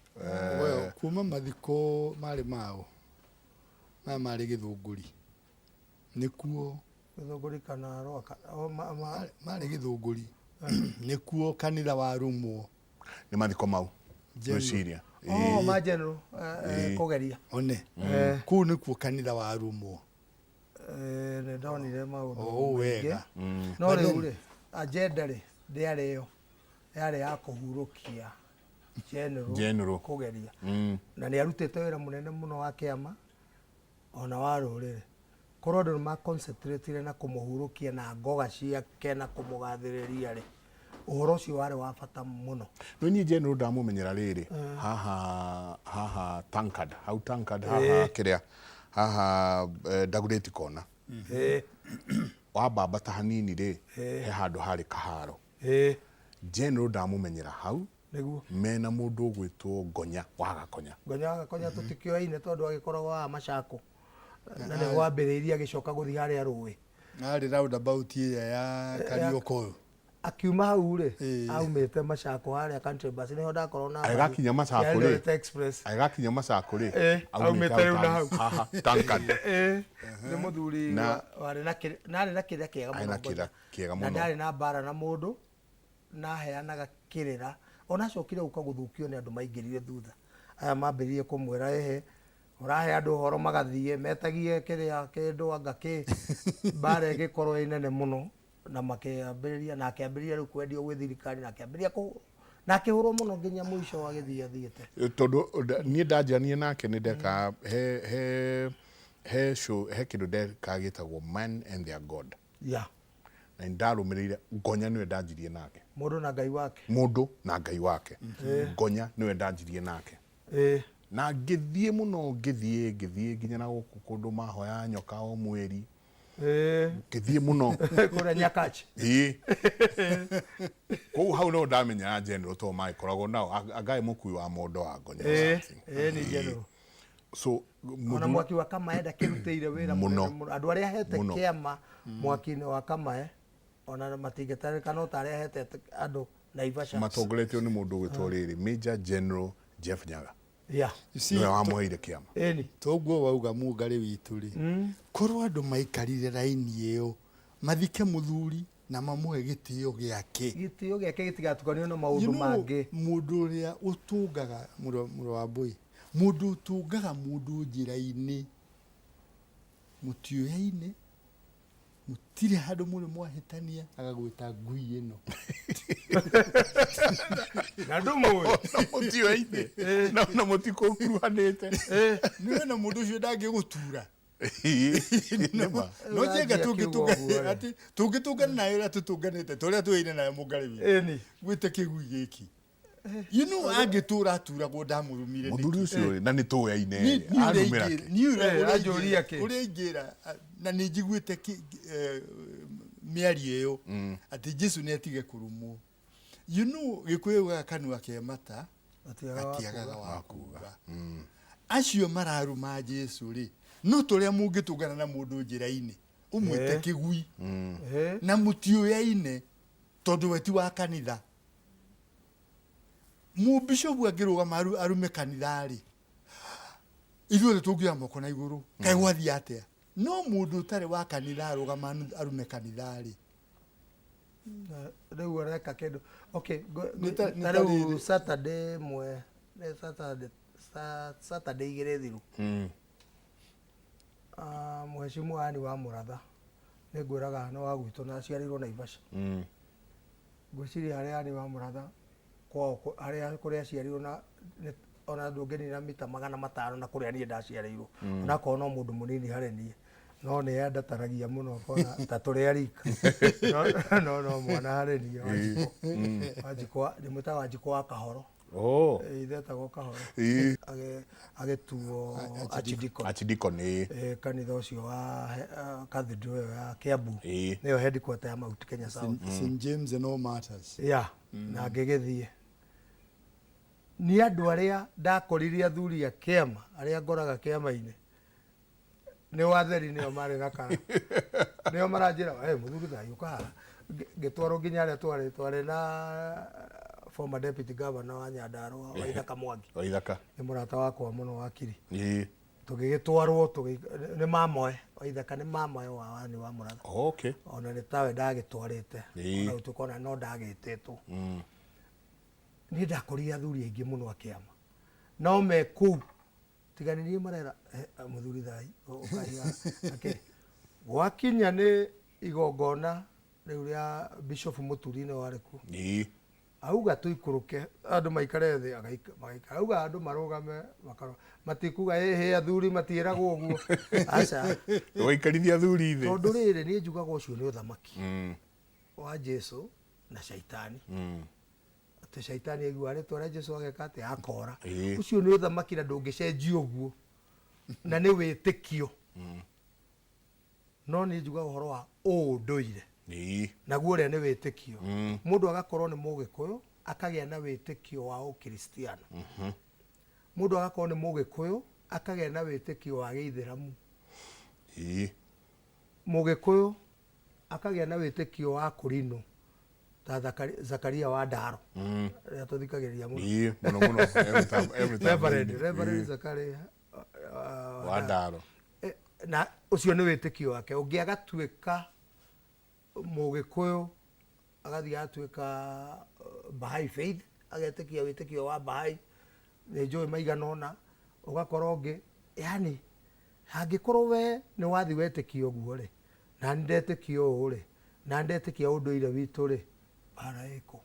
Well, kuma mathiko marĩ mao maya marĩ Gĩthũngũri, nĩkuo Gĩthũngũri kana Rwaka? O, marĩ Gĩthũngũri, nĩkuo kanitha warumwo. Nĩ mathiko mau General. ngwĩciria. Oh, ma general, kũgeria. One. Kũu nĩkuo kanitha warumwo. Nĩ ndonire maũndũ Oh, maingĩ. wega. No But rĩu then- rĩ, agenda rĩ, ndĩarĩ ĩyo, yarĩ ya kũhurũkia general, General. kũgeria. Na nĩ arutĩte wĩra mũnene mũno wa kĩama ona wa rũrĩrĩ. Korwo andũ nĩ ma-concentrate-ire na kũmũhurũkia na ngoga ciake na kũmũgathĩrĩria rĩ, ũhoro ũcio warĩ wa bata mũno. No niĩ general ndamũmenyera rĩrĩ, haha Tankard, hau Tankard haha kĩrĩa haha Dagoretti Corner. Wambambata hanini rĩ, he handũ harĩ kaharo. General ndamũmenyera hau. Nĩguo. Mena mũndũ ũgwĩtwo Ngonya wa Gakonya. Ngonya wa Gakonya tũtikĩoaine tondũ agĩkoragwo haha Machako. Na nĩ gwambĩrĩirie agĩcoka gũthiĩ harĩa rũĩ. Arĩ roundabout ĩrĩa ya Kariokor. Akiuma hau rĩ, aumĩte Machakos harĩa Country Bus nĩho ndakorwo na mbathi Agĩgakinya ya Machakos rĩ, Eldoret Express. Agĩgakinya Machakos rĩ, Aumĩte rĩu na hau. Haha Tankan. Nĩ mũthuri warĩ na kĩrĩ, na arĩ na kĩrĩra kĩega Arĩ mũno na kĩrĩra Ngoja. kĩega Na mũno. ndarĩ na mbara na mũndũ, na aheanaga kĩrĩra. Ona acokire gũka gũthũkio nĩ andũ maingĩrire thutha. Aya mambĩrĩirie kũmwĩra ĩhĩ, ũrahe andũ ũhoro magathiĩ, metagie kĩrĩa kĩndũ anga kĩ. Mbara ĩgĩkorwo ĩ nene mũno. Na makĩambĩrĩria, na akĩambĩrĩria rĩu kwendio gwĩ thirikari, na akĩambĩrĩria kũhũrwo, na akĩhũrwo mũno nginya mũico agĩthiĩ athiĩte. Tondũ niĩ ndanjanie nake nĩ ndeka he he he show he kĩndũ ndeka gĩtagwo Man and Their God. Na nĩ ndarũmĩrĩire Ngonya nĩwe ndanjirie nake. Mũndũ na Ngai wake. Mũndũ na Ngai wake. Ngonya nĩwe ndanjirie nake. Na ngĩthiĩ mũno ngĩthiĩ ngĩthiĩ nginya na gũkũ kũndũ mahoya nyoka o mweri. Ngĩthiĩ mũno. Kũrĩa Nyakach. Ĩĩ. Kũu hau no ndamenyaga general tondũ magĩkoragwo nao angaĩ mũkui wa mondo wa Ngonya or something. Ĩĩ, nĩ general. So, Ona mũthuri mwaki wa Kamae ndakĩrutĩire wĩra Mũno. mũnene mũno. Andũ arĩa ahete Mũno. kĩama mwaki-inĩ wa Kamae ona matingĩtarĩka no ta arĩa ahete andũ Naivasha. Matongoretio nĩ mũndũ ũgwĩtwo rĩrĩ Major General Jeff Nyaga. You see, Nĩwe wamũheire kĩama. Ĩni. Toguo wauga mũngarĩ witũ rĩ, korwo andũ maikarire raini ĩyo mathike mũthuri na mamũhe gĩtĩo gĩake. Gĩtĩo gĩake gĩtigatukanio na maũndũ You know, mangĩ. Mũndũ ũrĩa ũtũngaga mũrũ wa mbũi, mũndũ ũtũngaga mũndũ njĩra-inĩ, mũtiũyaine, mũtirĩ handũ mũrĩ mwahĩtania, agagwĩta ngui ĩno. Na ndũmũĩ. Na mũtiũyaine. Na mũtikũkuruhanĩte. Nĩ wona mũndũ ũcio ndangĩgũtura. Nĩma. No njenga Ũranjia kiugo ũguo rĩ. atĩ tũngĩtũngana nawe ũrĩa tũtũnganĩte, ta ũrĩa tũyaine nawe mũngarĩ witũ. Ĩni. Gwĩte kĩgui gĩkĩ. You know, angĩtũra aturagwo ndamũrumire nĩkĩ? Mũthuri ũcio rĩ, na nĩ tũyaine Ni- rĩ, ni ũrĩa arumĩra ingĩra- kĩ? ni ũrĩa- ũrĩa Anjũria ingĩra- kĩ? ũrĩa ingĩra, na nĩ njiguĩte mĩario ĩyo atĩ Jesu nĩ atige kũrumwo. You know, Gĩkũyũ gaugaga kanua ke mata gatiagaga wa kuga. Acio mararuma Jesu rĩ, no ta ũrĩa mũngĩtũngana na mũndũ njĩra-inĩ ũmwĩte kĩgui na mũtiũyaine tondũ we ti wa kanitha. Mũbishopu angĩrũgama arume kanitha rĩ, ithuothe tũngĩoya moko na igũrũ, kaĩ gwathiĩ atĩa? No mũndũ ũtarĩ wa kanitha arũgama arume kanitha rĩ, Na rĩu areka kĩndũ. Okay, Nĩ ta- nĩ ta ta rĩu rĩrĩ. Saturday ĩmwe, nĩ Saturday, Saturday igĩrĩ thiru. Mheshimiwa Anne wa Mũratha, nĩ ngwĩraga nĩ wa gwitũ na aciarĩirwo Naivasha. Ngwĩciria harĩa Anne wa Mũratha kwao harĩa kũrĩa aciarirwo na nĩ, ona ndũngĩnina mita 500 na kũrĩa niĩ ndaciarĩirwo. Onakorwo no mũndũ mũnini harĩ niĩ, no nĩ andataragia mũno akona ta tũrĩ arika. No, no, no mwana harĩ niĩ, Wanjikũ. Wanjikũ, ndĩmwĩtaga Wanjikũ wa Kahoro. Ithe etagwo Kahoro. Agĩtuo Archdeacon. Archdeacon, ĩĩ. Kanitha ũcio wa cathedral ĩyo ya Kiambu. Nĩyo headquarter ya Mount Kenya South. St James and all matters. Yeah, na ngĩgĩthiĩ. Nĩ andũ arĩa ndakorire athuri a kĩama, arĩa ngoraga kĩama-inĩ, nĩ watheri nĩo marĩ na kara. Nĩo maranjĩra, hey, mũthuri thayũ ũka haha. Ngĩtwarwo nginya harĩa twarĩ, twarĩ na former deputy governor wa Nyandarua, Waithaka Mwangi. Waithaka. Nĩ mũrata wakwa mũno wa kiri. Tũgĩgĩtwarwo, nĩ mamoe, Waithaka nĩ mamoe wa Wani wa Mũratha. Ona nĩ tawe ndagĩtwarĩte. Ona gũtuĩka ona no ndagĩtĩtwo. Niĩ ndakorire athuri aingĩ mũno a kĩama. No me kũu, tiga nĩ niĩ marera, mũthuri thai, ũkaiga, akĩ, gwakinya nĩ igongona rĩu rĩa Bishop Mũturi nĩ warĩ kuo. Auga tũikũrũke, andũ maikare thĩ, magaikara. Auga andũ marũgame, makarũgama. Matikuga, ĩhĩ, athuri matiĩragwo ũguo. Aca. Waikarithia athuri thĩ. Tondũ rĩrĩ, niĩ njugaga ũcio nĩ ũthamaki wa Jesu na Shaitani. Atĩ Shaitani aigua rĩtwa rĩa Jesu ageka atĩ akora. Ũcio nĩ ũthamaki na ndũngĩcenjia ũguo. Na nĩ wĩtĩkio. No niĩ njugaga ũhoro wa ũndũire. Naguo ũrĩa nĩ wĩtĩkio. Mũndũ agakorwo nĩ Mũgĩkũyũ, akagĩa na wĩtĩkio wa Ũkristiano. Mũndũ agakorwo nĩ Mũgĩkũyũ, akagĩa na wĩtĩkio wa Gĩithĩramu. Mũgĩkũyũ akagĩa na wĩtĩkio wa Kũrinũ. Ta Zakaria wa Ndaro rĩrĩa tũthikagĩrĩria mũno. Ĩĩ, mũno mũno every time, every time. Reverend, Reverend Zakaria wa Ndaro. Na ũcio nĩ wĩtĩkio wake. Ũngĩ agatuĩka Mũgĩkũyũ, agathiĩ agatuĩka Bahai faith, agetĩkia wĩtĩkio wa Bahai, nĩ njũĩ maigana ũna. Ũgakora ũngĩ, yani hangĩkorwo we nĩ wathiĩ wetĩkia ũguo rĩ, na nĩ ndetĩkia ũũ rĩ, na nĩ ndetĩkia ũndũire witũ rĩ, mbara ĩkũ?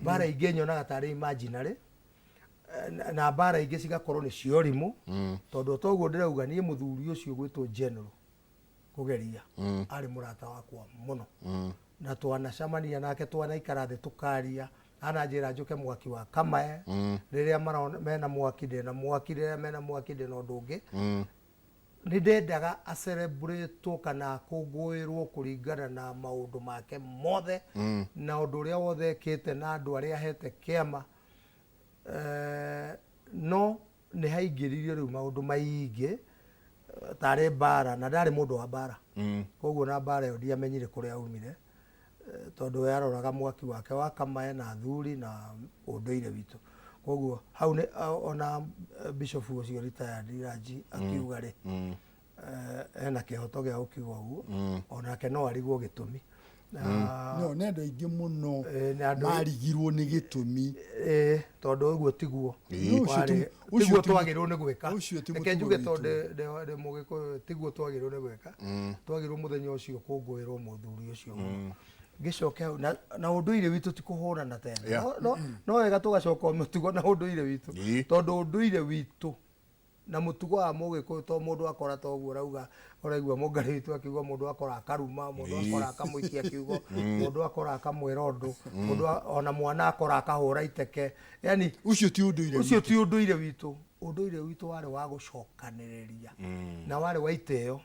Mbara ingĩ nyonaga tarĩ imaginary, na mbara ingĩ cigakorwo nĩ cia ũrimũ, tondũ toguo ndĩrauga niĩ mũthuri ũcio gwĩtwo general kũgeria arĩ mũrata wakwa mũno, na twanacemania nake, twanaikara thĩ tũkaria, ananjĩra njũke mwaki wa kamae, rĩrĩa marona mena mwaki ndĩna mwaki, rĩrĩa mena mwaki ndĩna ũndũ ũngĩ. Nĩ ndendaga acelebrate kana akũngũĩrwo kũringana na maũndũ make mothe, na ũndũ ũrĩa wothe ekĩte na andũ arĩa ahete kĩama. No nĩ haingĩririo rĩu maũndũ maingĩ, tarĩ mbara, na ndarĩ mũndũ wa mbara. Koguo na mbara ĩyo ndiamenyire kũrĩa aumire, tondũ we aroraga mwaki wake wa kamae na athuri na ũndũire witũ. Koguo hau nĩ ona bishop ũcio retired Raji akiuga rĩ, ena kĩhoto gĩa gũkiuga ũguo, onake no arigwo gĩtũmi. No nĩ andũ aingĩ mũno nĩ andũ- marigirwo nĩ gĩtũmi. Tondũ ũguo tiguo No, ũcio ũcio tiguo twagĩrĩirwo nĩ gwĩka. Ũcio ti Reke mũtugo njuge witũ. tondũ ndĩ Mũgĩkũyũ, tiguo twagĩrĩirwo nĩ gwĩka. Twagĩrĩirwo mũthenya ũcio kũngũĩrwo mũthuri ũcio mũno. Ngĩcoke hau na ũndũire witũ ti kũhũrana tena. No wega tũgacoka o mũtugo na ũndũire witũ, tondũ ũndũire witũ na mũtugo wa Mũgĩkũyũ, to mũndũ akora ta ũguo ũrauga, ũraigua mũngarĩ witũ akiuga mũndũ akora akaruma, mũndũ akora akamũikia kiugo, mũndũ akora akamwĩra ũndũ, mũndũ ona mwana akora akahũra iteke, yani ũcio ti ũndũire ũcio witũ. Ti ũndũire witũ. Ũndũire witũ warĩ wa gũcokanĩrĩria na warĩ wa itĩo.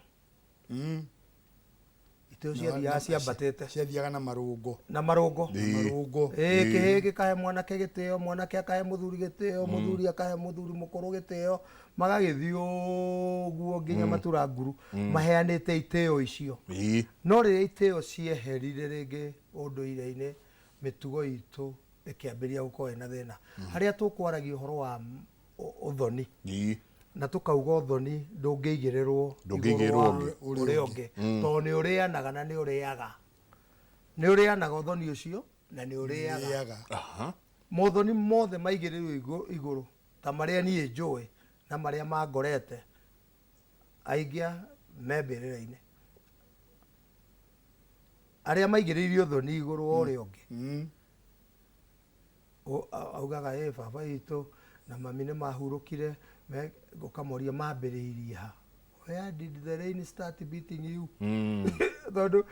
Itĩo ciathiaga ciambatĩte, ciathiaga na marũngo, na marũngo. Na marũngo. Kĩhĩ gĩkahe mwanake gĩtĩo, mwanake akahe mũthuri gĩtĩo, mũthuri akahe mũthuri mũkũrũ gĩtĩo, magagĩthiĩ ũguo nginya matura nguru, maheanĩte itĩo icio. No rĩrĩa itĩo cieherire rĩngĩ ũndũire-inĩ, mĩtugo itũ ĩkĩambĩrĩria gũkorwo ĩna thĩna, harĩa tũkwaragia ũhoro wa ũthoni, na tũkauga ũthoni ndũngĩigĩrĩrwo Ndũngĩigĩrĩrwo igũrũ wa ũngĩ. ũrĩa ũngĩ, tondũ nĩ ũrĩanaga na nĩ ũrĩaga, nĩ ũrĩanaga ũthoni ũcio na nĩ ũrĩaga. Ũrĩaga. Mothoni mothe maigĩrĩirwo igũrũ ta marĩa niĩ njũĩ na marĩa mangorete, aingĩ a me mbĩrĩra-inĩ, arĩa maigĩrĩirie ũthoni igũrũ wa ũrĩa ũngĩ. Augaga ĩ baba witũ na mami nĩ mahurũkire, ũkamoria mambĩrĩirie ha? Where did the rain start beating you? Tondũ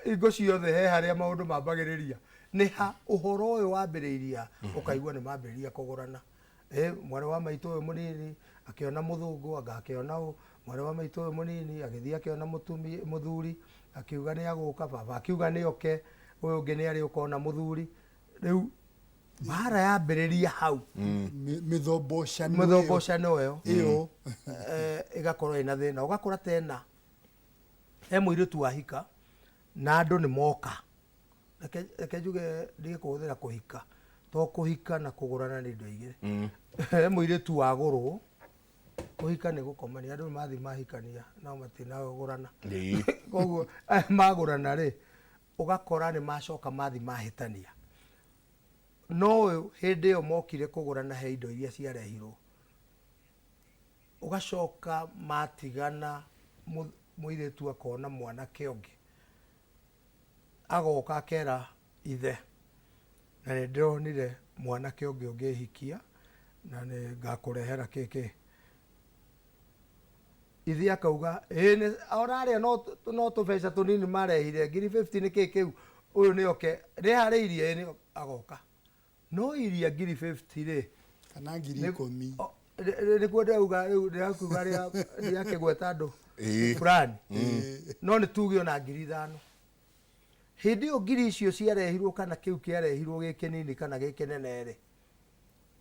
hingo ciothe he harĩa maũndũ mambagĩrĩria, nĩ ha ũhoro ũyũ wambĩrĩirie ha? Ũkaigua nĩ mambĩrĩria kũgũrana. Mwarĩ wa maitũ ũyũ mũnini akĩona mũthũngũ, anga akĩona ũ, mwarĩ wa maitũ ũyũ mũnini agĩthiĩ akĩona mũthuri, akiuga nĩ agũka, baba akiuga nĩ oke, ũyũ ũngĩ nĩ arĩũka ona mũthuri. Rĩu mbara yambĩrĩria hau. Mĩthombocano mĩthombocano ĩyo ĩyo. Ĩgakorwo ĩna thĩna. Ũgakora tena he mũirĩtu wahika na andũ nĩ moka. Reke njuge ndige kũhũthĩra kũhika, to kũhika na kũgũrana nĩ indo igĩrĩ. He mũirĩtu wagũrwo, kũhika nĩ gũkomania, andũ nĩ mathiĩ mahikania no matinagũrana. Koguo aya magũrana rĩ, ũgakora nĩ macoka mathiĩ mahĩtania. No ũyũ hĩndĩ ĩyo mokire kũgũrana he indo iria ciarehirwo, ũgacoka matigana, mũirĩtu akona mwanake ũngĩ, agoka akera ithe, na nĩ ndĩronire mwanake ũngĩ ũngĩhikia na nĩ ngakũrehera kĩkĩ. Ithe akauga ĩĩ nĩ ona arĩa no tũbeca tũnini marehire, ngiri 50 nĩ kĩ kĩu, ũyũ nĩ oke nĩharĩirie, ĩĩ nĩ agoka, no iria ngiri 50 rĩ, kana ngiri 10. Nĩkuo ndĩrauga rĩu, ndĩrakiuga rĩakĩgweta andũ fulani, no nĩ tuge ona ngiri 5. Hĩndĩ ĩyo ngiri icio ciarehirwo kana kĩu kĩarehirwo gĩ kĩnini kana gĩ kĩnene rĩ,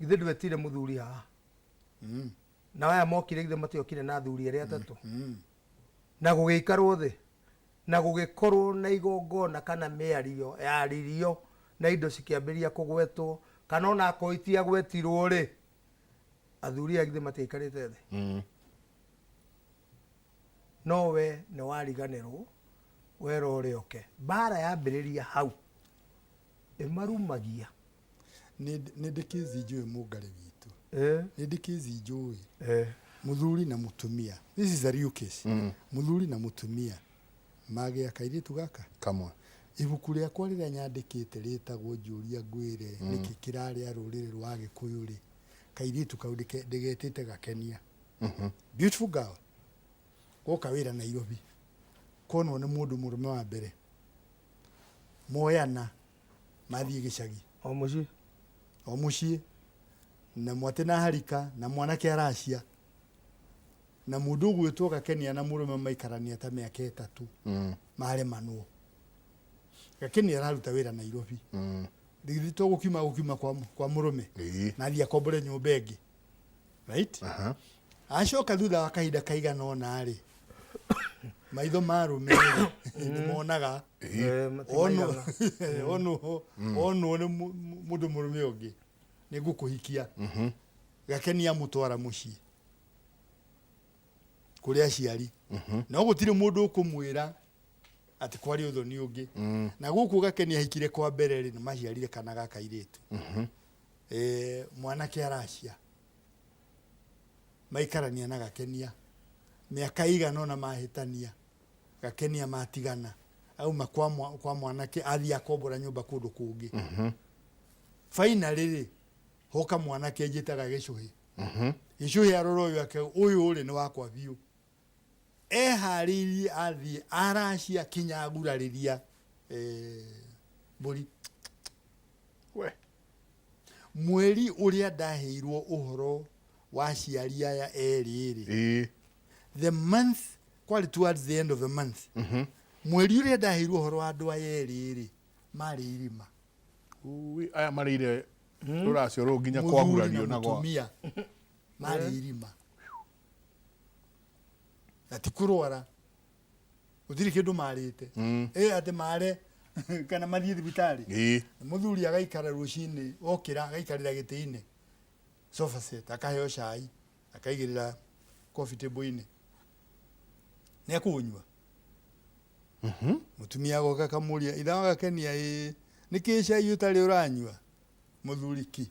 githĩ ndwetire mũthuri haha? Na aya mokire githĩ matiokire na athuri arĩa atatũ? Na gũgĩikarwo thĩ na gũgĩkorwo na igongona kana mĩario yaririo. na indo cikĩambĩrĩria kũgwetwo kana ona akorwo itiagwetirwo rĩ athuri aya githĩ matiaikarĩte thĩ no we nĩ wariganĩrwo wera ũrĩa ũke mbara yambĩrĩria hau ĩmarumagia Nĩ ndĩ kĩzi njũĩ mũngarĩ witũ. Eh. Nĩ ndĩ kĩzi njũĩ. Eh. Mũthuri na mũtumia. This is a real case. Mũthuri na mũtumia magĩa kairĩtu gaka. Kamwe. Ibuku rĩakwa rĩrĩa nyandĩkĩte rĩtagwo Njũria Ngwĩre nĩkĩ kĩrarĩa rũrĩrĩ rwa Agĩkũyũ rĩ, kairĩtu kau ndĩgetĩte Gakenia. Beautiful girl. Goka wĩra Nairobi. Konwo nĩ mũndũ mũrũme wa mbere. Moyana mathiĩ gĩcagi. O mũciĩ. O mũciĩ. Na mwatĩ na harika na mwanake aracia. Na mũndũ ũgwĩtwo Gakenia na mũrũme maikarania ta mĩaka ĩtatũ. Maremanwo. Gakenia araruta wĩra Nairobi. Githĩ to gũkiuma gũkiuma kwa, kwa mũrũme. Na athiĩ akombore nyũmba ĩngĩ. Right? Acoka thutha wa kahinda kaigana ũna rĩ, maitho ma arũme rĩ, nĩ monaga. Onwo onwo onwo nĩ mũndũ mũrũme ũngĩ nĩ ngũkũhikia. Gakenia amũtwara mũciĩ kũrĩ aciari. No gũtirĩ mũndũ ũkũmwĩra atĩ kwarĩ ũthoni ũngĩ. Na gũkũ Gakenia ahikire kwa mbere rĩ, nĩ maciarire kana ga kairĩtu. Mwanake aracia. Maikarania na Gakenia mĩaka ĩigana ũna mahĩtania, Gakenia matigana, auma kwa, kwa mwanake athiĩ akombora nyũmba kũndũ kũngĩ. Finally rĩ, hoka mwanake njĩtaga Gĩcũhĩ. Gĩcũhĩ arora ũyũ ake, ũyũ rĩ nĩ wakwa biũ. Eharĩirie athiĩ aracia kinya agurarĩria mbũri. We. Mweri ũrĩa ndaheirwo ũhoro wa aciari aya erĩ rĩ, the month, kwarĩ towards the end of the month, mweri ũrĩa ndaheirwo ũhoro wa andũ aya erĩ rĩ, marĩ irima. Ui, aya marĩire rũracio rũu nginya Mũthuri kwagurario na na gwa mũtumia marĩ irima. Na ti kũrwara, gũtirĩ kĩndũ marĩte. Ĩ atĩ mare kana mathiĩ thibitarĩ. Mũthuri agaikara rũcinĩ, okĩra agaikarĩra gĩtĩ-inĩ sofa set, akaheo cai, akaigĩrĩra coffee table-inĩ. Nĩ ekũũnyua. Mũtumia agoka akamũria, ithe wa Gakenia ĩĩ, nĩkĩ cai ũtarĩ ũranyua? Mũthuri ki.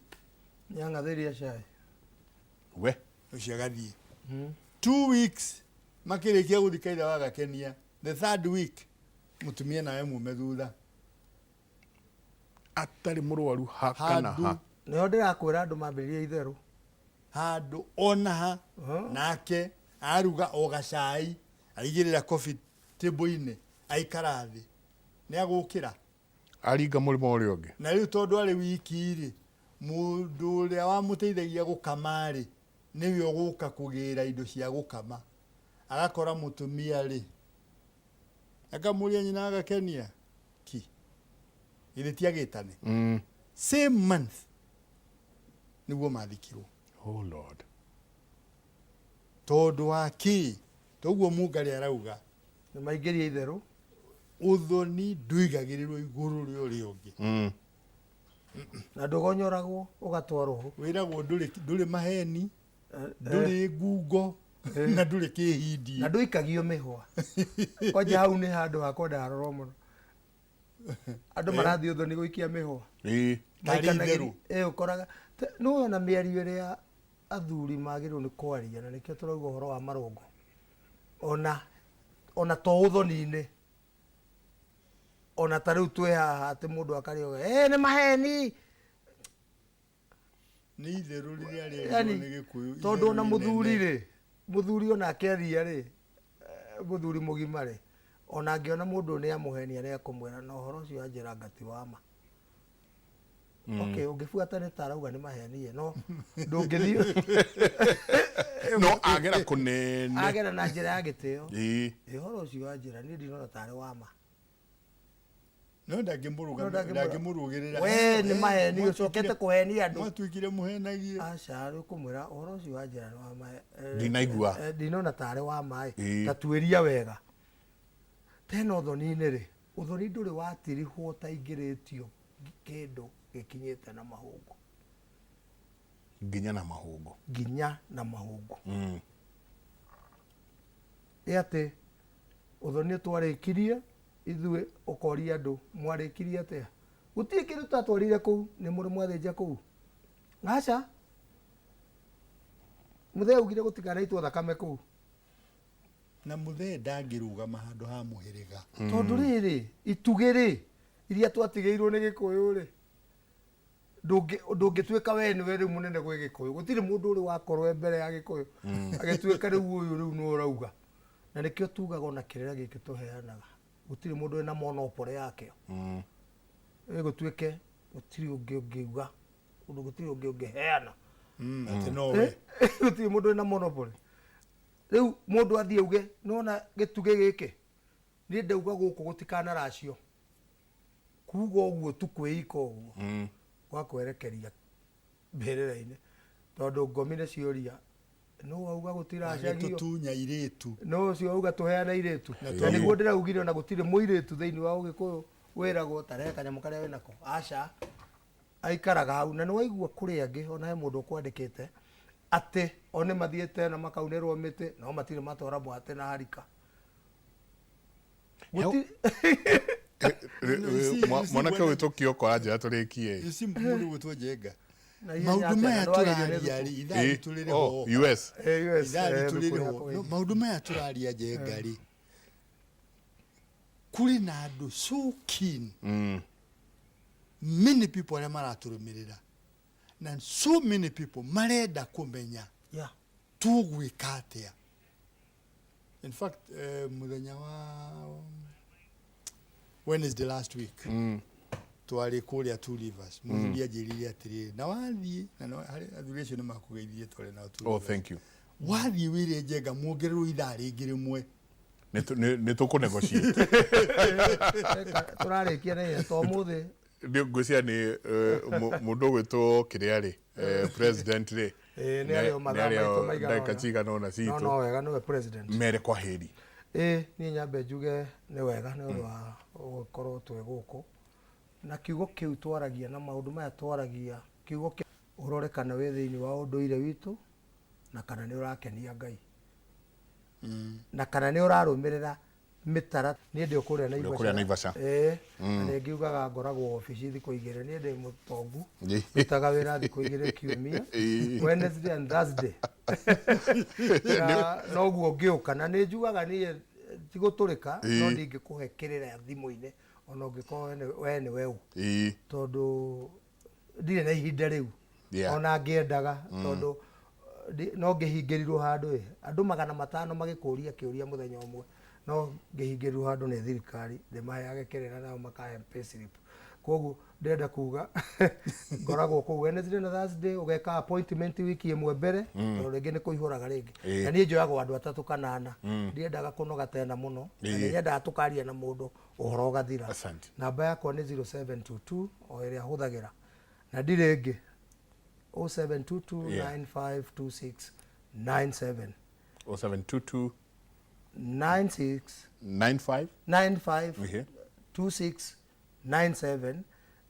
Nĩang'athĩria cai. We. Ũcio agathiĩ. 2 weeks makĩrĩkia gũthika ithe wa Gakenia, the third week mũtumia nawe mume thutha. Atarĩ mũrwaru ha kana ha. Nĩho ndĩrakwĩra andũ mambĩrĩrie itherũ. Handũ ona ha, nake aruga o gacai, aigĩrĩra coffee table-inĩ, aikara thĩ. Nĩ agũkĩra. Aringa mũrĩmo ũrĩa ũngĩ. Na rĩu tondũ arĩ wiki rĩ, mũndũ ũrĩa wamũteithagia gũkama rĩ, nĩwe ũgũka kũgĩra indo cia gũkama. Agakora mũtumia rĩ, akamũria nyina agakenia ki. Githĩ ti agĩtane? Same month nĩguo mathikirwo. Oh Lord. Tondũ wa kĩ? Toguo Mũngarĩ arauga. Nĩ maingĩria itherũ. Ũthoni ndũigagĩrĩrwo igũrũ rĩa ũrĩa ũngĩ. Na ndũgonyoragwo ũgatwarwo. Wĩragwo ndũrĩ maheni, ndũrĩ ngungo, na ndũrĩ kĩhindi. Na ndũikagio mĩhwa. Kwanja hau nĩ handũ ha kwenda harorwo mũno. Andũ marathiĩ ũthoni gũikia mĩhwa. Tarĩ itherũ. Ũkoraga nĩ wona mĩario ĩrĩa athuri magĩrĩirwo nĩ kwaria, na nĩkĩo tũrauga ũhoro wa marũngo. Ona to ũthoni-inĩ. Ona ta rĩu twĩ haha atĩ mũndũ akarĩa ũga, nĩ maheni. Nĩ itherũ rĩrĩa rĩerirwo Yani, nĩ Gĩkũyũ, tondũ ona itherũ mũthuri inene. rĩ, mũthuri onake athia rĩ, mũthuri mũgima rĩ, ona angĩona mũndũ nĩ amũhenia nĩ ekũmwĩra na ũhoro ũcio anjĩra ngati wa ma. Okay, ũngĩbuata nĩ ta arauga nĩ mahenie, no ndũngĩthiĩ. No agera kũnene. Agera na njĩra ya gĩtĩo. Ũhoro ũcio wanjĩra niĩ ndinona tarĩ wa ma. No ndangĩmũrũgĩrĩra. We nĩ maheni, ũcokete kũhenia andũ. Mwatuĩkire mũhenagie. Aca, rĩu kũmwĩra ũhoro ũcio wanjĩra nĩ wa ma. Ndinaigua. Ndinona tarĩ wa ma ĩ. Ta tuĩria wega. Tena ũthoni-inĩ rĩ, ũthoni ndũrĩ watirihwo ta ingĩrĩtio Kĩndũ gĩkinyĩte na mahũngũ. Nginya na mahũngũ. Nginya na mahũngũ. Ĩ atĩ ũthoni twarĩkirie ithuĩ, ũkoria andũ mwarĩkirie atĩa? Gũtirĩ kĩndũ twatwarire kũu. Nĩ mũrĩ mwathĩnja kũu? Aca, mũthee augire gũtikanaitwo thakame kũu. Na mũthee ndangĩrũgama handũ ha mũhĩrĩga. Tondũ rĩrĩ, itugĩ rĩ, iria twatigĩirwo nĩ Gĩkũyũ rĩ, ndũngĩtuĩka we nĩwe rĩu mũnene gwĩ Gĩkũyũ. Gũtirĩ mũndũ ũrĩ wakorwo e mbere ya Gĩkũyũ agĩtuĩka rĩu ũyũ rĩu nĩwe ũrauga. Na nĩkĩo tugaga ona kĩrĩra gĩkĩ tũheanaga, gũtirĩ mũndũ wĩna monopoly yakĩo. Ĩ gũtuĩke gũtirĩ ũngĩ ũngĩuga ũndũ, gũtirĩ ũngĩ ũngĩheana. Atĩ nowe. Gũtirĩ mũndũ wĩna monopoly. Rĩu mũndũ athiĩ auge, nĩwona gĩtugĩ gĩkĩ, niĩ ndauga gũkũ gũtikanaracio, kuga ũguo tu, kwĩika ũguo gwakwerekeria mbĩrĩra-inĩ, tondũ ngomi nĩ cioria nũ wauga gũtiracagio. Agĩtũtunya irĩtu. No ũcio wauga tũheane irĩtu. Na na nĩguo ndĩraugire ona gũtirĩ mũirĩtu thĩinĩ wa Ũgĩkũyũ wĩragwo tarehe kanyamũ karĩa wĩnako. Aca, aikaraga hau. Na nĩ waigua kũrĩ angĩ, ona he mũndũ ũkwandĩkĩte atĩ o nĩ mathiĩte na makaunĩrwo mĩtĩ, no matirĩ matwara mwatĩ na harika. Mwanake ũyũ Kioko anjĩra tũrĩkie. You see, mũndũ gwĩtwo Njenga, Na ihenya maũndũ atĩa, maya na ndwagĩrĩire tũraria thukuru. rĩ, ithaa ritũ rĩrĩ Oh, ho. US. US, Ithaa ritũ thukuru rĩrĩ ya ho. kũgeithia. No, maũndũ maya tũraria, Njenga rĩ, kũrĩ na andũ so keen, many people arĩa maratũrũmĩrĩra, na so many people marenda kũmenya tũgwĩka atĩa. In fact, mũthenya wa Wednesday last week twarĩ kũrĩa Two Rivers, mũthuri anjĩrire atĩrĩrĩ, na wathiĩ na harĩ athuri acio nĩ makũgeithirie twarĩ nao Two Oh, Rivers. thank you. Wathiĩ wĩre Njenga muongererwo ithaa rĩngĩ rĩmwe. Nĩ tũkũ negotiate. Tũrarĩkia na ihenya to ũmũthĩ. Nĩ ngwĩciria nĩ mũndũ ũgwĩtwo kĩrĩa rĩ, president rĩ, Ĩĩ, nĩ arĩo mathaa nĩ arĩo maitũ maigana ndagĩka ũna. cigana ũna No citũ. No wega, nĩwe president. Mere kwa heri. Ĩĩ, niĩ nyambe njuge nĩ wega nĩ ũndũ wa gũkorwo twĩ gũkũ na kiugo kĩu twaragia na maũndũ maya twaragia, kiugo kĩa ũrore kana wĩ thĩinĩ wa ũndũire witũ, na kana nĩ ũrakenia Ngai, na kana nĩ ũrarũmĩrĩra mĩtara. Niĩ ndĩ o kũrĩa Ũrĩ kũrĩa Naivasha. Ĩĩ. Na nĩ ngiugaga ngoragwo obici thikũ 2. Niĩ ndĩ mũtongu, ndutaga wĩra thikũ 2 kiumia, Wednesday and Thursday, na noguo ngĩũka na nĩ njugaga niĩ ti gũtũrĩka, no ndingĩkũhe kĩrĩra thimũ-inĩ ona ũngĩkorwo we nĩ we ũ, tondũ ndirĩ na ihinda rĩu ona ngĩendaga, tondũ no ngĩhingĩrirwo handũ ĩ andũ 500 magĩkũria kĩũria mũthenya ũmwe, no ngĩhingĩrirwo handũ nĩ thirikari ndĩmaheage kĩrĩra nao makahe payslip. Koguo ndĩrenda kuga ngoragwo kũu Wednesday na Thursday, ũgeka appointment wiki ĩmwe mbere, tondũ rĩngĩ nĩ kũihũraga rĩngĩ. Na niĩ njoyagwo andũ atatũ kana ana. Ndiendaga kũnoga tena mũno, na nĩ nyendaga tũkaria na mũndũ ũhoro ũgathira. Asante. Namba yakwa nĩ 0722, o ĩrĩa hũthagĩra na ndirĩ ĩngĩ, 0722 952697. 0722 96 95 95 2697.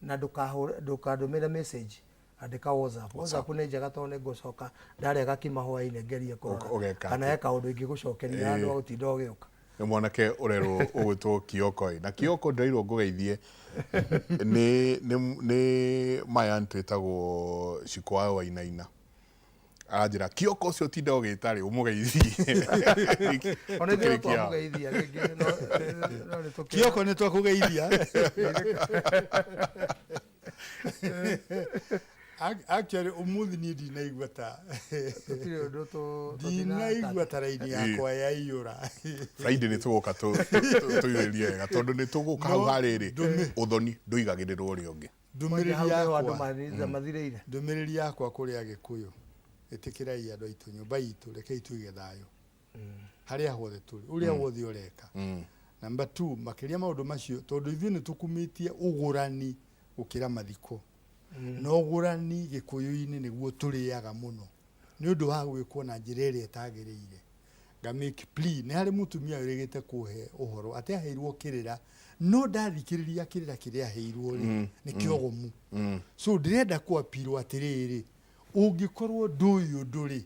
Na ndũkandũmĩre message, andĩka WhatsApp. WhatsApp nĩ njega tondũ nĩ ngũcoka ndarĩa gakima hwaĩ-inĩ ngerie kũrora Ũgeka kana atĩa? he kaũndũ ingĩgũcokeria handũ ha gũtinda ũgĩũka. Nĩ mwanake ũrerwo ũgwĩtwo Kioko ĩ, na Kioko ndĩrairwo ngũgeithie nĩ maya twĩtagwo Shiko wa Wainaina, aranjĩra Kioko ũcio ũtinda ũgĩta rĩ, ũmũgeithie. Ona ithuĩ no Tũkĩrĩkia hau. twamũgeithia rĩngĩ, no nĩ Kioko, nĩ twakũgeithia. Actually ũmũthĩ niĩ ndinaigua ta Tũtirĩ ũndũ ndinaigua ta raini yakwa yaiyũra. Friday nĩ tũgũka tũirĩrie wega, tondũ nĩ tũgũka hau No, harĩrĩ ũthoni ndũigagĩrĩrwo ũrĩa ũngĩ. Ndũmĩrĩri Hau nĩho andũ yakwa mathirĩire. Ndũmĩrĩri yakwa kũrĩ Agĩkũyũ, ĩtĩkĩrai andũ aitũ, nyũmba itũ, rekei tuige thayũ harĩa hothe tũrĩ, ũrĩa wothe ũreka. Number two, makĩria maũndũ macio, tondũ ithuĩ nĩ tũkumĩtie ũgũrani gũkĩra mathiko, na ũgũrani Gĩkũyũ-inĩ nĩguo tũrĩaga mũno nĩ ũndũ wa gwĩkwo na njĩra ĩrĩa ĩtagĩrĩire. Nga make plea, nĩ harĩ mũtumia wĩrĩgĩte kũhe ũhoro atĩ aheirwo kĩrĩra, no ndathikĩrĩria kĩrĩra kĩrĩa aheirwo rĩ, nĩ kĩogomu. So ndĩrenda kwapirwo atĩrĩrĩ, ũngĩkorwo ndũĩ ũndũ rĩ,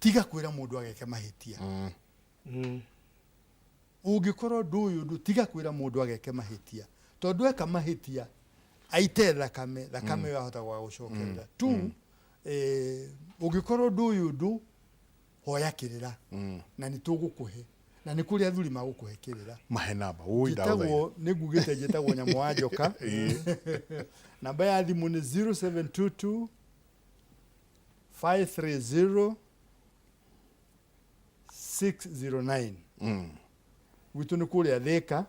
tiga kwĩra mũndũ ageke mahĩtia. Ũngĩkorwo ndũĩ ũndũ, tiga kwĩra mũndũ ageke mahĩtia, tondũ eka mahĩtia aite thakame, thakame ĩyo ahota gwagũcokerera. Two, ũngĩkorwo ndũĩ ũndũ, hoya kĩrĩra na nĩ tũgũkũhe, na nĩ kũrĩ athuri magũkũhe kĩrĩra. Mahe namba ũi ndagũthaitha. Njĩtagwo, nĩ ngugĩte njĩtagwo nyamũ wa njoka. Namba ya thimũ nĩ 0722 530 609. Gwitũ nĩ kũrĩa Thĩka.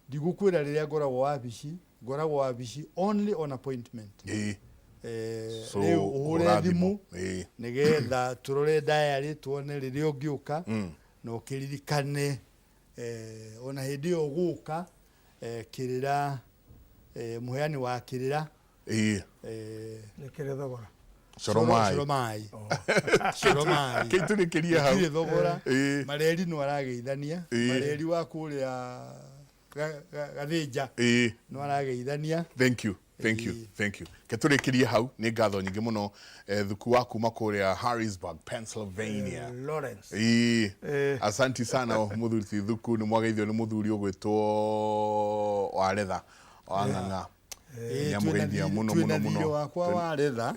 Ndigũkwĩra rĩrĩa ngoragwo wabici, ngoragwo wabici only on appointment. So, Rĩu ũhũre hũra thimũ thimũ. Nĩgetha tũrore diary tuone rĩrĩa ũngĩũka, na ũkĩririkane ona hĩndĩ ĩyo ũgũka, kĩrĩra, mũheani wa kĩrĩra. Nĩ kĩrĩ thogora. Coro mai. Coro mai. Coro mai. Kĩitũrĩkĩrie hau. Gũtirĩ thogora. Mareri no arageithania. Mareri wa kũrĩa Gathĩnja no arageithania. Thank you. Thank you. Thank you. Ke tũrĩkĩrie hau, nĩ ngatho nyingĩ mũno, thuku wa kuma kũrĩa Harrisburg, Pennsylvania. Lawrence. Asanti sana mũthuri ti thuku, nĩ mwageithio nĩ mũthuri ũgwĩtwo Waretha wa Ng'ang'a. Nĩamũgeithia mũno mũno Twĩna mũno. Thirĩ wakwa wa retha.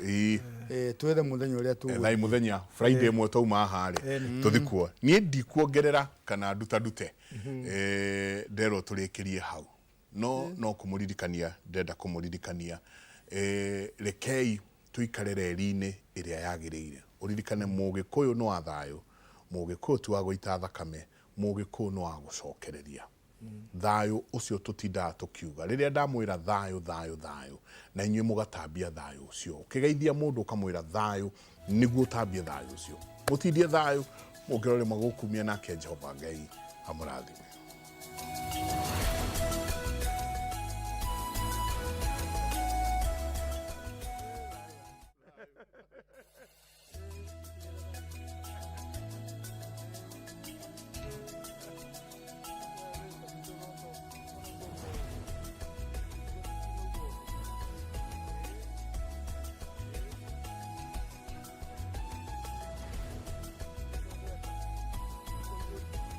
Twethe mũthenya ũrĩa tũgũthiĩ. Ethai mũthenya Friday ĩmwe twauma haha rĩ, tũthi kuo. Niĩ ndikuongerera kana ndutandute. Nderwo tũrĩkĩrie hau, no no kũmũririkania ndĩrenda kũmũririkania, rekei tũikare reri-inĩ ĩrĩa yagĩrĩire. Ũririkane Mũgĩkũyũ nĩ wa thayũ, Mũgĩkũyũ ti wa gũita thakame, Mũgĩkũyũ nĩ wa gũcokereria thayũ ũcio tũtindaga tũkiuga. Rĩrĩa ndamwĩra thayũ thayũ thayũ, na inyuĩ mũgatambia thayũ ũcio, ũkĩgeithia mũndũ ũkamwĩra thayũ nĩguo ũtambie thayũ ũcio. Mũtindie thayũ, mũngĩrore magũkumia, nake Jehova Ngai amũrathime.